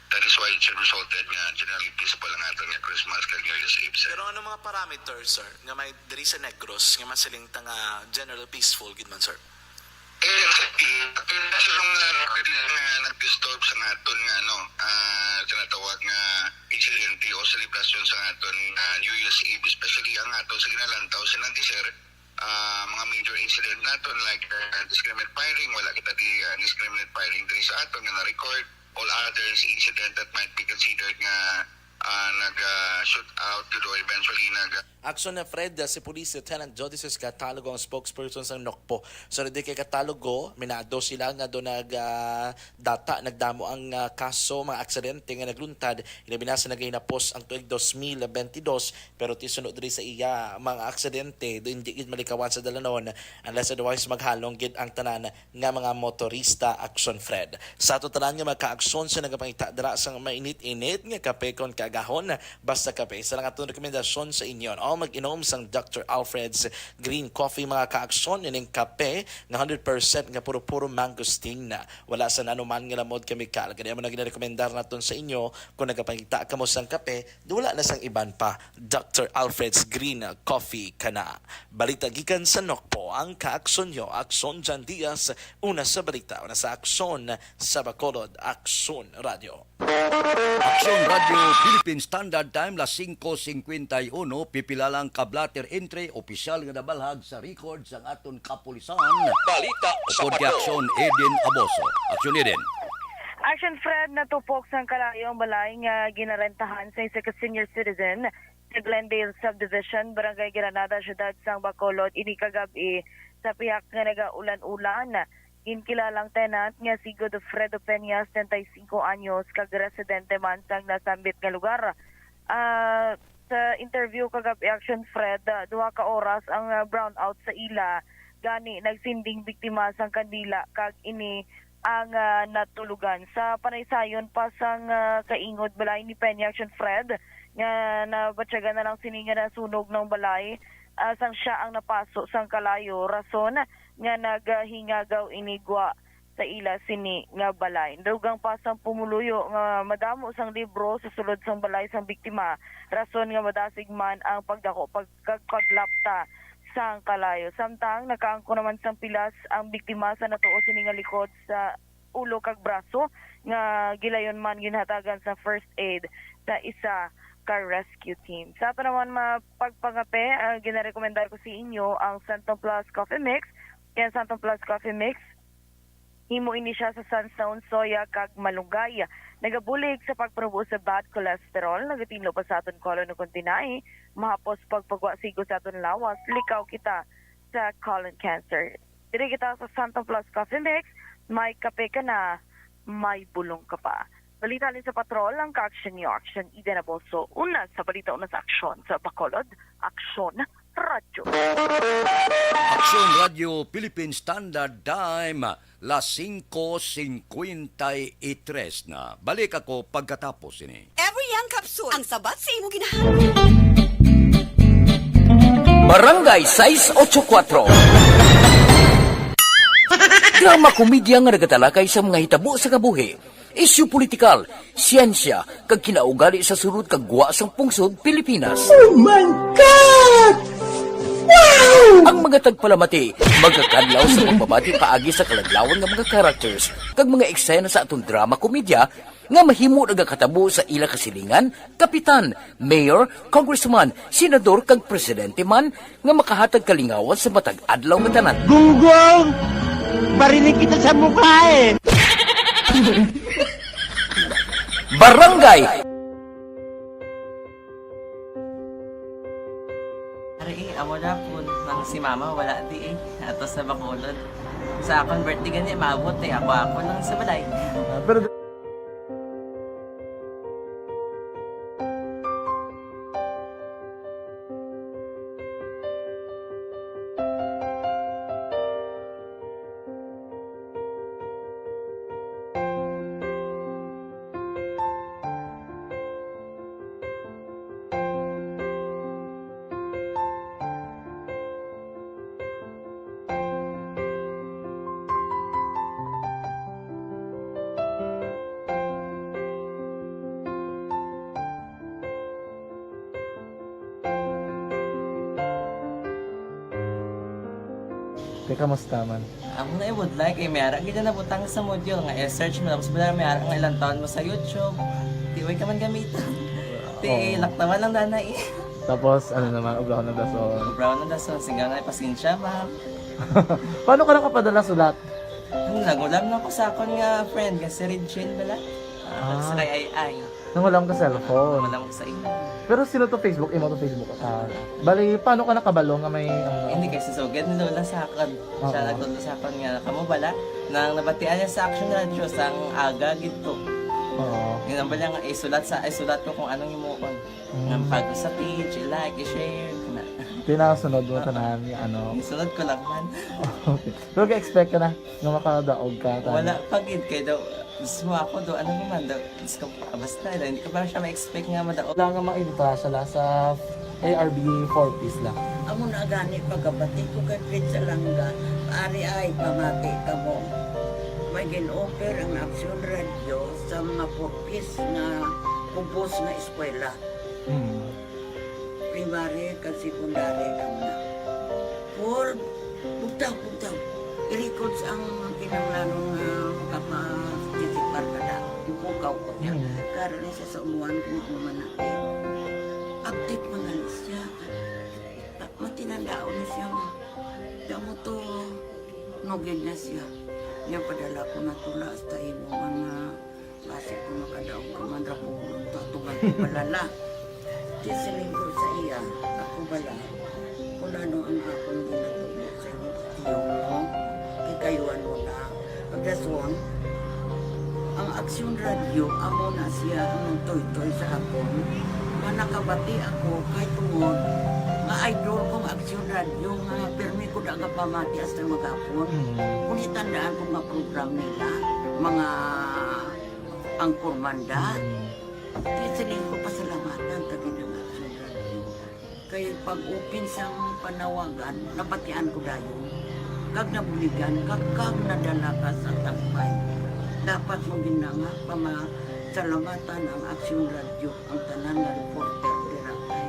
That is why it resulted nga generally peaceful ang aton nga Christmas kag New Year's Eve, sir. Pero ano mga parameters, sir, nga may diri sa Negros nga masiling ta nga general peaceful gid man, sir? Eh, sa, eh, sa mga pwede nga nag-disturb sa aton nga, ano, ah, tinatawag nga insidente o selebrasyon sa aton, ah, New Year's Eve, especially ang aton sa ginalantaw sa nandi, sir, ah, mga major incident naton like, ah, discriminate firing, wala kita di, ah, discriminate firing diri sa aton nga na-record. All others incident that might be considered nga, ah, nag, ah, shoot out, gid, o eventually nag, Aksyon na, Fred, ah, si Police Lieutenant Jody Sus Catalogo ang spokesperson sang NOCPO. Sunod di kay Catalogo, minado sila nga do nag, ah, data, nagdamo ang, ah, kaso, mga aksidente nga nagluntad, ilabi na sa nagahinapos ang tuig dos mil bentidós, pero ti suno diri sa iya, mga aksidente, do hindi gid malikawan sa dalanon, unless otherwise maghalong gid ang tanan nga mga motorista, Aksyon Fred. Sa ato tanan nga mga kaaksyon sa nagapangita dira sang mainit-init nga kape kon kaagahon, basta kape, isa lang aton rekomendasyon sa inyo, o mag-inom sang Doctor Alfred's Green Coffee, mga kaaksyon, ining kape nga hundred percent nga puro-puro mangosteen na. Wala sa nanuman nga lamod kemikal. Gani amo na ginarekomendar naton sa inyo, kung nagapangita kamo sang kape, wala na sang iban pa, Doctor Alfred's Green Coffee kana. Balita gikan sa NOCPO, ang kaaksyon nyo, Aksyon Jan Diaz, una sa balita, una sa aksyon, sa Bacolod, Aksyon Radio. Aksyon Radio Philippine Standard Time, las singko singkwenta y uno, pipila lang ka blotter entry, opisyal nga nabalhag sa record sang aton kapulisan. Balita sa Upod kay Bacolod. Aksyon Eden Aboso. Aksyon Eden. Action Fred, natupok sang kalayo ang balay nga ginarentahan sa isa ka senior citizen sa Glendale Subdivision, Barangay Granada, Siyudad sang Bacolod, ini kagab-i sa pihak nga nagaulan-ulan. Ginkilala ang tenant nga si Godofredo Peña, setenta y cinco anyos, kag residente man sang nasambit nga lugar. Ah, sa interview kagab-i, Action Fred, ah, duha ka oras ang, ah, brownout sa ila. Gani, nagsinding biktima sang kandila kag ini ang, ah, natulugan. Sa panaysayon pa sang, ah, kaingod balay ni Peña, Action Fred, nga nabatyagan na lang sini nga nasunog ng balay, ah, sang siya ang napaso sang kalayo, rason nga naghingagaw ini gwa sa ila sini nga balay. Dugang pa sang pumuluyo nga madamo sang libro sa sulod sang balay sang biktima, rason nga madasig man ang pagdako pag-, kag paglapta sang kalayo. Samtang nakaangkon naman sang pilas ang biktima sa natuo sini nga likod sa ulo kag braso, nga gilayon man ginhatagan sa first aid sa isa ka rescue team. Sa ato naman mga pagpangape, ah, ginarekomendar ko sa inyo ang Santon Plus Coffee Mix. Kaya Santon Plus Coffee Mix, himo ini siya sa sunstone, soya, kag malunggay. Nagabulig sa pagpanubo sa bad cholesterol, nagatinlo pa sa aton colon ug kon tinai, mahapos pagpagwasigo sa aton lawas, likaw kita sa colon cancer. Diri kita sa Santon Plus Coffee Mix, may kape ka na, may bulong ka pa. Balita ni sa Patrol, ang ka-aksyon niyo, Aksyon Eden Abolso. Una sa balita, una sa aksyon sa Bacolod, Aksyon Radyo. Aksyon Radyo Philippine Standard Time, las singko singkwenta y tres na. Balik ako pagkatapos ini. Every young capsule, ang sabat sa imo ginahanap. Barangay sais ocho kuwatro. Drama komedya nga nagatalakay sa mga hitabo sa kabuhi, isyu politikal, siyensya, kag kinaugali sa sulod kag gwa sang pungsod Pilipinas. Oh my God! Wow! Ang mga tagpalamati magakadlaw sa pagpamati paagi sa kaladlawan nga mga characters kag mga eksena sa aton drama komedya nga mahimo nagakatabo sa ila kasilingan, kapitan, mayor, congressman, senador, kag presidente man nga makahatag kalingawan sa matag adlaw nga tanan. Gunggong! Barinig kita sa mukha eh! Barangay! Ari, eh, amo na po nang si mama wala di eh. Ato sa Bacolod. Sa akon birthday gani, maabot eh. Ako, ako lang sa balay. Ah, pero Te, kamusta man? Ako na, I would like, eh, may ara gid na nabutang sa module nga i-search mo, tapos bala may ara nga ilang taon mo sa YouTube. Di, way ka man gamiton. Ti, oo, laktawan lang dana eh. Tapos, ano naman, ubrahon ng dason. Ubrahon ng dason, singgaw na, pasensya, ma'am. Paano ka nakapadala sulat? Ano, nagulam na ko sa akon nga friend, nga si Regine bala. Ah, ah, sa kay Ay Ay. Nangulam ka cellphone? Nangulam ko sa imo. Pero sino to Facebook? Imo to Facebook? Ah, bali, paano ka nakabalo nga may, ano? Hindi, kay si Sugad ni Lola sa akon. Oo. Siya nagtudlo sa akon nga, kamo bala, nang nabatian niya sa Action Radio, sang aga gid to. Oo. Yun ang bala nga, isulat sa, isulat ko kung anong himuon. Mm. Nga pag sa page, i-like, i-share, kana. Tinasunod mo, oo, tanan, nga ano. Isunod ko lang man. Okay. Pero ga-expect ka na nga makadaog ka, tanan? Wala pa gid, kay daw, mismo ako daw, ano naman daw, Diyos ko, basta, hindi ko pa siya ma-expect nga madaog. Wala nga maimita siya la sa A R B four Ps la. Amo na gani pagkabati ko kay Fred Salanga, ari ay pamati kamo. May gin-offer ang Action Radio sa mga four Ps nga kubos nga eskwela. Mm. Primary kag secondary lang na. Paul, bugtaw, bugtaw. I-records ang kinahanglanon nga makaparticipar ka na. Ipukaw ko niya. Mm. Karon ni sa umuan ko nga naman natin. Active man gani siya. Ta-, matinandaon na siya, ma. Damo to, nugid na siya. Niya padala ko na tula hasta imo nga basi ko makadaog ka man ra ko, tutugan ko palala. Di siling ko sa iya, ako bala, kung ano ang akong ginatubo sa inyo, tiyo mo, kay kayuan mo na. Pagdason, ang Aksyon Radio, amo na siya ang nagtoytoy sa akon. Nga nakabati ako kay tungod nga idol kong Aksyon Radio nga pirmi ko da gapamati hasta maghapon. Mm. Kung itandaan ko nga program nila, mga anchorman da, mm, di siling ko pasalamatan ta gid ang Aksyon Radio. Kay pag-open sang panawagan, nabatian ko dayon. Kag nabuligan ka, kag nadala ka sa tampay. Dapat mo gid na nga pamasalamatan ang Aksyon Radio, ang tanan nga reporter dira kay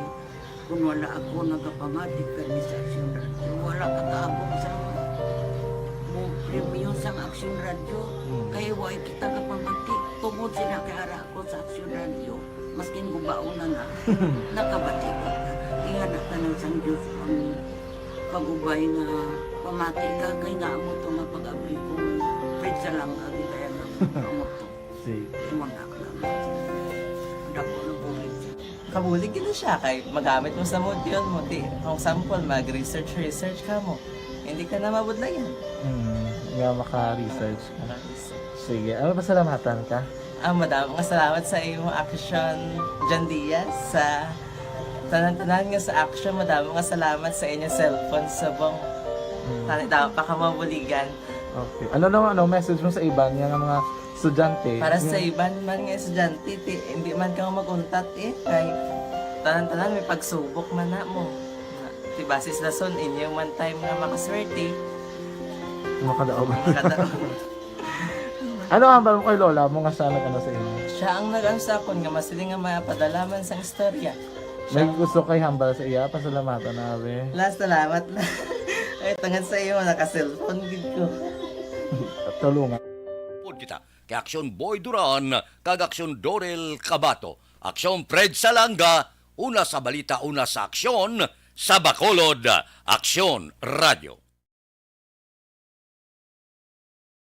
kun wala ako nagapamati kay sa Aksyon Radio, wala ka kaabot sa mo premyo sang Aksyon Radio. Hmm. Kay wa kita kapamati. Tungod sila kay ara ako sa Aksyon Radio, maskin gubaon na na, nakabati ko. Ingana ka nang sang Diyos ang pag-ubay nga pamati ka, kay nga amo to nga pag-abli ko, Fred Salanga, di kaya nga amo to. Sige. Imo na ka lang. Dako na bulig. Kabulig gid na siya kay magamit mo sa module mo, di, kung sample, mag-research, research ka mo. Hindi ka na mabudlayan. Hmm, nga maka-research ka. Maka-research. Sige, ano, pasalamatan ka? Ah, madamo nga salamat sa imo action, John Diaz, sa tanan-tanan nga sa action. Madamo nga salamat sa inyo cellphone subong. Mm. Tani daw pa ka mabuligan. Okay. Ano naman, ano, message mo sa iban nga mga estudyante? Para sa Yung- iban man nga estudyante, ti, hindi man ka mag-untat eh. Kay tanan-tanan may pagsubok man na mo. Ti basis lason, inyo man time nga makaswerte. Makadaog. Makadaog. Ano ang hambal mo kay lola mo nga siya nag-ano sa imo? Siya ang nag-ano sa akon nga masiling nga mapadala man sang istorya. May gusto kay hambal sa iya, pasalamatan na, be. Last, salamat na. Ay, tungod sa iyo, naka-cellphone gid ko. Tulungan. Pod kita kay Aksyon Boy Duran kag Aksyon Dorel Cabato, Aksyon Fred Salanga, una sa balita, una sa aksyon, sa Bacolod, Aksyon Radio.